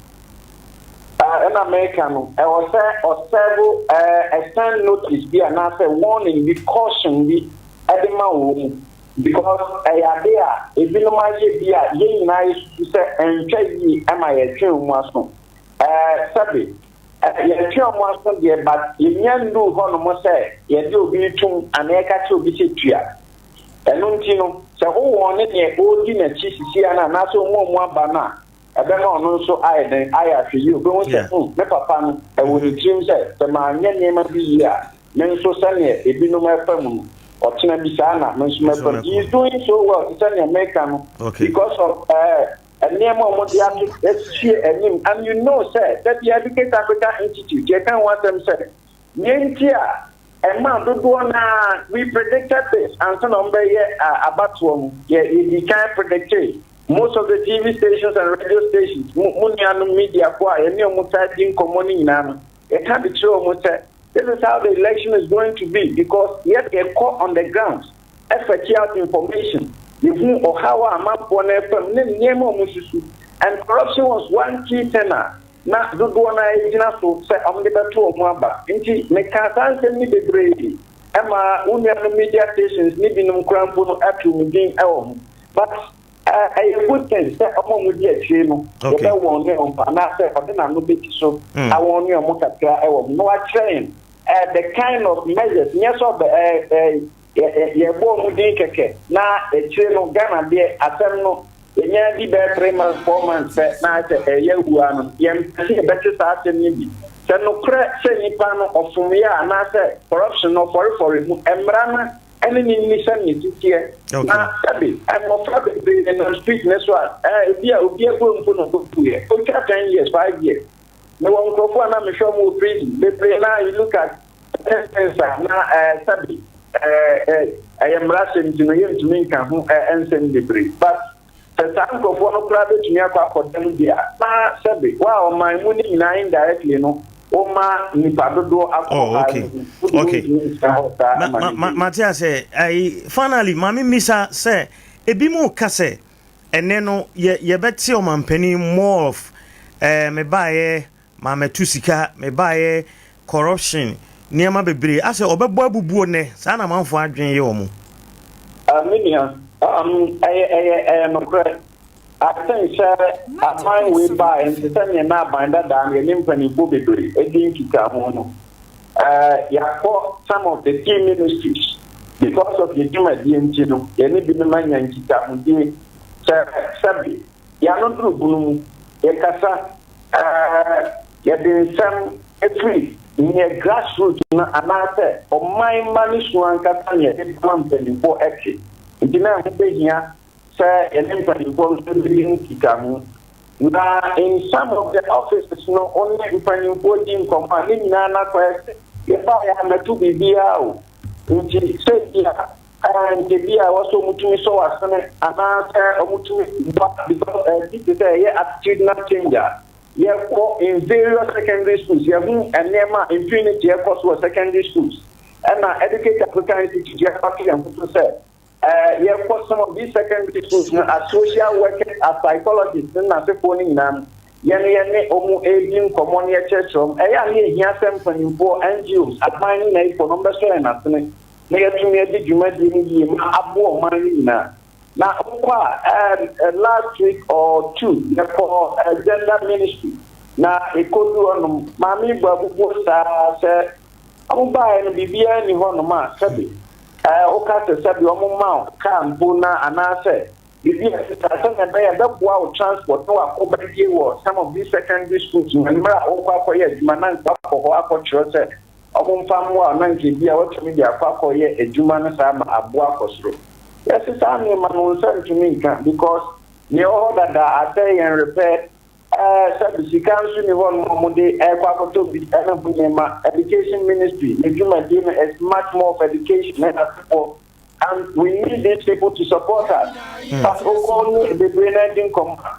Ɛna mɛka no, ɛwɔ sɛ ɔserve ɛsend notice bi anaasɛ warning bi, caution bi ɛde ma wɔn mu because ɛyɛ ade a ebinom ayɛ bi a yɛn nyinaa yɛsusu sɛ ɛntwa yie ɛma yɛtwe wɔn aso. Sɛbi. Yɛtwe wɔn aso deɛ but yɛnnya nnuu hɔnom sɛ yɛde obi retom anaa yɛka kyerɛ obi sɛ tua. Ɛno nti no, sɛ wowɔn ne deɛ ɔredi n'akyi sisi ano anaasɛ ɔmu ɔmu aba no a, ɛbɛma ɔno nso ayɛ dɛn? Ayɛ ahwɛyie. Ɔbɛhu sɛ, hmm, me papa no, ɛwɔ ne tirim sɛ, sɛ manyɛ nneɛma bi yie a, me nso sɛdeɛ ebinom refa mu no, ɔkyena bi saa na me nso mɛfa mu. He is doing so well te sɛ nea meka no because of eh, nneɛma a wɔde ato asie anim and you know sɛ da bi Educate Africa Institute yɛka ho asɛm sɛ nea nti a ɛma dodoɔ no ara we predicted this ansa na wɔbɛyɛ abatoɔ no yɛ yɛdi kan predicte most of the TV stations and radio stations mo mo nuanom mediafoɔ a yɛne wɔn taa di nkɔmmɔ no nyinaa no yɛka de kyerɛ wɔn sɛ this is how the election is going to be because yɛde ɛkɔ on the ground fetch out information, yehu ɔhaw a amanfoɔ no refa mu ne nneɛma a wɔsusu and corruption was one key thing a na dodoɔ no ara gyina so sɛ wɔde bɛto wɔn aba. Nti mekaa saa nsɛm no bebree ma wo nuanom media stations no binom koraa mpo no too me din wɔ ho. But ɛyɛ good thing sɛ wɔn a wɔdi akyire no yɛbɛwɔn ne wɔn anaasɛ ɔde n'ano bɛsi so awɔn ne wɔn kakra wɔ ho na wakyerɛ yɛn Eh, the kind of measures, nyɛ sɛ ɔbɛ eh, eh, yɛbɔ ɔmo din kɛkɛ na akyire no Ghana deɛ asɛm no yɛnya di bɛyɛ 3 months, 4 months pɛ na ayɛ sɛ ɛyɛ awu ara no, yɛmpɛ sɛ yɛbɛte saa asɛm no bi. Sɛ nokorɛ sɛ nipa no ɔfomyɛ a anaasɛ corruption no ɔfɔrefɔre mu, mmara no ɛne ne nni sɛnea ɛsi teɛ. Na sɛbe mmɔfra bebree nenam street no so a, eh, ebi a obi aguo mpo na ɔkɔtuiɛ, ɔtwa 10 years, 5 years. Mewɔ nkurɔfoɔ a na mehwɛ wɔn wɔ prison bebree na you look at certain things a na ɛɛ sɛbi ɛɛ ɛyɛ mmarahyɛ nti no yɛntumi nka ho ɛɛ nsɛm bebree but sɛ saa nkurɔfoɔ no koraa bɛtumi akɔ akɔda mu deɛ a na sɛbi wa a ɔman mu no nyinaa indirectly no woma nipa dodoɔ akɔ Oh, okay. wode Okay. wontumi nhyɛ hɔ saa Ma, ma ma, no ma, mate ase. Ayi, finally, maame mmisa sɛ ebi mu ka sɛ Ɛnɛ no yɛ yɛbɛte ɔmanpanin more of eh, mebaeɛ maamɛto sika, mebaeɛ corruption, nneɛma bebree asɛ ɔbɛbɔ abubuo nnɛ, saa na amanfoɔ adwene yɛ wɔn. Ah, me nua, um, ɛyɛ, ɛyɛ, ɛyɛ nokorɛ. I think sɛ aban wei baeɛ nti sɛdeɛ na aban dadaa no yɛne mpanimfoɔ bebree di nkitaho no, Eh, yɛakɔ some of the key ministries because of yɛn dwumadie nti no, yɛne binom anya nkitahodie sɛ sɛbe yɛano duru bunu mu, yɛkasa, eh, yɛde nsɛm firi neɛ grassroot no anaasɛ ɔman mma no su ankasa ne yɛde bama mpanimfoɔ te. Nti na ɛho bɛhia sɛ yɛne mpanimfoɔ nso bɛdi nkitaho. Na in some of the offices no, wo ne mpanimfoɔ di nkɔmmɔ a, ne nyinaa no akɔyɛ sɛ yɛbaeɛ a mmɛto biribiara o. Nti sɛ bi a eh, nti bi a ɛwɔ sɛ wɔtumi sɔ w'asene anaasɛ wɔtumi boa because ɛbi te sɛ ɛyɛ attitudinal change a yɛkɔ in various secondary schools, yɛhu nneɛma a impunity ɛkɔ so wɔ secondary schools ɛna Educate Africa Institute yɛfa to yɛn ho so sɛ Eh, yɛkɔ some of these secondary schools no as social workers, as psychologists ne n'asefoɔ no nyinaa no, yɛn yɛne wɔn redi nkɔmmɔ na yɛkyerɛkyerɛ wɔn. Ɛyɛ a na yɛhia sɛ mpanimfoɔ, NGOs, aban ne n'ayifoɔ no wɔbɛsɔ yɛn asene na yɛatumi adi dwumadie no yie ma aboa ɔman no nyinaa. Na wokɔ a, eh, last week or two, yɛkɔ eh, gender ministry na yɛkɔduru hɔnom, maame yi bɔ abubuo saa sɛ wɔbaeɛ no biribiara nni hɔnom a sɛbe Ɛɛ, woka sɛ sɛdeɛ wɔma wo kaa mpo no anaasɛ biribi a ɛte saa sɛdeɛ ɛbɛyɛ a ɛbɛboa wo transport na wakɔ bɛdie wɔ some of these secondary schools no mmerɛ a wokɔ akɔyɛ adwuma na nka wakɔ hɔ akɔkyerɛ sɛ wɔmfa mmoa wo na nka ebia woatumi de akɔ akɔyɛ adwuma no saa ma aboa akɔ soro. Yɛse saa nneɛma no wo nsa ntumi nka because deɛ ɛwɔ hɔ dada asɛe yɛn repair Ɛɛ sɛbi sika nso nni hɔ nom a wɔde ɛrekɔ akɔtɔ bi ɛne ho nneɛma. Education ministry ne dwumadie no is much more of education ne n'asefoɔ and we need these people to support us. But wokɔ ne bebree no adi nkɔmmɔ a,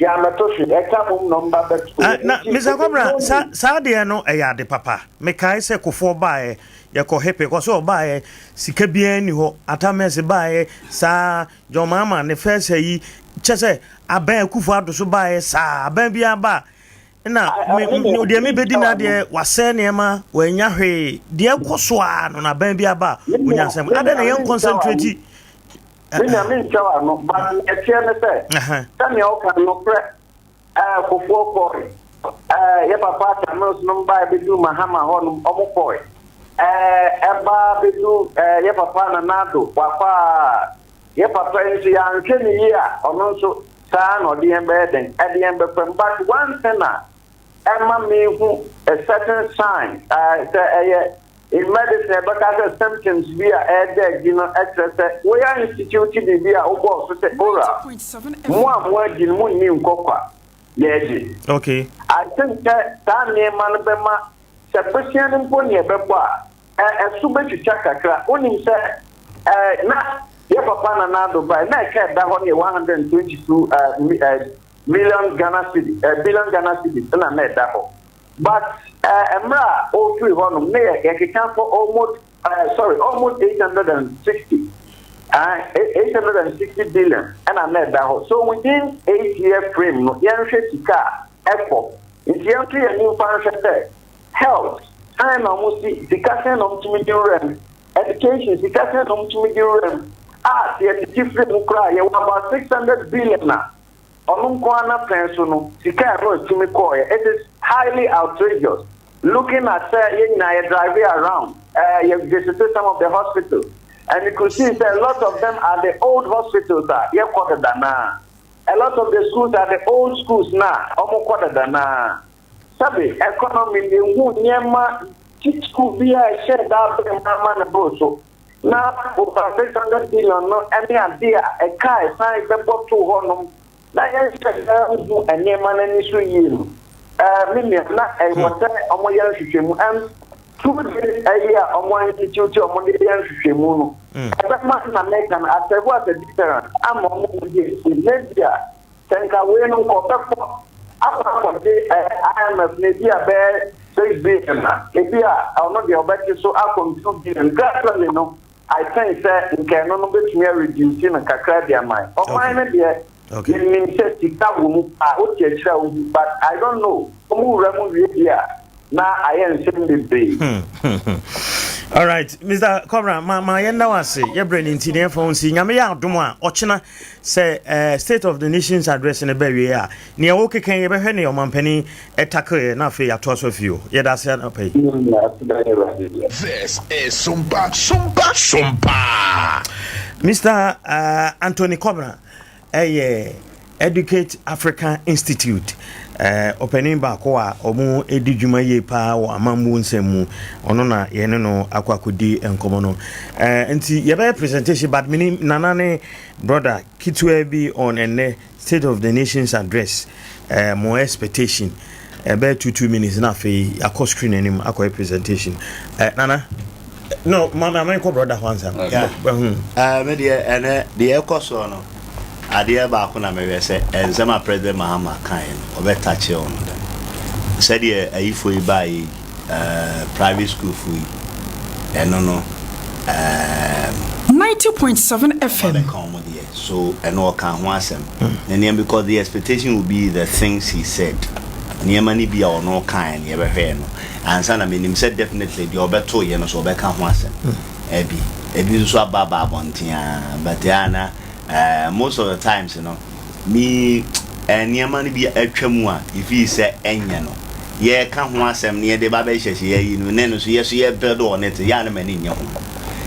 yɛammɛto hwee. Ɛka mmom na wɔba bɛto Ah, yɛ. na Nti Mr. it is Kwabena, no sa need. saa deɛ no ɛyɛ ade papa. Mekae sɛ Kofoɔ baeɛ, yɛkɔ Hipe, kɔ sɛ ɔbaeɛ, sika biara nni hɔ. Atamɛs baeɛ, saa John Mahama ne first ayi, kyɛ sɛ Abɛn Akufo Addo so baeɛ saa, abɛn biara ba a, na me, me, deɛ mebɛdi no adeɛ, wasɛe nneɛma, wannya hwee. Deɛ ɛkɔ so ara no, na abɛn biara ba a, ɔnya nsɛm. Adɛn na yɛn concentrate? Me nua, mentwa w'ano, but deɛ ɛteɛ ne sɛ, sɛnea woka no, nokorɛ, ɛɛ, Kofoɔ kɔɔe. Ɛɛ yɛ papa Atta Mills nom bae bɛduu Mahama hɔ nom, ɔmo kɔe. Ɛɛ ɛbaa bɛdu ɛɛ yɛ papa Nana Addo, wakɔ aa. Yɛ papa yi nso yɛanhwɛ no yie a, ɔno nso saa ara na ɔde yɛn bɛyɛ dɛn? Ɛde yɛn bɛfa mu. But one thing a ɛma mehu a certain sign, ɛɛ sɛ ɛyɛ in medicine yɛbɛka sɛ symptoms bi a ɛreda adi no kyerɛ sɛ woyɛ institute biribi a wobɔɔ so sɛ oral. Mo a moadi no monni nkɔ kwa. Yɛregye. Okay. I think sɛ saa nneɛma no bɛma sɛ bosea no mpo ne ɛbɛbɔ a, ɛ ɛso bɛtwitwa kakra. Wonim sɛ ɛ na yɛ papa Nana Addo bae na ɛka ɛda hɔ no yɛ 122 ɛ mi ɛ million Ghana cedi ɛ billion Ghana cedis na na ɛda hɔ. But ɛ mmerɛ a ɔrefiri hɔnom na yɛ yɛkeka kɔ almost Eh, sorry, almost 860. Uh, 860 billion ɛna na ɛda hɔ. So within 8 year frame no, yɛnhwɛ sika a ɛkɔ. Nti yɛnto yɛn nimfa nhwɛ sɛ health, sɛn na ɔmo si, sika sɛn na ɔmo tumi di wura mu, education, sika sɛn na ɔmo tumi di wura mu. A sɛ yɛtete firi mu koraa, yɛwɔ about 600 billion a ɔno nko ara n'apɛn so no, sika a ɛno etumi kɔɔɛ. It is highly outrageous. Looking at sɛ yɛn nyinaa yɛ drive around, yɛ visit some of the hospitals, and you could see sɛ a lot of them are the old hospitals a yɛkɔ dada naa. A lot of the schools are the old schools na ɔmo kɔ dada naa. Sɛbi economy ehu nneɛma ti school bi a ɛhyɛ daa bɛn mu ama ne boro so. Na over 600 billion no ɛne ade a ɛka ɛsan bɛbɔ to hɔnom na yɛnhyɛ daa hu nneɛma n'ani so yie no. Me nua na ɛwɔ sɛ ɔmo yɛ nhwehwɛmu and 2 days ɛyi a ɔmo institute ɔmo de yɛ nhwehwɛmu no. Ɛbɛma na mɛka no asɛbo as a deterrent ama ɔmo ho de esi maybe a sɛ nka wei no nka ɔbɛkɔ akɔ akɔgye IMF na ebi a bɛyɛ 6 billion a ebi a ɔno deɛ ɔbɛte so akɔ 2 billion gradually no. I think sɛ nka ɛno no bɛtumi areduce no kakra de ama yɛn. Ɔman no deɛ, yɛnim sɛ sika wɔ mu paa, wote akyire a wohu, but I don't know, ɔmo wura mu wie bi a na ayɛ nsɛm bebree. All right, Mr. Cobra, ma yɛnda wo ase. Yɛbrɛ no nti ne yɛmfa wo nsi. Nyame yɛ adom a, ɔkyena sɛ State of the Nations address no bɛwie a, nea wokeka yi, yɛbɛhwɛ ne ɔmampanin ɛtakeɛ na afei yɛatoa so afio. Yɛda ase anɔpa yi. This is Sompa, Sompa, Sompa. Mr. Anthony Cobra ɛyɛ Educate Africa Institute ɔpanin baako a ɔmo di dwuma yie paa wɔ amammuo nsɛm mu. Ɔno na yɛne no akɔ akɔdi nkɔmmɔ no. Nti yɛbɛyɛ presentation, but mene Nana ne brother ketewa bi on ɛnnɛ State of the Nations address, mo expectation, ɛbɛyɛ 2 2 minutes na afei akɔ screen anim akɔyɛ presentation. Nana, no ma ma nkɔ brother hɔ ansa. Me deɛ, ɛnɛ deɛ ɛkɔ soɔ no, adeɛ baako na mehwɛ sɛ nsɛm a President Mahama kaeɛ no, ɔbɛtakye on them sɛdeɛ ayifoɔ yi baeɛ yi, private school foɔ yi, ɛno no 90.7 FM. Ɔbɛka ɔmo deɛ so, ɛno ɔka ho asɛm na nneɛma, because the expectation will be the things he said, nneɛma no bi a ɔno kaeɛ no, yɛbɛhwɛ no ansa na menim sɛ definitely deɛ ɔbɛto yɛ no so ɔbɛka ho asɛm. Ɛbi ebi nso aba aba abɔnten a, but ɛa na most of the times no mi nneɛma no bi atwa mu a efi sɛ ɛnyɛ no yɛka ho asɛm na yɛde ba bɛhyehyɛ yɛyi no ne no so yɛ so yɛ build on it, yɛ a no m'ani nyɛ ho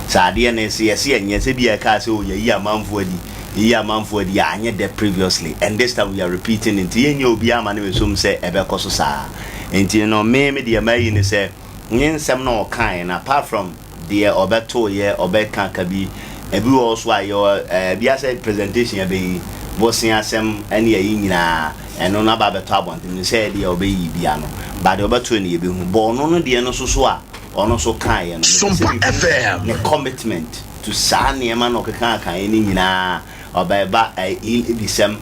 sɛ adeɛ no sɛ yɛsɛ yɛnyɛ sɛ bi yɛka sɛ o yɛyi amanfoɔ adi, yɛyi amanfoɔ adi a anyɛ dɛ previously, and this time we are repeating, nti yɛnyɛ obiara ama ne bɛsom sɛ ɛbɛkɔ so saa. Nti no me deɛ mayi ne sɛ nye nsɛm na ɔkaeɛ no, apart from deɛ ɔbɛto yɛ ɔbɛka ka bi, ebi wɔ so a yɛ ɛɛ bi asɛ presentation yɛbɛyi bosia asɛm ɛne ɛyi nyinaa, ɛno no aba abɛtɔ abɔnten no sɛ deɛ ɔbɛyi bia no ba deɛ ɔbɛto no yɛbɛhu bɔ ɔno no deɛ no so so a ɔno nso kaeɛ no. Sompa FM. Ne commitment to saa nneɛma na ɔkeka akaeɛ no nyinaa, ɔbɛba ɛɛ ebisɛm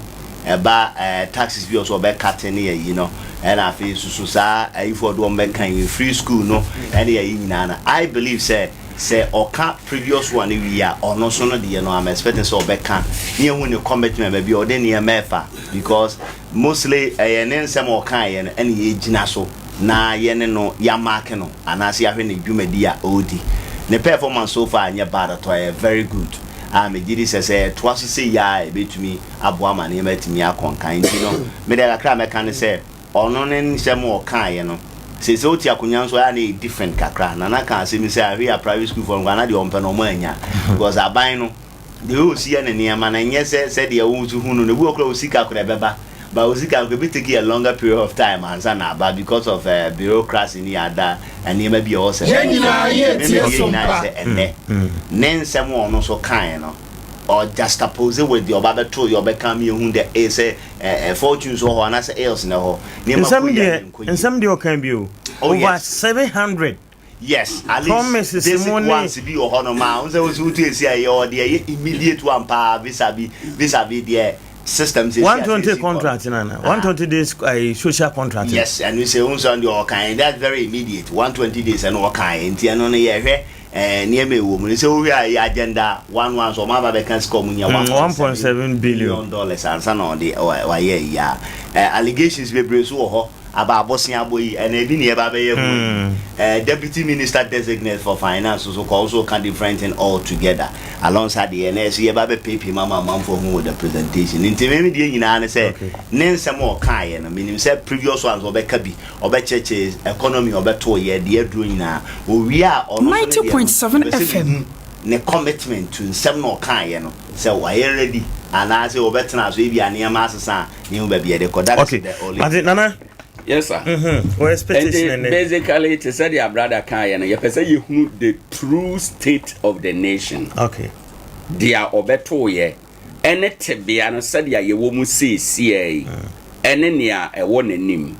ɛba taxes bi ɔso ɔbɛkate ne yɛyi no, ɛna afei soso saa ayifoɔ de wɔn bɛka yi free school no ɛne yɛyi nyinaa no. I believe sɛ ɔka previous one wie a, ɔno so no deɛ no, I'm expecting sɛ ɔbɛka ne yɛhu ne commitment baabi a ɔde nneɛma ɛfa, because mostly ɛyɛ ne nsɛm a ɔkaeɛ no ɛne yɛgyina so na yɛne no yɛamaake no anaasɛ yɛahwɛ ne dwumadi a ɔredi. Ne performance so far nyɛ bad at all, ɛyɛ very good a megye di sɛ ɛtoa so sɛ yia a, ɛbɛtumi aboa ma nneɛma atumi akɔ nkan. Nti no mede kakra a mɛka ne sɛ Ɔno ne nsɛm a ɔkaeɛ no, seesei wote akonnwa nso a na ɛyɛ different kakra. Nana kaa asɛm bi sɛ ahwɛ a private school foɔ no koraa na deɛ ɔmpɛ no ɔmo annya because aban no the way ɔsi yɛ ne nneɛma no ɛnyɛ sɛ sɛdeɛ wo nso hu no no. Ebi wɔ koraa osika koraa ɛbɛba but osika no koraa ɛbɛ take a longer period of time ansa na aba because of eh, bureaucracy ne ada nneɛma bi a ɛwɔ sɛ Yɛn nyinaa Nti me yɛtie me deɛ so nyinaa yɛ mpa. sɛ ɛnnɛ ne nsɛm a ɔno nso kaeɛ no ɔ juxtapose with deɛ ɔba bɛtoo yɛ ɔbɛka ama yɛhu dɛ eh sɛ Eh, eh, fortunes wɔ hɔ anaasɛ ills na ɛhɔ. Nneɛma Nsɛm kɔ yie deɛ, anaa ɛnkɔ yie. nsɛm deɛ ɔka bi o. Oh, Over yes. 700 Yes, at least promises basic mu ne. ones bi wɔ hɔnom a, wo sɛ wo wotu esi a ɛyɛ ɔdeɛ ɛyɛ immediate one paa visa bi visa bi deɛ system sɛ esi a 120 sɛ esi kɔ. contract na na 120 days uh, social contract. Yes, ɛno sɛ wo nso deɛ ɔkan that's very immediate 120 days ɛno ɔkan nti ɛno no yɛhwɛ Eh, nneɛma ɛwɔ mu no sɛ wohwɛ a ɛyɛ agenda one one so ɔmo aba bɛka sika ɔmo nya 1.7 billion dollars ansa na ɔde wayɛ yi a eh, allegations bebree so wɔ hɔ aba abɔsen abɔ yi ɛna ebi ne yɛba bɛyɛ ho yi eh, deputy minister designate for finance so kɔ also ka different thing all together alongside deɛ na ɛso yɛba bɛpeepee ma ma amanfoɔ ho wɔ the presentation nti meme deɛ nyinaa ne sɛ ne nsɛm a ɔkaeɛ no menim sɛ previous ones ɔbɛka bi Ɔbɛkyerɛkyerɛ economy a ɔbɛtoo yɛ deɛ aduro nyinaa. Owie a ɔno nso ne deɛ no mepɛ sɛ mehu ne commitment to nsɛm no ɔkaeɛ no sɛ wayɛ ready anaasɛ ɔbɛtena so ebia nneɛma asesa a na yɛhu baabi yɛde kɔ. That is Okay, the only mate Nana. Yes sir. Mm-hmm. Wo expectation Nti ɛnɛ. basically te sɛ deɛ brother kaeɛ no yɛpɛ sɛ yɛhunu the true state of the nation. Okay. Deɛ ɔbɛtooyɛ ne tebea no sɛdeɛ yɛwɔ mu seesei yi ne nea ɛwɔ n'anim.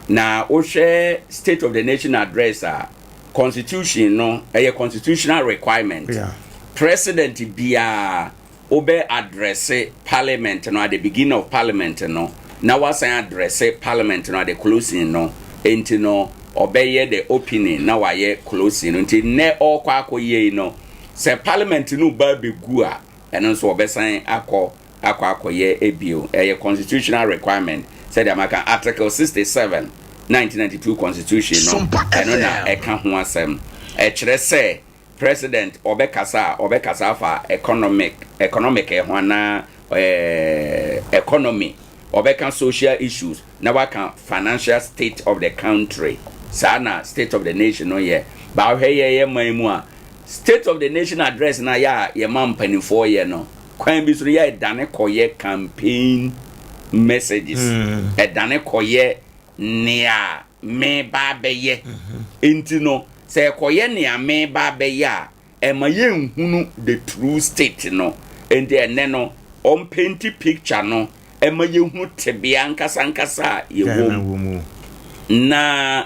Na wohwɛ State of the Nation Address a, constitution no, ɛyɛ constitutional requirement. Yeah. President biara wobɛ address parliament no at the beginning of parliament no, na wasan address parliament no at the closing no. Enti no, ɔbɛyɛ the opening na wayɛ closing no. Nti nnɛ ɔrekɔ akɔyɛ yi no, sɛ parliament no ba abɛgu a, Ɛno nso wɔbɛsan akɔ akɔ akɔyɛ bio. Ɛyɛ constitutional requirement sɛdeɛ maka Article 67, 1992 Constitution no, ɛno na ɛka ho asɛm. Ɛkyerɛ sɛ President ɔbɛkasa a, ɔbɛkasa afa economic, economic ho anaa ɛɛ economy, ɔbɛka social issues na waka financial state of the country. Saa na state of the nation no yɛ. Ba wohwɛ yɛn man mu a, State of the Nation Address no a yɛ a yɛma mpanimfoɔ yɛ no, kwan bi so no yɛ ɛdane kɔyɛ campaign messages. Ɛdane kɔyɛ nea meba abɛyɛ. Nti no, sɛ ɛkɔyɛ nea meba abɛyɛ a, ɛma yɛnhunu the true state no. Nti ɛnnɛ no, ɔmpenti picture no ɛma yɛhunu tebea ankasa ankasa a yɛwɔ mu. Na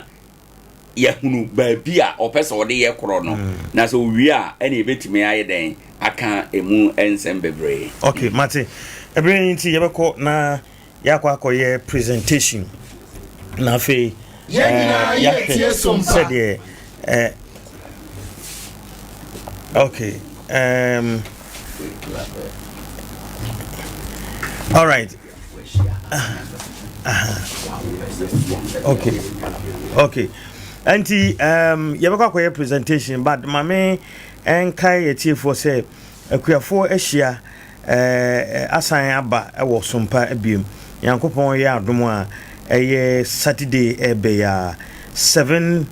yɛahunu baabi a ɔpɛ sɛ ɔde yɛ korɔ no mm. na sɛ owie a ɛne yɛbɛtumi ayɛ dɛn aka ɛmu nsɛm bebree. Ok mate ɛberɛ yi nti yɛbɛkɔ na yɛakɔ akɔyɛ presentation na afei eh, yɛahwɛ sɛdeɛ eh, ok um, all right Okay okay nti um, yɛbɛkɔ akɔyɛ presentation but maame nkae yɛtiefoɔ sɛ akuafoɔ ahyia eh, asan aba wɔ sompa biom nyankopɔn yɛ adom a ɛyɛ saturday ɛbɛyɛ a 7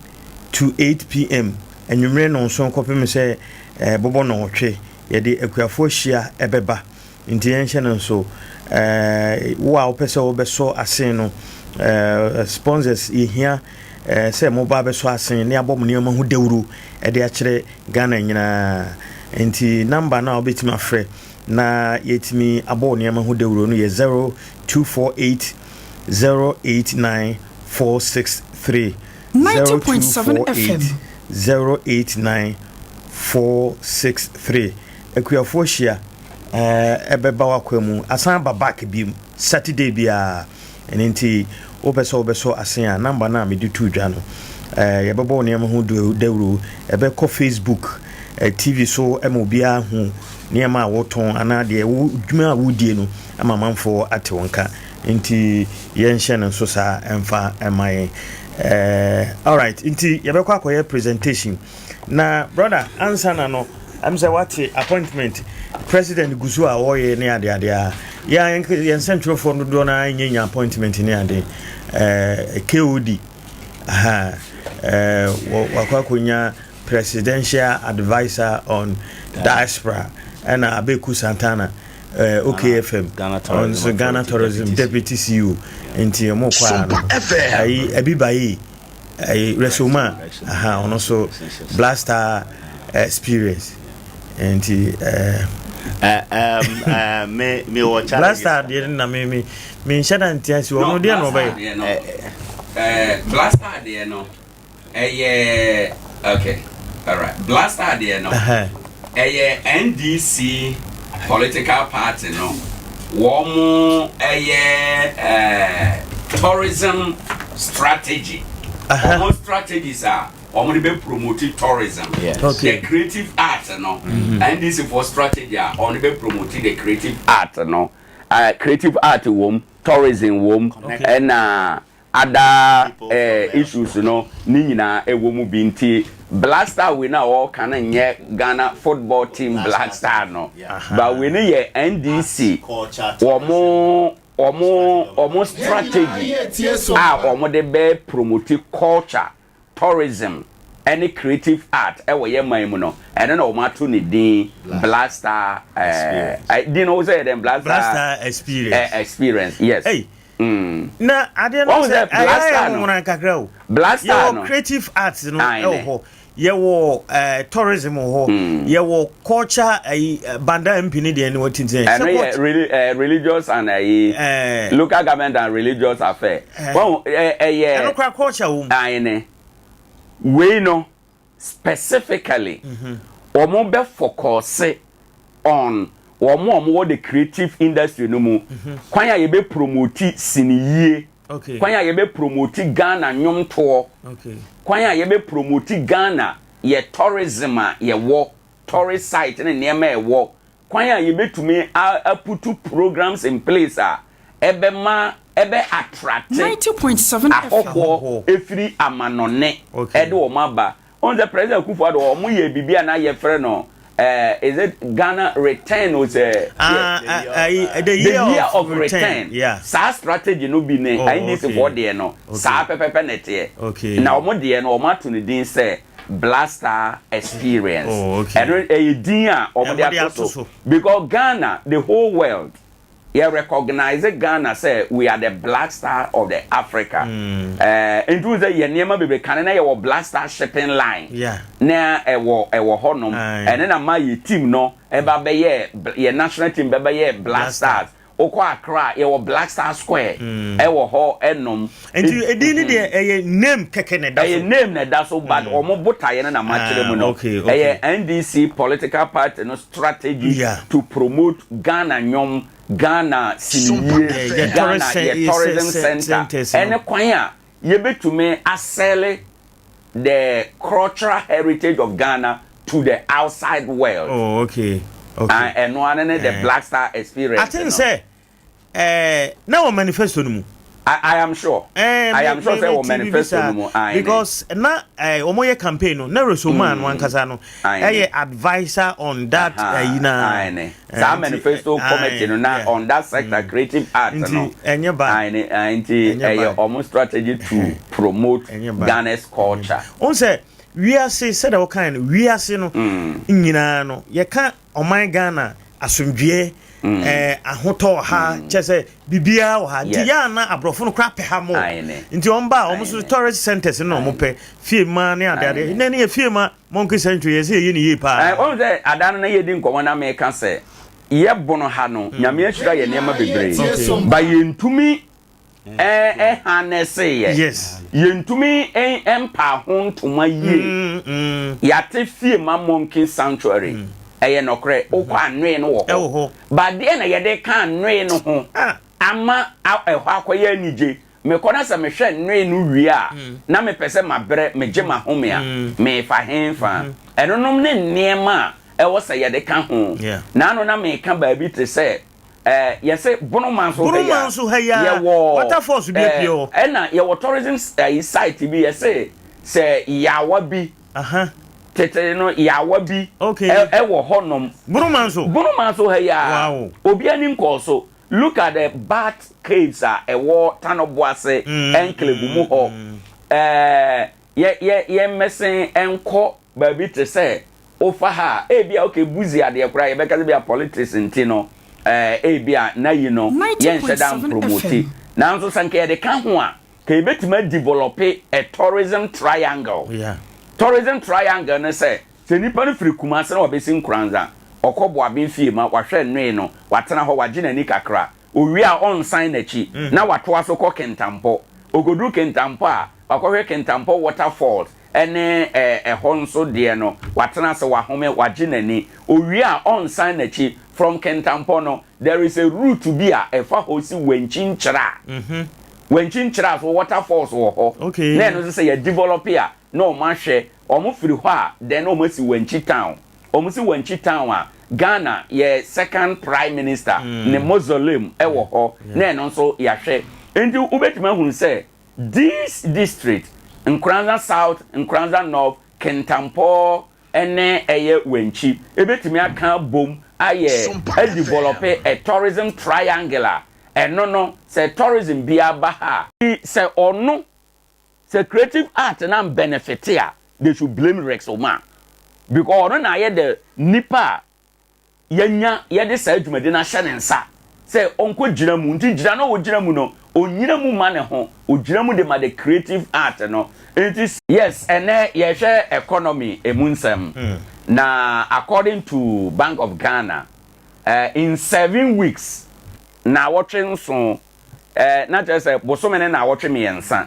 to 8 pm anwummerɛ nɔnson kɔpem sɛ eh, bɔbɔ nɔnwɔtwe yɛde akuafoɔ ahyia ɛbɛba Nti yɛnhyɛ no nso. Eh, wo a wopɛ sɛ wobɛsɔ asen no, eh, sponsors, yɛhia eh, sɛ moba bɛsɔ asen ne abɔ mo nneɛma ho dawuro de akyerɛ Ghana nyinaa. Nti namba no a wobɛtumi afrɛ na yɛtumi abɔ wo nneɛma ho dawuro no yɛ 0248 089 463. 90.7 FM. 0248 089 463. Akuafoɔ hyia eh, ɛbɛba w'akwan mu asan aba back biom Saturday biara ɛno nti wopɛ sɛ wobɛsɔ asen a number no a mede too dwa no eh, yɛbɛbɔ wo nneɛma ho dawuro ɛbɛkɔ Facebook eh, TV so ma obiara hu nneɛma a wotɔn anaa deɛ wo dwuma a wodie no ama amanfoɔ ate wo nka nti yɛnhyɛ no nso saa ɛmfa ɛma yɛn eh, alright nti yɛbɛkɔ akɔyɛ presentation Na brother ansa na no ɛm sɛ wate appointment president gu so a ɔyɛ ne ade ade a yɛn yɛn nsɛntwerɛfoɔ dodoɔ no ara nyɛ nya appointment ne ade. Eh, KOD, aha, eh, wakɔ akɔnya presidential adviser on diaspora, ɛna Abeku Santana, eh, OKFM, ɔno nso Ghana Tourism deputy CEO, nti ɔmo kɔ a no, ayi, Abiba yi, ayi, Resoma, aha, ɔno nso Blaster experience, nti, eh, Eh, um, eh, me me wɔ challenges. Blaster deɛ no na me me me nhyɛ da nte ase ɔno deɛ na ɔbɛyɛ. Ɛɛ blaster deɛ no ɛyɛ okay alright blaster deɛ no ɛyɛ NDC political party no wɔn mo ɛyɛ ɛɛ tourism strategy wɔn strategies a wɔn de bɛ promote tourism yes. okay. the creative art no mm -hmm. NDC for strategy a wɔn de bɛ promote the creative art no uh, creative art wɔm tourism wɔm ɛna ada uh, issues no ne nyinaa ɛwɔ mu bi nti Black Star wei na ɔka no nyɛ Ghana football team Black Star no but wei no yɛ NDC wɔn wɔn wɔn strategy a wɔn de bɛ promote culture tourism ɛne creative art ɛwɔ yɛ man mu no ɛno na wɔn ato ne din Black Star ɛɛ din no sɛ yɛ dɛn Black Star experience experience yes. Hey. Mm. Na adeɛ no sɛ ɛyɛ ayɛ nwona kakra o. Black Star no yɛwɔ creative arts no ɛwɔ hɔ yɛwɔ ɛɛ tourism wɔ hɔ yɛwɔ culture ɛyi banda mp ne deɛ ne wɔ tenten. Ɛno yɛ reli ɛɛ religious and ɛyi ɛɛ local government and religious affair. Wɔn ɛɛ ɛyɛ. Ɛno kora culture wɔ mu. Ayene wei no specifically wɔn bɛ focus on wɔn a wɔwɔ the creative industry no mu kwan a yɛbɛ promote sini yie kwan a yɛbɛ promote Ghana nnwomtoɔ kwan a yɛbɛ promote Ghana yɛ tourism a yɛwɔ tourist site ne nneɛma ɛwɔ kwan a yɛbɛtumi aputu programs in place a ɛbɛma ɛbɛ attract ahɔhoɔ efiri amanɔne ɛde wɔn aba wɔn sɛ President Akufo-Addo wɔn yɛ biribi a na yɛfrɛ no uh, is it Ghana return o sɛ. Ah, uh, uh, the year, the year of, of return, return. Yeah. Saa strategy no bi ne oh, NDC foɔ deɛ no saa pɛpɛpɛ na ɛteɛ. Okay. Na wɔn deɛ no wɔn ato ne din sɛ Blaster experience. Oh, okay. Ɛno ɛyɛ din a wɔn de ato so because Ghana the whole world yɛ recognise Ghana sɛ we are the black star of the Africa. Mm. Eh, nti sɛ yɛ nneɛma bebree kane na yɛwɔ black star shipping line. Yeah. Na ɛwɔ ɛwɔ hɔnom. Ɛne na ma yɛ team no ɛba bɛyɛ yɛ national team bɛbɛyɛ black stars. Wokɔ Accra yɛwɔ Black Star Square mm. ɛwɔ hɔ ɛnom. Nti edin ni deɛ ɛyɛ name kɛkɛ na ɛda so. Ɛyɛ name na ɛda so but wɔn botaeɛ no na ma kyerɛ mu no. Ɛyɛ NDC political party no strategy yeah. to promote Ghana nnwom, Ghana siniyie, Ghana yɛ tourism center ɛne kwan a yɛbɛtumi asɛle the cultural heritage of Ghana to the outside world. Oh, okay. Okay. Ɛno ano ne the Black Star experience. I think sɛ ɛɛ na wɔ manifesto no mu. I, I am sure. Eh, I am sure sɛ wɔ manifesto no mu. Because na eh, wɔn yɛ campaign no na Rosoma no ankasa no ɛyɛ adviser on that ɛyi na. Ayi saa manifesto committee no na on that sector creative art no. Nti ɛnyɛ ba. Ayi nti ɛyɛ wɔn strategy to promote Ghana's culture. N sɛ wiase sɛdeɛ wɔkan no wiase no nyinaa no yɛka ɔman Ghana asomdwoeɛ eh, ahotɔ wɔ ha kyɛ sɛ biribiara wɔ ha nti yɛ ana aborɔfo no koraa pɛ ha mo nti wɔn ba a wɔn so tourist centers no na wɔn pɛ fie ma ne adeade na ne yɛ fie ma monkey sanctuary yɛ sɛ yɛyɛ ne yie paa. Wɔn sɛ ada no na yɛdi nkɔmɔ na meka sɛ yɛ bono ha no Nyame ahyira yɛ nneɛma bebree ba yɛntumi ɛhanɛse yɛ yɛntumi mpa ho ntoma yie yɛate fie ma monkey sanctuary ɛyɛ nɔkorɛ wokɔ anoe no wɔ hɔ ba deɛ na yɛde ka anoe no ho ama ɛhɔ akɔyɛ anigye mekɔ na sɛ mehwɛ nnoe no wie a na mepɛ sɛ mabrɛ megye m'ahome a mefa henfa ɛnonom ne nneɛma a ɛwɔ sɛ yɛde ka ho naano na meka baabi te sɛ Eh, yɛsɛ Bonoman so ha yi a. Bonoman so ha yi a. Yɛwɔ waterfalls bi apue hɔ. Ɛna yɛwɔ tourism eh, site bi yɛsɛ sɛ yawa bi. Aha. Tete no yawa bi. Okay. Ɛwɔ hɔnom. Bonoman so. Bonoman so ha yi a. Wow. Obi ani nkɔɔ so. Look at the bat caves a ɛwɔ Tanoboase enclave mu hɔ. Ɛɛ yɛ yɛ yɛmmɛsen nkɔ baabi te sɛ wofa ha a, ebi a okay Buzi adeɛ koraa yɛbɛka sɛ bi a politics nti no ɛɛ ebi a na yi no yɛnhyɛ da mpromote. Nanso sɛ nka yɛde ka ho a, ka yɛbɛtumi adevelope a tourism triangle. Yeah. Tourism triangle ne sɛ, sɛ nipa no firi Kumasi na wabɛsi Nkoranza, ɔkɔ Boaben fie ma wahwɛ nnoe no, watena hɔ, wagye n'ani kakra. Owie a ɔnsan n'akyi na watoa so kɔ Kintampo. Ɔkɔduru Kintampo a, wakɔhwɛ Kintampo waterfalls ne ɛhɔ nso deɛ no, watena ase, wahome, wagye n'ani. Owie a ɔnsan n'akyi. From Kintampo no, there is a route bi a ɛfa hɔ si Wankyi Nkyera. Wankyi Nkyera so waterfalls wɔ hɔ. Na ɛno nso sɛ yɛ develop a, na wɔahwɛ. Wɔfiri hɔ a, then na wɔasi Wankyi town. Wɔn si Wankyi town a, Ghana yɛ second prime minister ne mausoleum wɔ hɔ na ɛno nso yɛahwɛ. Nti wobɛtumi ahunu sɛ these district, Nkoranza South, Nkoranza North, Kintampo ne ɛyɛ Wankyi ɛbɛtumi aka abom ayɛ adevelop a tourism triangle a ɛno no sɛ tourism biara ba ha a, sɛ ɔno Sɛ creative art na benefit a, they should blame Rex Omar because ɔno na ayɛ the nipa a yɛanya yɛde saa dwumadi no ahyɛ ne nsa sɛ ɔnkɔ gyina mu. Nti gyina no a ɔgyina mu no, ɔnnyina mu ma ne ho, ɔgyina mu de ma the creative art no. Nti. Yes, ɛnɛ yɛhwɛ economy ɛmu nsɛm na according to Bank of Ghana, in 7 weeks, naawɔtwe nson, na kyerɛ sɛ bosome ne naawɔtwe mmiɛnsa,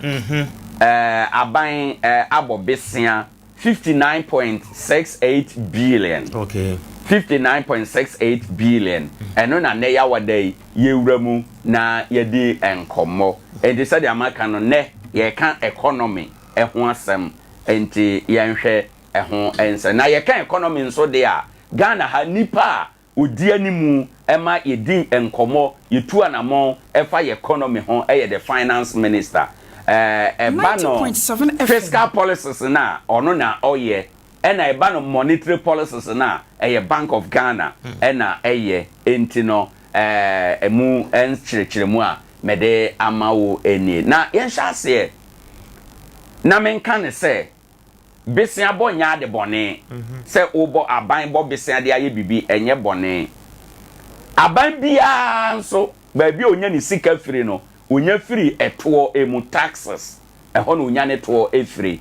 aban abɔ besea 59.68 billion. 59.68 billion. Ɛno na nnɛ yɛawada yi yɛwura mu na yɛdi nkɔmmɔ. Nti sɛdeɛ maka no, nnɛ yɛreka economy ho asɛm, nti yɛnhwɛ ɛho nsɛm. Na yɛka economy nso deɛ a, Ghana ha nipa a ɔdi animu ma yɛdi nkɔmmɔ, yɛtu anammɔn ɛfa yɛ economy ho yɛ the finance minister. Ɛba no 90.7 fiscal FM. policies no a, ɔno na ɔyɛ, ɛna ɛba no monetary policies no a, ɛyɛ Bank of Ghana ɛna ɛyɛ. Enti no ɛmu nkyerɛkyerɛmu a mede ama wo nie. Na yɛnhyɛ aseɛ na menka no sɛ, Beseabɔ nyɛ ade bɔne. Sɛ wobɔ aban bɔ besea de ayɛ biribi, ɛnyɛ bɔne. Aban biara nso, baabi a ɔnya ne sika firi no, ɔnya firi ɛtoɔ mu, taxes. Ɛhɔ na ɔnya ne toɔ firi.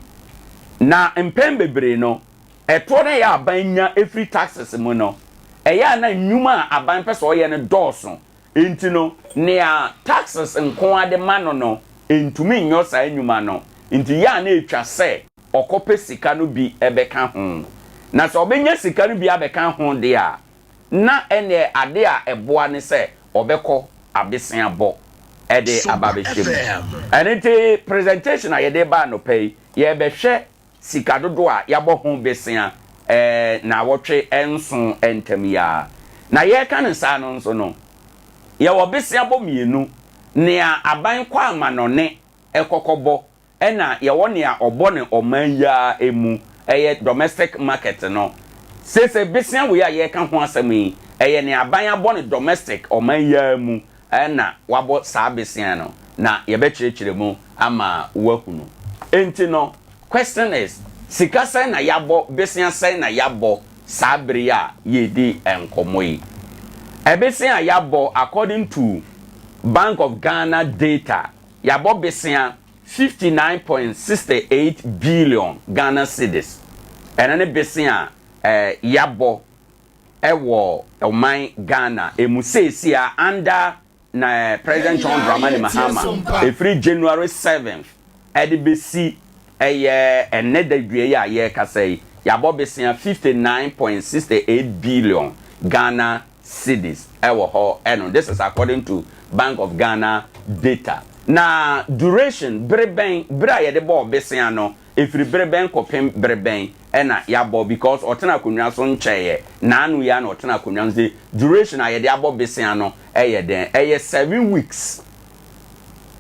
Na mpɛn bebree no, ɛtoɔ no a ɛyɛ a aban nya firi taxes mu no, ɛyɛ a na nnwuma a aban pɛ sɛ ɔyɛ no dɔɔso. Enti no, nea taxes nko ara de ma no no ntumi nyɔ saa nnwuma no, nti yɛ a na etwa sɛ ɔkɔpɛ sika no bi bɛka ho. Na sɛ ɔbɛnya sika no bi abɛka ho deɛ a, na ɛnneɛ ade a ɛboa ne sɛ ɔbɛkɔ abeseabɔ de aba abɛhyɛ mu. Ɛno nti presentation a yɛde reba anɔpa yi, yɛrebɛhwɛ sika dodoɔ a yɛabɔ ho besea nnawɔtwe nson ntam yi ara. Na yɛreka no saa no nso no, yɛwɔ beseabɔ mmienu, nea aban kɔ amanɔne kɔkɔbɔ ɛna yɛwɔ nea ɔbɔ no ɔman yi ara mu, ɛyɛ domestic market no. Seesei besea wei a yɛreka ho asɛm yi, ɛyɛ nea aban abɔ no domestic, ɔman yi ara mu na wabɔ saa besea no, na yɛbɛkyerɛkyerɛ mu ama woahunu. Enti no, question is, sika sɛn na yɛabɔ, besea sɛn na yɛabɔ saa bere yi a yɛredi nkɔmmɔ yi? Ɛbesea a yɛabɔ according to Bank of Ghana data, yɛabɔ besea 59.68 billion Ghana cedis. Ɛno ne besea a yɛabɔ wɔ ɔman Ghana emu seesei a under na President John Dramani Mahama ɛfiri January 7th ɛde bɛsi ɛyɛ ɛnnɛ da dua yi a yɛrekasa yi, yɛabɔ besea 59.68 billion Ghana cedis ɛwɔ hɔ ɛno. This is according to Bank of Ghana data. Na duration, bere bɛn, bere a yɛde bɔɔ besea no, Ɛfiri bere bɛn kɔpem bere bɛn na yɛabɔ because ɔtena akonnwa so nkyɛeɛ, naano yi ara na ɔtena akonnwa so nti duration a yɛde abɔ besea no yɛ dɛn? Ɛyɛ 7 weeks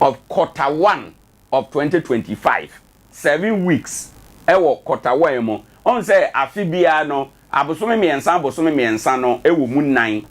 of quarter one of 2025, 7 weeks ɛwɔ quarter one mu. Ɔhu sɛ afe biara no abosome mmiɛnsa abosome mmiɛnsa no wɔ mu nnan.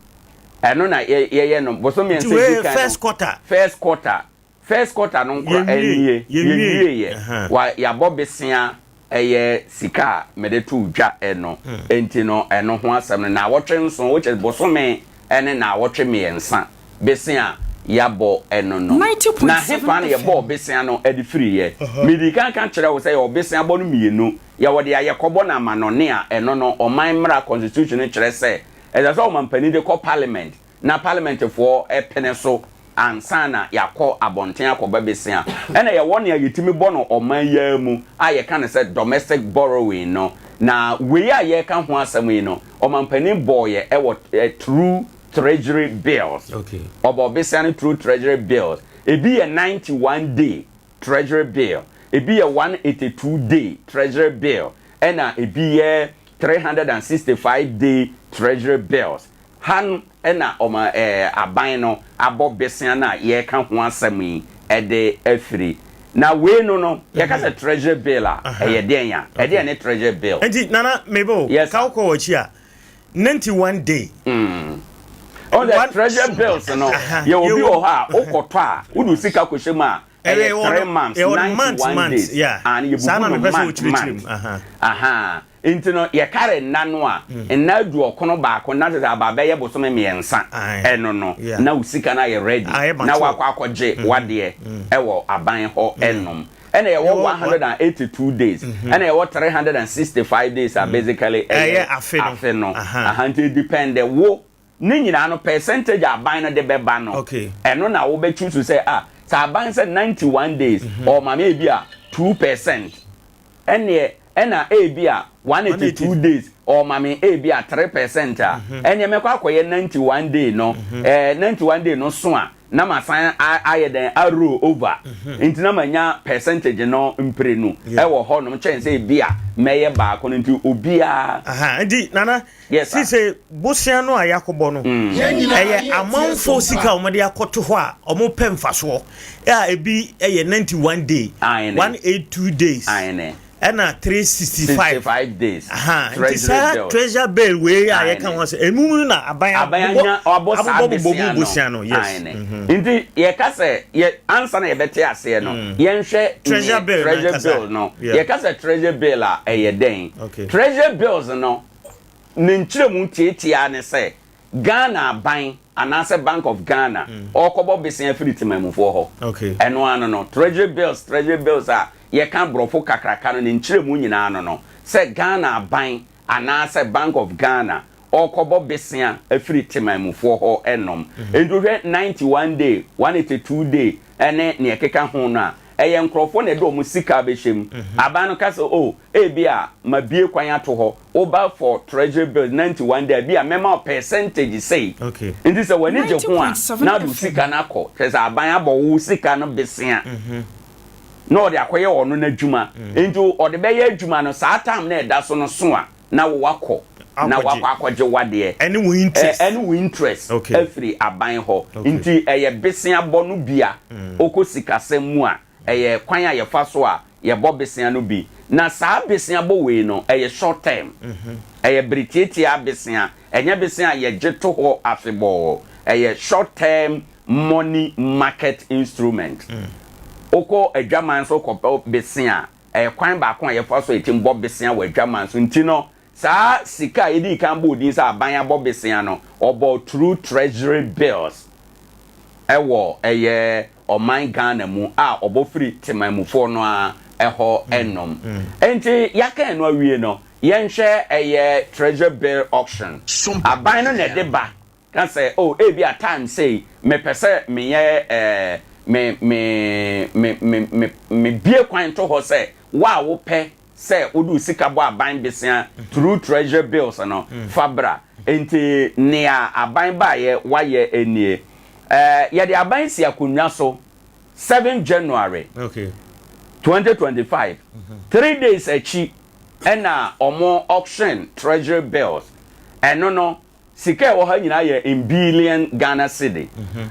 Ɛno na yɛyɛ no bosome mmiɛnsa Nti di kan no. First quarter. First quarter. First quarter no nkora ɛnie. Yɛnwie yɛ. Wa yɛabɔ besea ɛyɛ sika a mede too dwa ɛno. Enti no ɛno ho asɛm no naawɔtwe nson which is bosome ɛne naawɔtwe mmiɛnsa besea a yɛabɔ ɛno no. Na hefa na yɛbɔɔ besea no ɛde firiiɛ? Medii kan ka kyerɛɛ wo sɛ yɛwɔ besea bɔ no mmienu. Yɛwɔ deɛ yɛkɔbɔ no amanɔne a ɛno no ɔman mmara constitution no kyerɛ sɛ Ɛsɛ sɛ ɔmampanin de kɔ parliament na parliamentfoɔ pene so ansa na yɛakɔ abɔnten akɔbɔ besea. Ɛna yɛwɔ nea yɛtumi bɔ no ɔman yi ara mu a yɛka no sɛ domestic borrowing no. Na wei a yɛreka ho asɛm yi no, ɔmampanin bɔeɛ wɔ through treasury bills. Ɔbɔɔ besea no through treasury bills. Ebi yɛ 91 day treasury bill, ebi yɛ 182 day treasury bill, ɛna ebi yɛ 365 day treasury bills. Ha no na ɔma ɛɛ aban no abɔ besea no a yɛreka ho asɛm yi de afiri. Na wei no no, yɛka sɛ treasury bill a, ɛyɛ deɛn a? Ɛdeɛn ne treasury bill? Nti Nana meba o, Yes, ka sir. wokɔ w'akyi a, 91 day. Mm. Ɔn sɛ treasury bills no, yɛwɔ bi wɔ hɔ a, wokɔtɔ a, wode wo sika kɔhyɛ mu a, ɛyɛ 3 months, 91 days. And yɛbubu no month month. Aha. Nti no, yɛkare nna no a, nna aduɔkono baako, na kyerɛ sɛ aba abɛyɛ bosome mmiɛnsa ɛno no, na wo sika no ayɛ ready, na woakɔ akɔgye w'adeɛ ɛwɔ aban hɔ ɛnom. Ɛna yɛwɔ 182 days, ɛna yɛwɔ 365 days a basically ɛyɛ afe no. Aha, nti depend wo ne nyinaa no percentage a aban no de bɛba no, ɛno na wobɛ choose sɛ ah, sɛ aban sɛ 91 days, ɔma me ebi a 2%, ɛneɛ ɛna ebi a 182 days ɔma me ebi a 3% a, ɛneɛ mɛkɔ akɔyɛ 91 day no, 91 day no so a na masan ayɛ dɛn a roll over, nti na manya percentage no mprenu ɛwɔ hɔnom kyɛn sɛ ebi a mɛyɛ baako no. Nti obiara Nti Nana, Yes, sir. Sise bosea no a yɛakɔbɔ no, ɛyɛ amanfoɔ sika a wɔde akɔto hɔ a wɔpɛ mfasoɔ a ebi yɛ 91 day, 182 days, ɛna 365 65 days. Nti saa treasury bill wei a yɛka ho sɛ emu mu na aban abobɔ abobɔ bobɔ bosea no, yes. Nti yɛka sɛ yɛ ansa na yɛbɛte aseɛ no, yɛnhwɛ treasury bill treasury bill no. Yɛka sɛ treasury bill a, ɛyɛ dɛn? Treasury bills no ne nkyerɛmu tiatia ne sɛ Ghana aban anaasɛ Bank of Ghana ɔrekɔbɔ besea firi temamufoɔ hɔ. Ɛno ano no, treasury bills, treasury bills a yɛka borɔfo kakraka no, ne nkyerɛmu nyinaa no no sɛ Ghana aban anaasɛ Bank of Ghana ɔrekɔbɔ besea afiri temamufoɔ hɔ ɛnom. Nti wohwɛ 91 day, 182 day ɛne nea ɛkeka ho no a, ɛyɛ nkurɔfoɔ na ɛde wɔn sika abɛhyɛ mu. Aban no ka sɛ, oh, ebi a mabue kwan ato hɔ, woba for treasury bills 91 day a, bi a mɛma wo percentage sei. Nti sɛ w'ani gye ho a, na wode wo sika no akɔ. Kyerɛ sɛ aban abɔ wo sika no besea na ɔde akɔyɛ ɔno n'adwuma. Nti ɔde bɛyɛ adwuma no, saa time no a ɛda so no so a, na wo wakɔ na wakɔ akɔgye wadeɛ. Ɛne wo interest. Ɛne wo interest afiri aban hɔ. Nti ɛyɛ besea bɔ no bi a, wokɔ sikasɛm mu a, ɛyɛ kwan a yɛfa so a yɛbɔ besea no bi. Na saa besea bɔ wei no, ɛyɛ short term. Ɛyɛ bere tiatia besea. Ɛnyɛ besea a yɛgye to hɔ afebɔɔ. Ɛyɛ short term money market instrument. Wokɔ adwaman so kɔpɛ besea a, ɛyɛ kwan baako a yɛfa so a yɛtumi bɔ besea wɔ adwaman so. Nti no, saa sika a yɛdii kan bɔɔ din sɛ aban abɔ besea no, ɔbɔɔ through treasury bills ɛwɔ ɛyɛ ɔman Ghana mu a ɔbɔ firi temanmufoɔ no ara ɛhɔ nom. Nti yɛaka ɛno awie no, yɛnhwɛ ɛyɛ treasury bill auction. Aban no na ɛde ba ka sɛ, oh, ebi a time sei mepɛ sɛ meyɛ ɛɛ me me me me me mebue kwan to hɔ sɛ wo a wopɛ sɛ wode wo sika bɔ aban besea through treasury bills no, fa bra. Nti nea aban baeɛ wayɛ nie. Ɛɛ yɛde aban si akonnwa so 7 January 2025, 3 days akyi ɛna ɔmo auction treasury bills. Ɛno no, sika ɛwɔ ha nyinaa yɛ in billion Ghana cedi.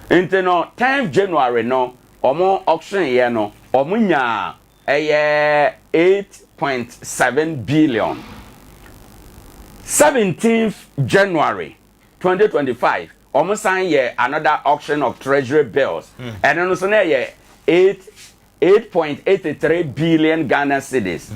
Nti no 10 January no ɔmo auction yɛ no, ɔmo nyaa ɛyɛ 8.7 billion. 17th January 2025. wɔn san yɛ another auction of treasury bills. Ɛno no nso na ɛyɛ 8 8.83 billion Ghana cedis.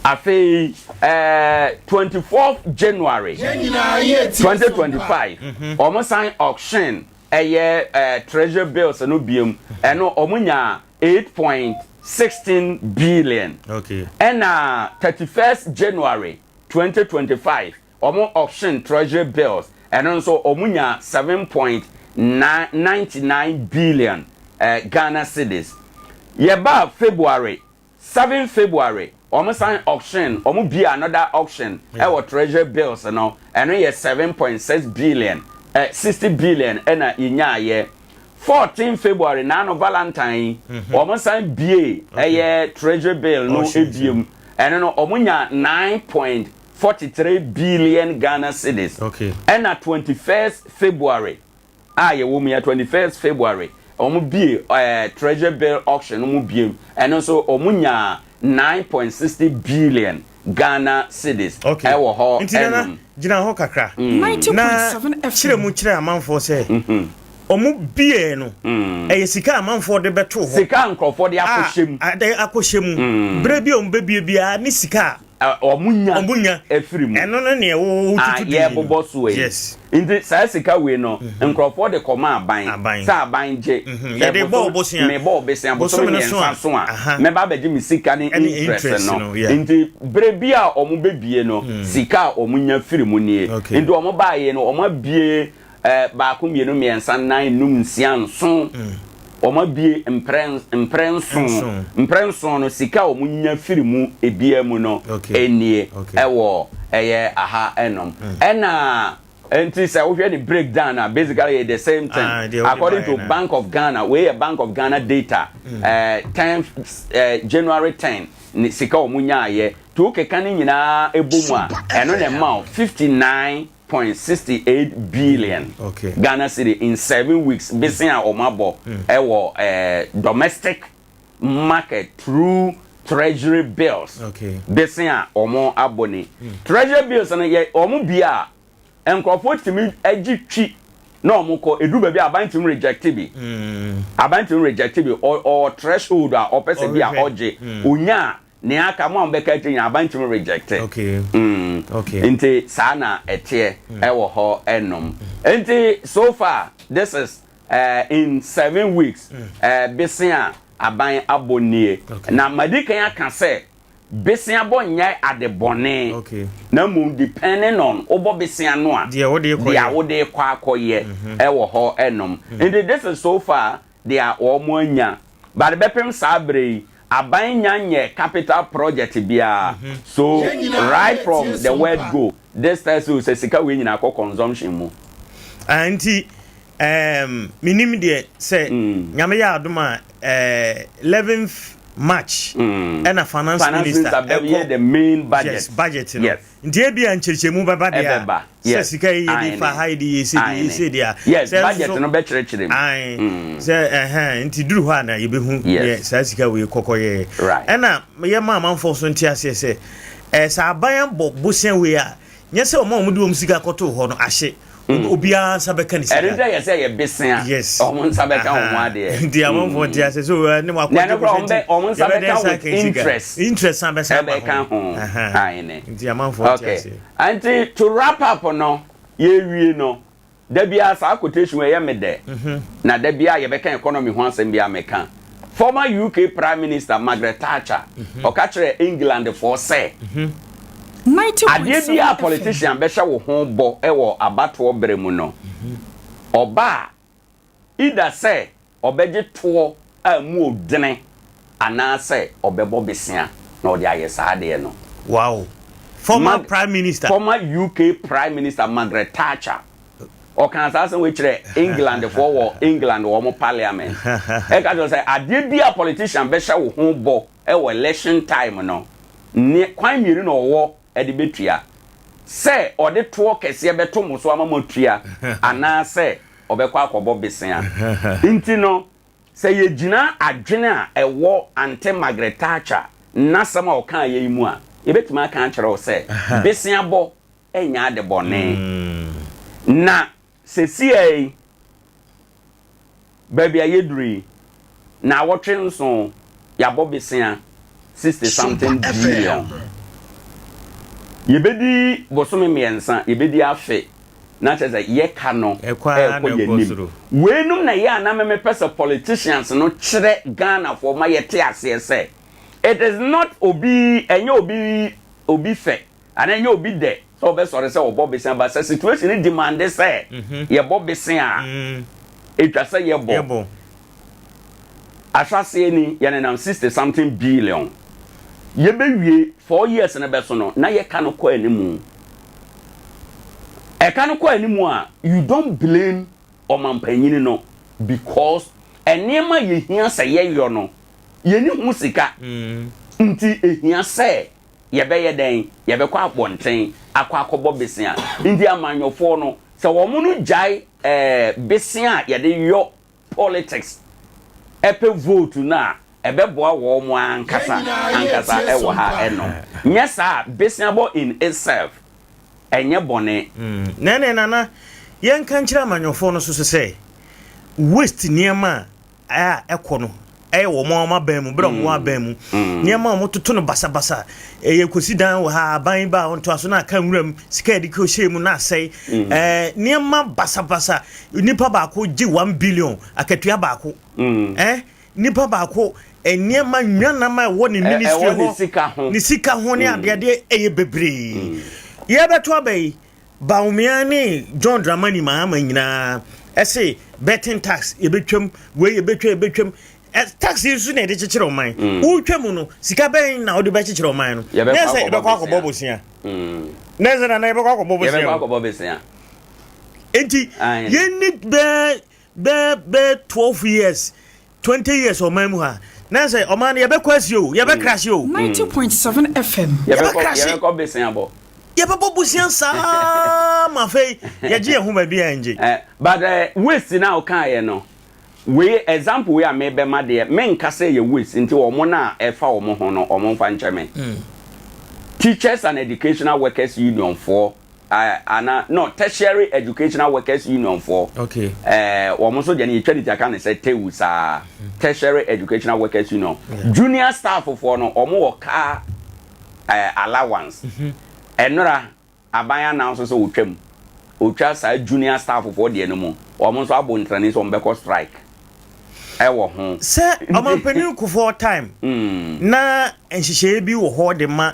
Afei ɛɛ 24 January 2025 wɔn san auction ɛyɛ ɛɛ treasury bills no biom. Ɛno wɔn nya 8.16 billion. Okay. Ɛna 31st January 2025 wɔn auction treasury bills ɛno nso wɔn nya 7.99 billion Ghana cedis. Yɛba February 7 February wɔn san auction wɔn bie another auction ɛwɔ treasury bills no ɛno yɛ 7.6 billion 60 billion ɛna yɛnyaayɛ. 14 February naano Valentine yi wɔn san bie ɛyɛ treasury bill no ebiem ɛno no wɔn nya 9.43 billion Ghana cedis. Ɛna 21st February a yɛwɔ mu yɛ 21st February wɔn bie treasury bill auction no mu biem ɛno nso wɔn nya 9.60 billion Ghana cedis ɛwɔ hɔ. Nti Nana ɛnom. gyina hɔ kakra na kyerɛ mu kyerɛ amanfoɔ sɛ ɔmo bie no ɛyɛ sika a amanfoɔ de bɛto hɔ. Sika a nkurɔfoɔ de akɔhyɛ mu. A de akɔhyɛ mu. Berɛ bi a ɔmo bɛbie biara ne sika a ɔmo nya ɔmo nya efiri mu. Ɛno no neɛ wo a tutu dii no. yɛbobɔ so yi. Yes. Nti saa sika wei no nkurɔfoɔ de kɔma aban sɛ aban gye. Sɛ Yɛde bɔ bosome wo bosea. mebɔ wo bosea bosome Bosome no so mmiɛnsa a, so a mɛba abɛgye me sika ne Ɛne interest interest no. no, yeah. Nti berɛ bi a wɔn bɛbie no sika a wɔn nya firi mu nie. Okay. Nti wɔn baeɛ no wɔn abie eh, baako mmienu mmiɛnsa nnan num nsia nson. Wɔn abie mprɛ mprɛ nson. Nson. Mprɛ nson no sika a wɔn nya firi mu ebiara mu no Okay. nie Okay. ɛwɔ ɛyɛ aha ɛnom. Ɛna nti sɛ wohwɛ ne breakdown a basically yɛ the same thing. Ah, deɛ wode According to baeɛ no. Bank of Ghana, wei yɛ Bank of Ghana data. 10 January 10 ne sika a wɔn nyaayɛ. To wokeka ne nyinaa ɛbɔ mu a ɛno na ɛma wo 59.68 billion Okay. Ghana cedi in 7 weeks besen a wɔn abɔ ɛwɔ domestic market through treasury bills. Okay. Besen a wɔn abɔ ni. Treasury bills no yɛ wɔn bia a nkurɔfoɔ tumi agye twi na wɔn kɔ edu baabi a aban tumi reject bi. Aban tumi reject bi ɔ ɔ threshold a ɔpɛ sɛ bi a Ɔhwehwɛ. ɔgye onya a nea aka mo a wɔbɛka akyire nyinaa aban tumi reject. Okay. Okay. Nti saa na ɛteɛ ɛwɔ hɔ ɛnom. Nti so far this is in 7 weeks besen a aban abɔ nie. Na madi kan aka sɛ besea bɔ nyɛ ade bɔne. Okay. Na mmom depending on wobɔ besea no a Deɛ wode kɔ deɛ yɛ. wode kɔ akɔyɛ ɛwɔ hɔ ɛnom. Nti this is so far deɛ wɔn anya. But bɛpem saa bere yi aban nya nyɛ capital project biara. So right from the word go this tells you sɛ sika wei nyinaa kɔ consumption mu. Ah, nti menim deɛ sɛ Nyame yɛ adom a 11th March ɛna finance Finance minister minister bɛyɛ the main budget. Yes, budget no. Yes. Nti ebi a nkyerɛkyerɛmu bɛba deɛ a Ɛbɛba. sɛ Yes. sika yi yɛde Aye. fa ha yɛde yɛ se deɛ yɛ se deɛ a Yes, sɛ budget nso- no bɛkyerɛkyerɛ mu. Aye. Sɛ ɛhɛn nti duru hɔ a na yɛbɛhu Yes. deɛ saa sika wei kɔkɔ yɛɛ. Right. Ɛna yɛma amanfoɔ so nte aseɛ sɛ sɛ aban abɔ bosea wei a nyɛ sɛ ɔma a wɔde wɔn sika kɔtoo hɔ no ahye. Obiara nsa bɛka ne sika. Ɛno nti yɛ sɛ yɛ besea. Yes. Ɔmo nsa bɛka wɔn adeɛ. Nti amanfoɔ nte aseɛ so ne wakɔgye Na ɛno koraa bosea nti ɔmo nsa yɛbɛdɛn bɛka nsa with aka sika. interest. Interest san bɛsa aba Ɛbɛka ho. Aha. Aye. Nti amanfoɔ nte Okay. aseɛ. Nti to wrap up no yɛwie no da biara saa quotation ɛyɛ me dɛ. Na da biara yɛbɛka economy ho asɛm bi a meka. Former UK Prime Minister Margaret Thatcher ɔka kyerɛ England foɔ sɛ adeɛ bi a politician bɛhyɛ wo ho bɔ ɛwɔ abatoɔ bere mu no ɔba a either sɛ ɔbɛgye toɔ a mu odene anaasɛ ɔbɛbɔ besea na ɔde ayɛ saa adeɛ no. Wow. Former Prime Minister. Former UK Prime Minister Margaret Thatcher ɔka saa asɛm wei kyerɛ England foɔ wɔ England wɔn parliament ɛka kyerɛ sɛ adeɛ bi a politician bɛhyɛ wo ho bɔ ɛwɔ election time no ne kwan mmienu na ɔwɔ ɛde bɛtua sɛ ɔde toɔ kɛseɛ bɛto mo so ama mo atua anaasɛ ɔbɛkɔ akɔbɔ besea. Nti no sɛ yɛgyina adwene a ɛwɔ ante Margaret Thatcher n'asɛm a ɔka yɛ yi mu a yɛbɛtumi aka akyerɛ wo sɛ besea bɔ ɛnyɛ ade bɔne na. Sesiei yi, baabi a yɛduru yi, naawɔtwe nson, yɛabɔ besea 60 something billion. Yɛbɛdi bosome mmiɛnsa, yɛbɛdi afe, na kyerɛ sɛ yɛ ka no Ɛkɔ ara ɛrekɔ na yɛn ɛkɔ anim. soro. Weinom na ɛyɛ a na me mepɛ sɛ politicians no kyerɛ Ghanafoɔ ma yɛte aseɛ sɛ, it is not obi, ɛnyɛ obi, obi fɛ Anaa ɛnyɛ obi dɛ sɛ ɔbɛsɔre sɛ ɔbɔ bese but sɛ situation no demande sɛ yɛbɔ bese a, ɛtwa sɛ yɛbɔ. Ahyɛaseɛ ni, yɛnenam 60 something billion. Yɛbɛwie, four years no bɛso no, na yɛka no kɔ animu. Ɛka no kɔ animu a, you don't blame ɔmampanyini no because nneɛma a yɛhia sɛ yɛyɔ no, yɛnni ho sika. Nti ɛhia sɛ Yɛbɛyɛ dɛn? Yɛbɛkɔ abɔnten akɔ akɔbɔ besea. Nti amanyɔfoɔ no, sɛ wɔn no gyae ɛɛ besea a yɛde yɔ politics ɛpɛ vote no a, ɛbɛboa wɔn ankasa ankasa ɛwɔ ha ɛnom. Nyɛ saa a, beseabɔ in itself ɛnyɛ bɔne. Nɛnɛ Nana, yɛnka nkyerɛ amanyɔfoɔ no nso sɛ, waste nneɛma a a ɛkɔ no ɛyɛ wɔn a wɔn aban mu berɛ a wɔn aban mu nneɛma a wɔtoto no basabasa ɛyɛ kɔsi dan wɔ ha aban ba a ɔntoa so na aka nwura mu sika yɛde kɔ hyɛ mu na asɛe ɛɛ nneɛma basabasa nipa baako gye one billion akatua baako ɛɛ nipa baako nneɛma nwanam a ɛwɔ ne ministry hɔ ne sika ho ne adeadeɛ ɛyɛ bebree yɛbɛto aba yi Bawumia ne John Dramani Mahama nyinaa ɛse betting tax yɛbɛtwam wei yɛbɛtwa yɛbɛtwam tax yi nso na yɛde kyekyere ɔman mm. wotwa mu no sika bɛn na wode bɛkyekyere ɔman no na ɛsɛ yɛbɛkɔ akɔbɔ bosea mm. na ɛsɛ nana yɛbɛkɔ akɔbɔ bosea yɛbɛkɔ akɔbɔ bosea nti yɛnni bɛɛ bɛɛ bɛɛ 12 years 20 years ɔman mu ha na sɛ ɔman no yɛbɛkɔ asi o yɛbɛ crash o. 90.7 FM. Yɛbɛ crash. Yɛbɛkɔ besia bɔ. Yɛbɛbɔ bosia saa ma afei yɛgye yɛn ho baabi a ɛngye. Eh, but eh, waste na ɔkaeɛ no wei example wei a mebɛma deɛ menka sɛ yɛ waste nti wɔn a ɛfa wɔn ho no wɔn mfa nkyɛ me. Teachers and Educational Workers Union foɔ eh, ana no Tertiary Educational Workers Union foɔ okay. eh, wɔn nso deɛ no yɛtwa ne ti aka ne sɛ TEWU saa Tertiary Educational Workers Union yeah. Junior staff foɔ no wɔn wɔ car eh, allowance ɛnora aban announce sɛ wɔtwam wɔtwa saa junior staff foɔ deɛ no mu wɔn nso abɔ ntrani sɛ wɔn bɛkɔ strike ɛwɔ ho. Sɛ ɔmanpanin Kufuor time na nhyehyɛeɛ bi wɔ hɔ de ma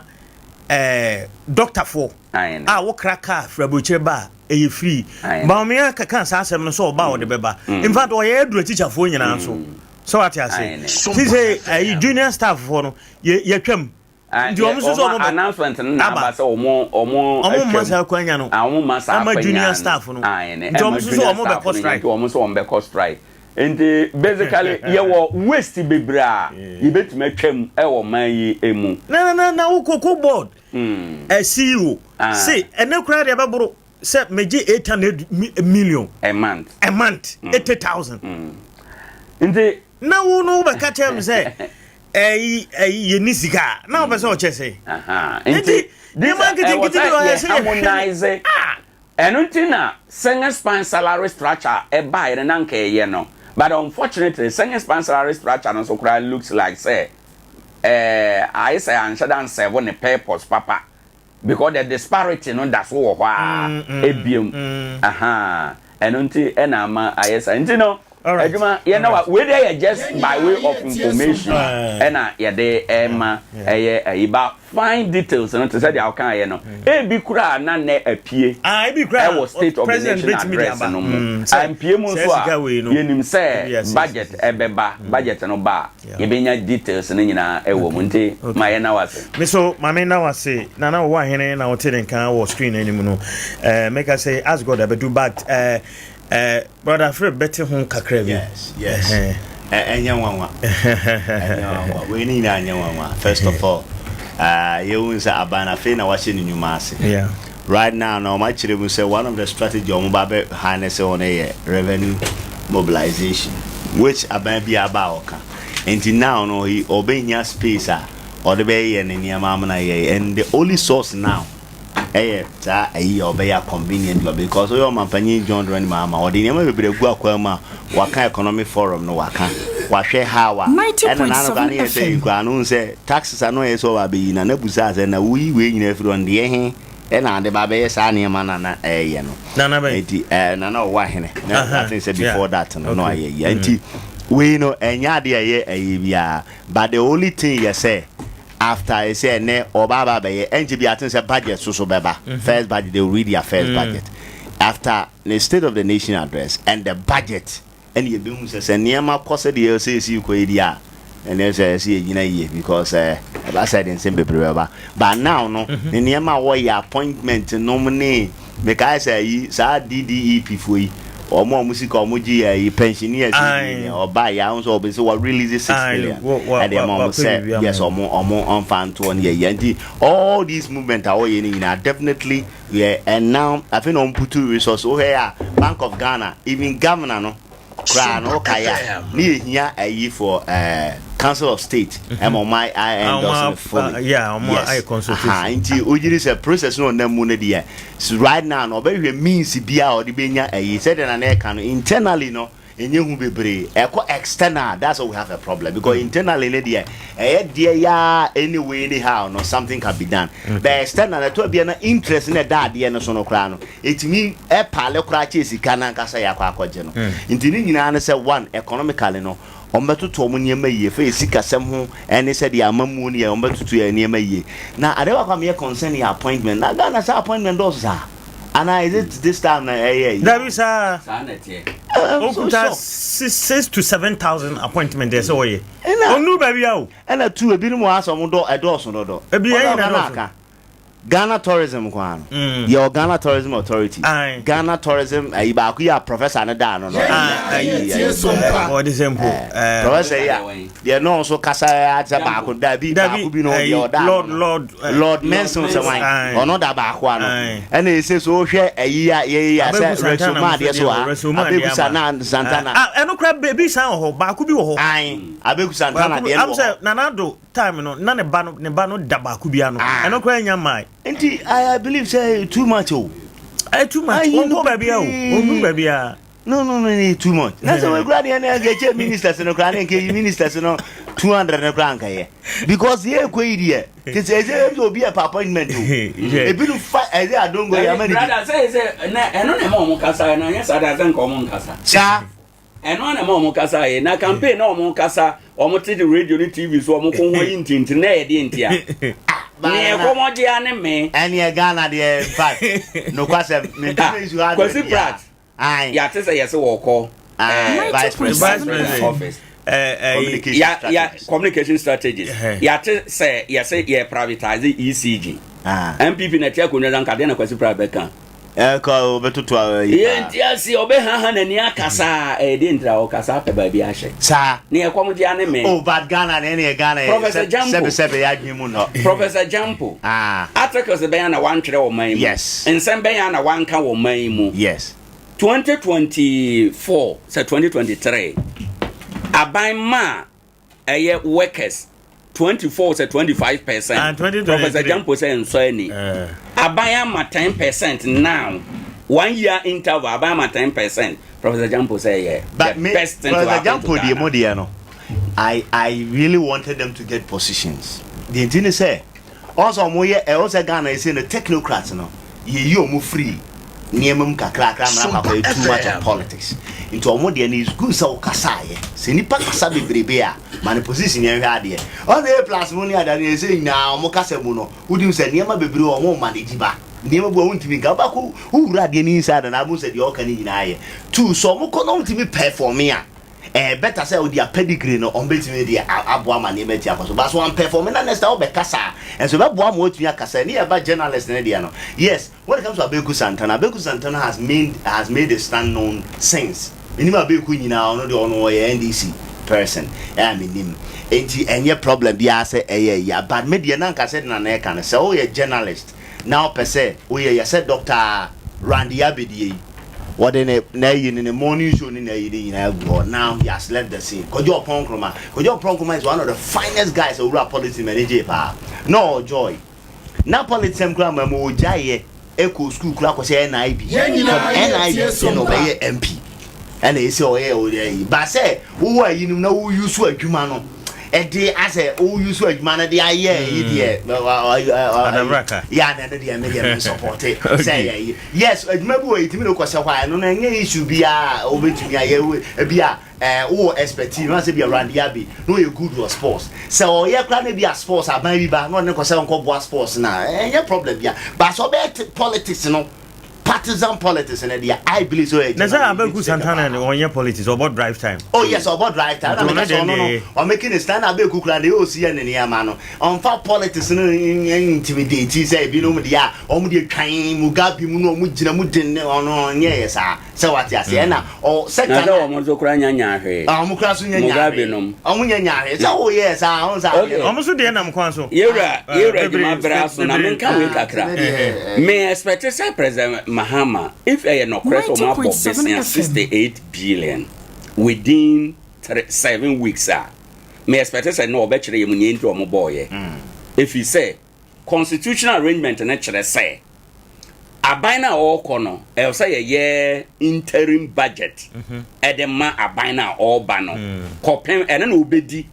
eh, dɔktafoɔ a wokra kaa firi aburokyire ba a ɛyɛ free. Bawumia keka saa asɛm no sɛ ɔba a ɔde bɛba. In fact ɔyɛ aduru atikyafoɔ nyinaa nso. Sɛ wate ase. Ti sɛ ayi junior staff foɔ no yɛtwam. Nti wɔn nso sɛ wɔn bɛ announcement no na aba sɛ wɔn wɔn atwam. Wɔn mma saa akwanya no. Wɔn mma saa akwanya junior staff no. Nti wɔn nso sɛ wɔn bɛkɔ strike. Nti wɔn nso wɔn bɛkɔ strike. Nti basically yɛwɔ waste bebree a yɛbɛtumi atwam ɛwɔ man yi mu. Na na na na wo cocoa board. Ɛ CEO se ɛnɛ koraa deɛ ɛbɛboro sɛ megye 800 million. A month. A month 80,000. Nti. Na wo no wobɛka kyerɛ me sɛ ɛyi ɛyi yɛ ni sika a na wopɛ sɛ ɔkyɛ sɛ. Nti nneɛma nketenkete bi wɔ hɔ sɛ yɛhwɛ. Ɛno nti na single span salary structure ɛbaeɛ no na nka ɛyɛ no but unfortunately single span salary structure no nso koraa looks like sɛ ɛɛ ayɛ sɛ anhyɛ da nsɛvo ne purpose papa because the disparity no da so wɔ hɔ a ebiem ahaa ɛno nti ɛna ama ayɛ saa nti no adwuma yɛ na wa wei deɛ yɛ just by way of information ɛna yɛde ɛma ɛyɛ ɛyi ba fine details no te sɛ deɛ ɔka yɛ no ebi koraa na nɛ apue ɛwɔ state of the nation address no mu ampue mu nso a yɛnim sɛ budget ɛbɛba budget no ba a yɛbɛnya details no nyinaa ɛwɔ mu nti ma yɛ na wase. Me so ma me na wase nana ɔwɔ ahene na ɔte ne nka wɔ screen anim no ɛɛ mɛka sɛ as God abɛdu but ɛɛ. Eh, brother Philip bɛte ho kakra bi. Yes, yes. Ɛnyɛ nwanwa. Ɛnyɛ nwanwa. Wei ne nyinaa nyɛ nwanwa. First of all, uh, yɛhu sɛ aban afei na wahyɛ ne nnwuma ase. Yeah. Right now na wɔn akyerɛ mu sɛ one of the strategy wɔn ba bɛ harness wɔn yɛ revenue mobilization which aban bi aba a ɔka. Nti now no ɔbɛnya space a ɔde bɛyɛ ne nneɛma amena yɛ and the only source now. Ɛyɛ saa ayi a ɔbɛyɛ a convenient law because woyɛ ɔmanpanyin John Dramani Mahama ɔde nneɛma bebree agu akwan mu a waka economic forum no waka wahwɛ how a ɛna n'ano koraa ne yɛ sɛ koraa no sɛ taxes ano yɛ sɛ ɔba abɛyi na n'abusa sɛ na woyi wei nyinaa firi hɔ deɛ he ɛna ade ba abɛyɛ saa nneɛma na na ɛyɛ no nana bɛn nti ɛɛ nana ɔwɔ ahene na I think sɛ before that no na ɔayɛ yɛ nti wei no ɛnyɛ adeɛ a ɛyɛ ɛyɛ biara but the only thing yɛ sɛ After ɛsɛ ɛnɛ ɔba aba abɛyɛ ɛnkyɛ bi aten sɛ budget soso bɛba mm -hmm. first budget they will read their first mm. budget after the state of the nation address and the budget ɛna yɛbɛhu sɛ sɛ nneɛma kɔ sɛ deɛ ɛsɛ ɛsi kɔ yi deɛ a ɛnɛ sɛ ɛsɛ yɛgyina yie because eh, ɛba sɛ de nsɛm bebree bɛba but now no mhm. ne nneɛma a wɔyɛ appointment nom ne Mekae sɛ ayi saa DDEP foɔ yi wɔn a wɔn sika wɔn gye yɛ ayi pensioners yi ɔba yɛ ahun sɛ ɔbɛ sɛ wɔ release 6 billion ɛde ɛma wɔn sɛ yes wɔn wɔn ɔnfa ntoɔ no yɛ yɛ nti all these movement a wɔyɛ no nyinaa definitely yɛ and now afei na wɔn putu resource wohwɛ yɛ a Bank of Ghana even governor no koraa no wokae a ne yɛhia ayi for uh, council of state ɛma ɔma I endorse no fully yes aha nti wogyiri sɛ process no ɔnam mu no deɛ right now no ɔbɛhwɛ means bi a ɔde bɛnya ayi sɛdeɛ na na ɛka no internally no ɛnyɛ hu bebree ɛkɔ external that's why we have a problem because internally no deɛ ɛyɛ deɛ yaa anyway anyhow no something can be done but external ɛtɔ bia na interest na ɛda adeɛ no so no koraa no Ɛtumi paale koraa kyɛn sika no ankasa yɛakɔ akɔgye no. Nti ne nyinaa ne sɛ one, economically no, wɔbɛtoto wɔn nneɛma yie, fa yɛ sikasɛm ho ne sɛdeɛ amammuo no yɛ, wɔbɛtoto yɛn nneɛma yie. Na adeɛ baako a meyɛ concern yɛ appointment. Na Ghana saa appointment dɔɔso saa? Anaa is it this time na ɛyɛ yi? Dabi saa. Saa na ɛteɛ. I'm so Okuta shocked. 6 to 7,000 appointment ɛsɛ ɔyɛ. Ɛna Ɔnuru baabi a o. ɛna tu ebinom wɔ ha sɛ wɔn dɔ ɛdɔɔso dodo. Ebi Wɔn ɛyɛ a na wɔn ɛdɔɔso. aka. Ghana tourism nko ara no yɛwɔ Ghana tourism authority Ghana tourism ayi baako yi a professor no daa no no ayi ayi ɔde sɛ mpo professor yi a deɛ no nso kasa ate sɛ baako dabi baako bi no deɛ ɔda Lord Lord Lord Menson sɛ wan ɔno da baako ano ɛna ɛsɛ so wohwɛ ayi a yɛyi a sɛ resoma adeɛ so a Abeku Santana ɛno kora bebi san wɔ hɔ baako bi wɔ hɔ Abeku Santana deɛ no wɔ hɔ Nana Addo time no na ne ba no ne ba no da baako bi ano ah. ɛno koraa nya mmaa. Nti I, I believe sɛ too much o. Ɛyɛ too much wɔn kɔ baabi a o wɔn kɔ baabi a. No no no no too much. Na sɛ wɔn kura deɛ na nka ɛkyɛ ministers no kura ne nka yi ministers no 200 no kura nka yɛ because yɛ ekɔ yi deɛ te sɛ ɛsɛ ɛsɛ obi yɛ pa appointment o ebi no fa ɛsɛ adongo yɛ ama ne bi. Brother sɛ sɛ ɛnɛ ɛno na ɛma wɔn kasa ɛna nyɛ saa de asɛ nka wɔn nkasa. Saa. Ɛno ara na ɛma wɔn kasa yɛ na campaign na wɔn kasa wɔn te de radio ne TV so wɔn ko ho ayi ntintini na ɛyɛ deɛ ntia. Neɛ ɛkɔmɔ gye ne me. Ɛneɛ Ghana deɛ in fact nokwasɛm me mpɛ nsu ha Kwasi Pratt yɛate sɛ yɛse wɔkɔ vice president office. Communication ya, ya, communication strategist yɛate sɛ yɛse yɛ privatize ECG NPP na ɛte akonnwa nka deɛ na Kwasi Pratt bɛka. Ɛkɔ ɔbɛtoto a yi paa. Yɛnti ase ɔbɛhaha n'ani akasa a ɛyɛ deɛ ntira ɔkasa apɛ baabi ahyɛ. Saa. Ne ɛkɔm gye ane me. Oh but Ghana ne ɛne Ghana yɛ Professor Jampo. Sɛbe sɛbe yɛ adwene mu nnɔ. Professor Jampo. Ah. Articles bɛn na wantwerɛ wɔ man yi mu. Yes. Nsɛm bɛn na wanka wɔ man yi mu. Yes. 2024 sɛ 2023 aban maa ɛyɛ workers 24 sɛ 25%. Ah, 2023. Professor Jampo sɛ nsɔ ani. Eh. Aban ama 10% now. One year interval, aban ama 10%. Professor Jampo sɛ yɛ But the me, best thing to Professor happen to Jampo deɛ Ghana. mo deɛ no, I I really wanted them to get positions. Deɛ nti ne sɛ, Ɔn sɛ ɔmo yɛ ɛ ɔn sɛ Ghana ɛsei no technocrats no yɛyi ɔmo firi nneɛma mu kakrakra ama no akɔ akɔyɛ too much of politics nti ɔmo deɛ no it's good sɛ wo kasa ayɛ sɛ nipa kasa bebrebe a ma no position yɛn hwɛ adeɛ ɔn sɛ A plus mo ne ada no ɛsei nyinaa ɔmo kasa mu no wonim sɛ nneɛma bebree wɔ ɔmo manage ba nneɛma bi wɔ wontumi nka wobɛkɔ wowura adeɛ no inside na abom sɛ deɛ ɔka no nyinaa yɛ too sɛ ɔmo kɔ na ɔmo perform a Ɛyɛ better sɛ wode a pedigree no ɔmo bɛtumi de aboa ma nneɛma ati akɔ so but so amperforme na next time wobɛkasa a nso ɛbɛboa ma woatumi akasa. Ɛne yɛba journalist no deɛ no yes when it comes to Abeku Santana Abeku Santana has made has made his stand known since menim Abeku nyinaa ɔno deɛ ɔno ɔyɛ NDC person a menim enti ɛnyɛ problem biara sɛ ɛyɛ ya but me deɛ na anka sɛdeɛ Nana ɛka no sɛ woyɛ journalist na wopɛ sɛ woyɛ yɛ sɛ Doctor Randy Abedie yi wɔde ne n'ayi ne ne morning show ne n'ayi ne nyinaa agu hɔ now he has left the scene Kojo Oppong Nkrumah Kojo Oppong Nkrumah is one of the finest guys owura politics m'ani gyee paa na ɔwɔ joy. Na politics m koraa ma ma ɔgyaeɛ ɛkɔɔ school koraa kɔhyɛ NIB. Yɛn nyinaa From yɛ NIB tie ɛna Sompa. ɔbɛyɛ MP. Ɛna ɛsɛ ɔyɛ ɔyɛ yi. Ba sɛ wowɔ ayi nom na wo use adwuma no ɛde asɛ wo use adwuma no de ayɛ yi deɛ Adabraka. yɛ ana ɛno deɛ me deɛ me support sɛ yɛ yi. Yes, adwuma bi wɔ yi tumi de kɔhyɛ hɔ a ɛno no ɛnyɛ issue biara a wobɛtumi ayɛ ebi a ɛɛ wowɔ expertise na sɛ bi a Randy Abbey na ɔyɛ good wɔ sports sɛ ɔyɛ koraa na bi a sports aban bi ba na ɔne kɔsɛ nkɔboa sports na ɛnyɛ problem bia but sɛ ɔbɛyɛ politics no, partisan politics no deɛ, I believe so ɛyɛ Na sɛ Abeku Santana ne ɔnyɛ politics, ɔbɔ drive time. Oh yes, ɔbɔ drive time na Nti ɔno meka sɛ deɛ ɔno no deɛ- ɔmake ne stand. Abeku kura deɛ ɔsi yɛ ne nneɛma no, ɔmfa politics no intimidate sɛ ebinom deɛ a ɔmo deɛ twan Mugabe mu no, ɔmo gyina mu den ne ɔno ɔnyɛ yɛ saa sɛ wate ase ɛna ɔ sector Na sɛ wɔn nso koraa nya nya hwee. Ah, ɔmo kura so nya nya Mugabe hwee. nom. Ɔmo nya nya hwee sɛ woyɛ saa ɔmo saa. Okay. Ɔmo nso deɛ nam kwan so. Yewura Ah, yewura bebree- adwuma brɛ aso na bebree- menka wei kakra. Eh, Me expect sɛ President Mahama, if ɛyɛ nɔkorɛ sɛ ɔmo abɔ 90.7 besia FM. 68 billion within 3, 7 weeks a, me expect sɛ na ɔbɛkyerɛ yɛ mu nea nti ɔmo bɔɔyɛ, ɛfiri sɛ constitutional arrangement no kyerɛ sɛ aban no a ɔrekɔ no, ɛwɔ sɛ yɛyɛ interim budget ɛde ma aban no a ɔreba no kɔpem ɛno na ɔbɛdi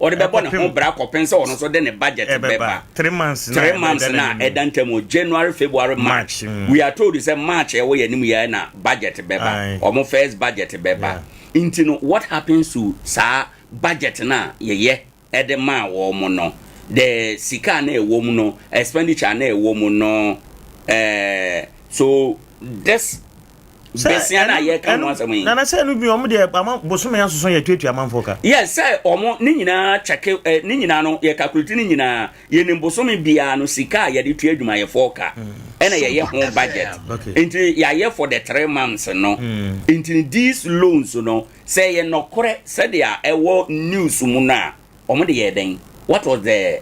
ɔde bɛbɔ ne ho Ɛkɔpem- bra kɔpem sɛ ɔno nso de ne budget ɛbɛba. bɛba. 3 months na 3 months ɛda na n'anim. ɛda ntam o, January, February, March. March. We are told sɛ March ɛwɔ yɛn anim yɛ na budget bɛba. Aye. Ɔmo first budget bɛba, nti no what happens to saa budget na yɛyɛ ɛde maa wɔn mo no, the sika na ɛwɔ mu no, expenditure na ɛwɔ mu no, so this besia na yɛka ho asɛm yi. Nana, sɛ ɛno bi ɔmo deɛ ama bosome asoso yɛ tuatua amanfoɔ ka. Yes, sɛ ɔmo ne nyinaa kyɛke ɛ ne nyinaa no, yɛ calculate ne nyinaa, yɛnim bosome biara no sika a yɛde tua adwumayɛfoɔ ka, ɛna yɛyɛ ho budget. Nti yɛayɛ for the 3 months no. Nti these loans no, sɛ yɛ nɔkorɛ sɛdeɛ ɛwɔ news mu no a, ɔmo de yɛ dɛn? What was the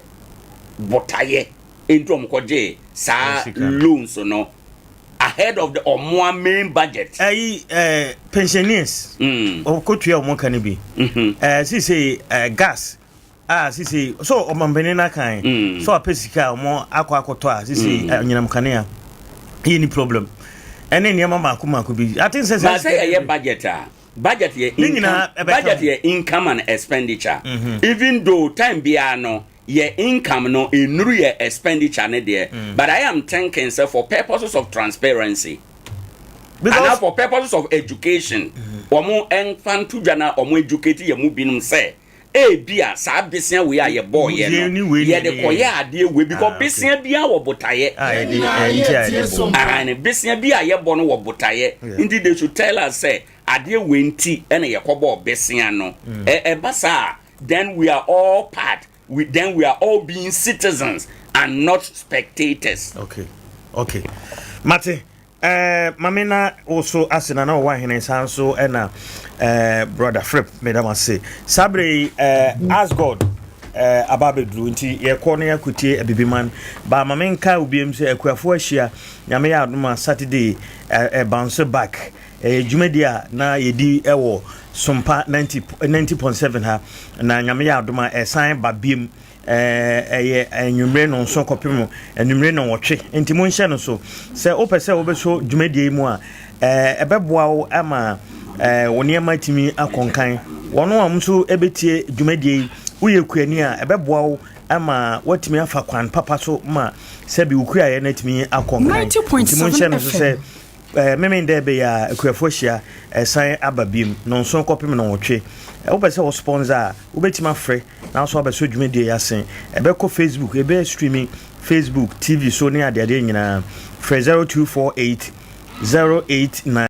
botaeɛ nti ɔmo kɔgye saa Sika no. loans no ahead of the ɔmoa main budget? Ɛyi pensioners ɔkɔtua ɔmo ka no bi sisei gas a sisei so ɔmampanin no akan so apɛ sika a ɔmo akɔ akɔtɔ a sisei anyinam kanea yɛ ni problem ɛne nneɛma maako maako bi ate sɛ Ba sɛ yɛyɛ budget a, budget yɛ Ne income, nyinaa ɛbɛka budget ho. yɛ income and expenditure. Even though time biara no yɛ income no enuru yɛ expenditure ne deɛ, but I am thinking sɛ for purposes of transparency and for purposes of education, wɔn ɛnfa nto dwa na wɔn educate yɛ mu binom sɛ ebi a saa besia wei a yɛbɔɔ yɛ Yɛ ne no wei ne yɛde yɛde kɔyɛ yɛ. adeɛ wei because Ah, okay. besia biara wɔ botaeɛ. A yɛde nti a yɛde bɔ. Ah, ne besia bi a yɛbɔ no wɔ botaeɛ, nti they should tell us sɛ adeɛ wei nti ɛna yɛkɔbɔɔ besia no. Ɛba saa, then we are all part we then we are all being citizens and not spectators. Okay, mate. Mame na wo so ase na na wɔwɔ ahene san so ɛna brother Flip, medam ase. Saa berɛ yi ask God aba abɛduru nti yɛkɔ no yɛakɔtie Abibiman ba. Ma menka obiam sɛ akuafoɔ ahyia, Nyame yɛ adom a, Saturday bounce back ɛyɛ dwumadi a na yɛdi ɛwɔ Sompa 90 90.7 ha, na Nyame yɛ adom a ɛsan ba biem. Ɛyɛ anwummere no nso kɔpem anwummere no wɔtwe, nti monhyɛ no so sɛ wopɛ sɛ wobɛso dwumadie yi mu a ɛbɛboa wo ama wo nneɛma tumi akɔnkan. Wɔn a nso ɛbɛtie dwumadie yi, woyɛ kuani a, ɛbɛboa wo ama woatumi afa kwan papa so ma sɛbi wo kuayɛ no atumi akɔnkan. Nti monhyɛ no so sɛ meme dɛ ɛbɛyɛ a akuafoɔ ahyia ɛsan aba biem no nso kɔpem no wɔtwe. Wopɛ sɛ wo sponsor a, wobɛtumi afrɛ na nso abɛsɔ dwumadie yi ase. Ɛbɛkɔ Facebook, ɛbɛyɛ streaming Facebook TV so ne adeadeɛ nyinaa. Frɛ 0248 089.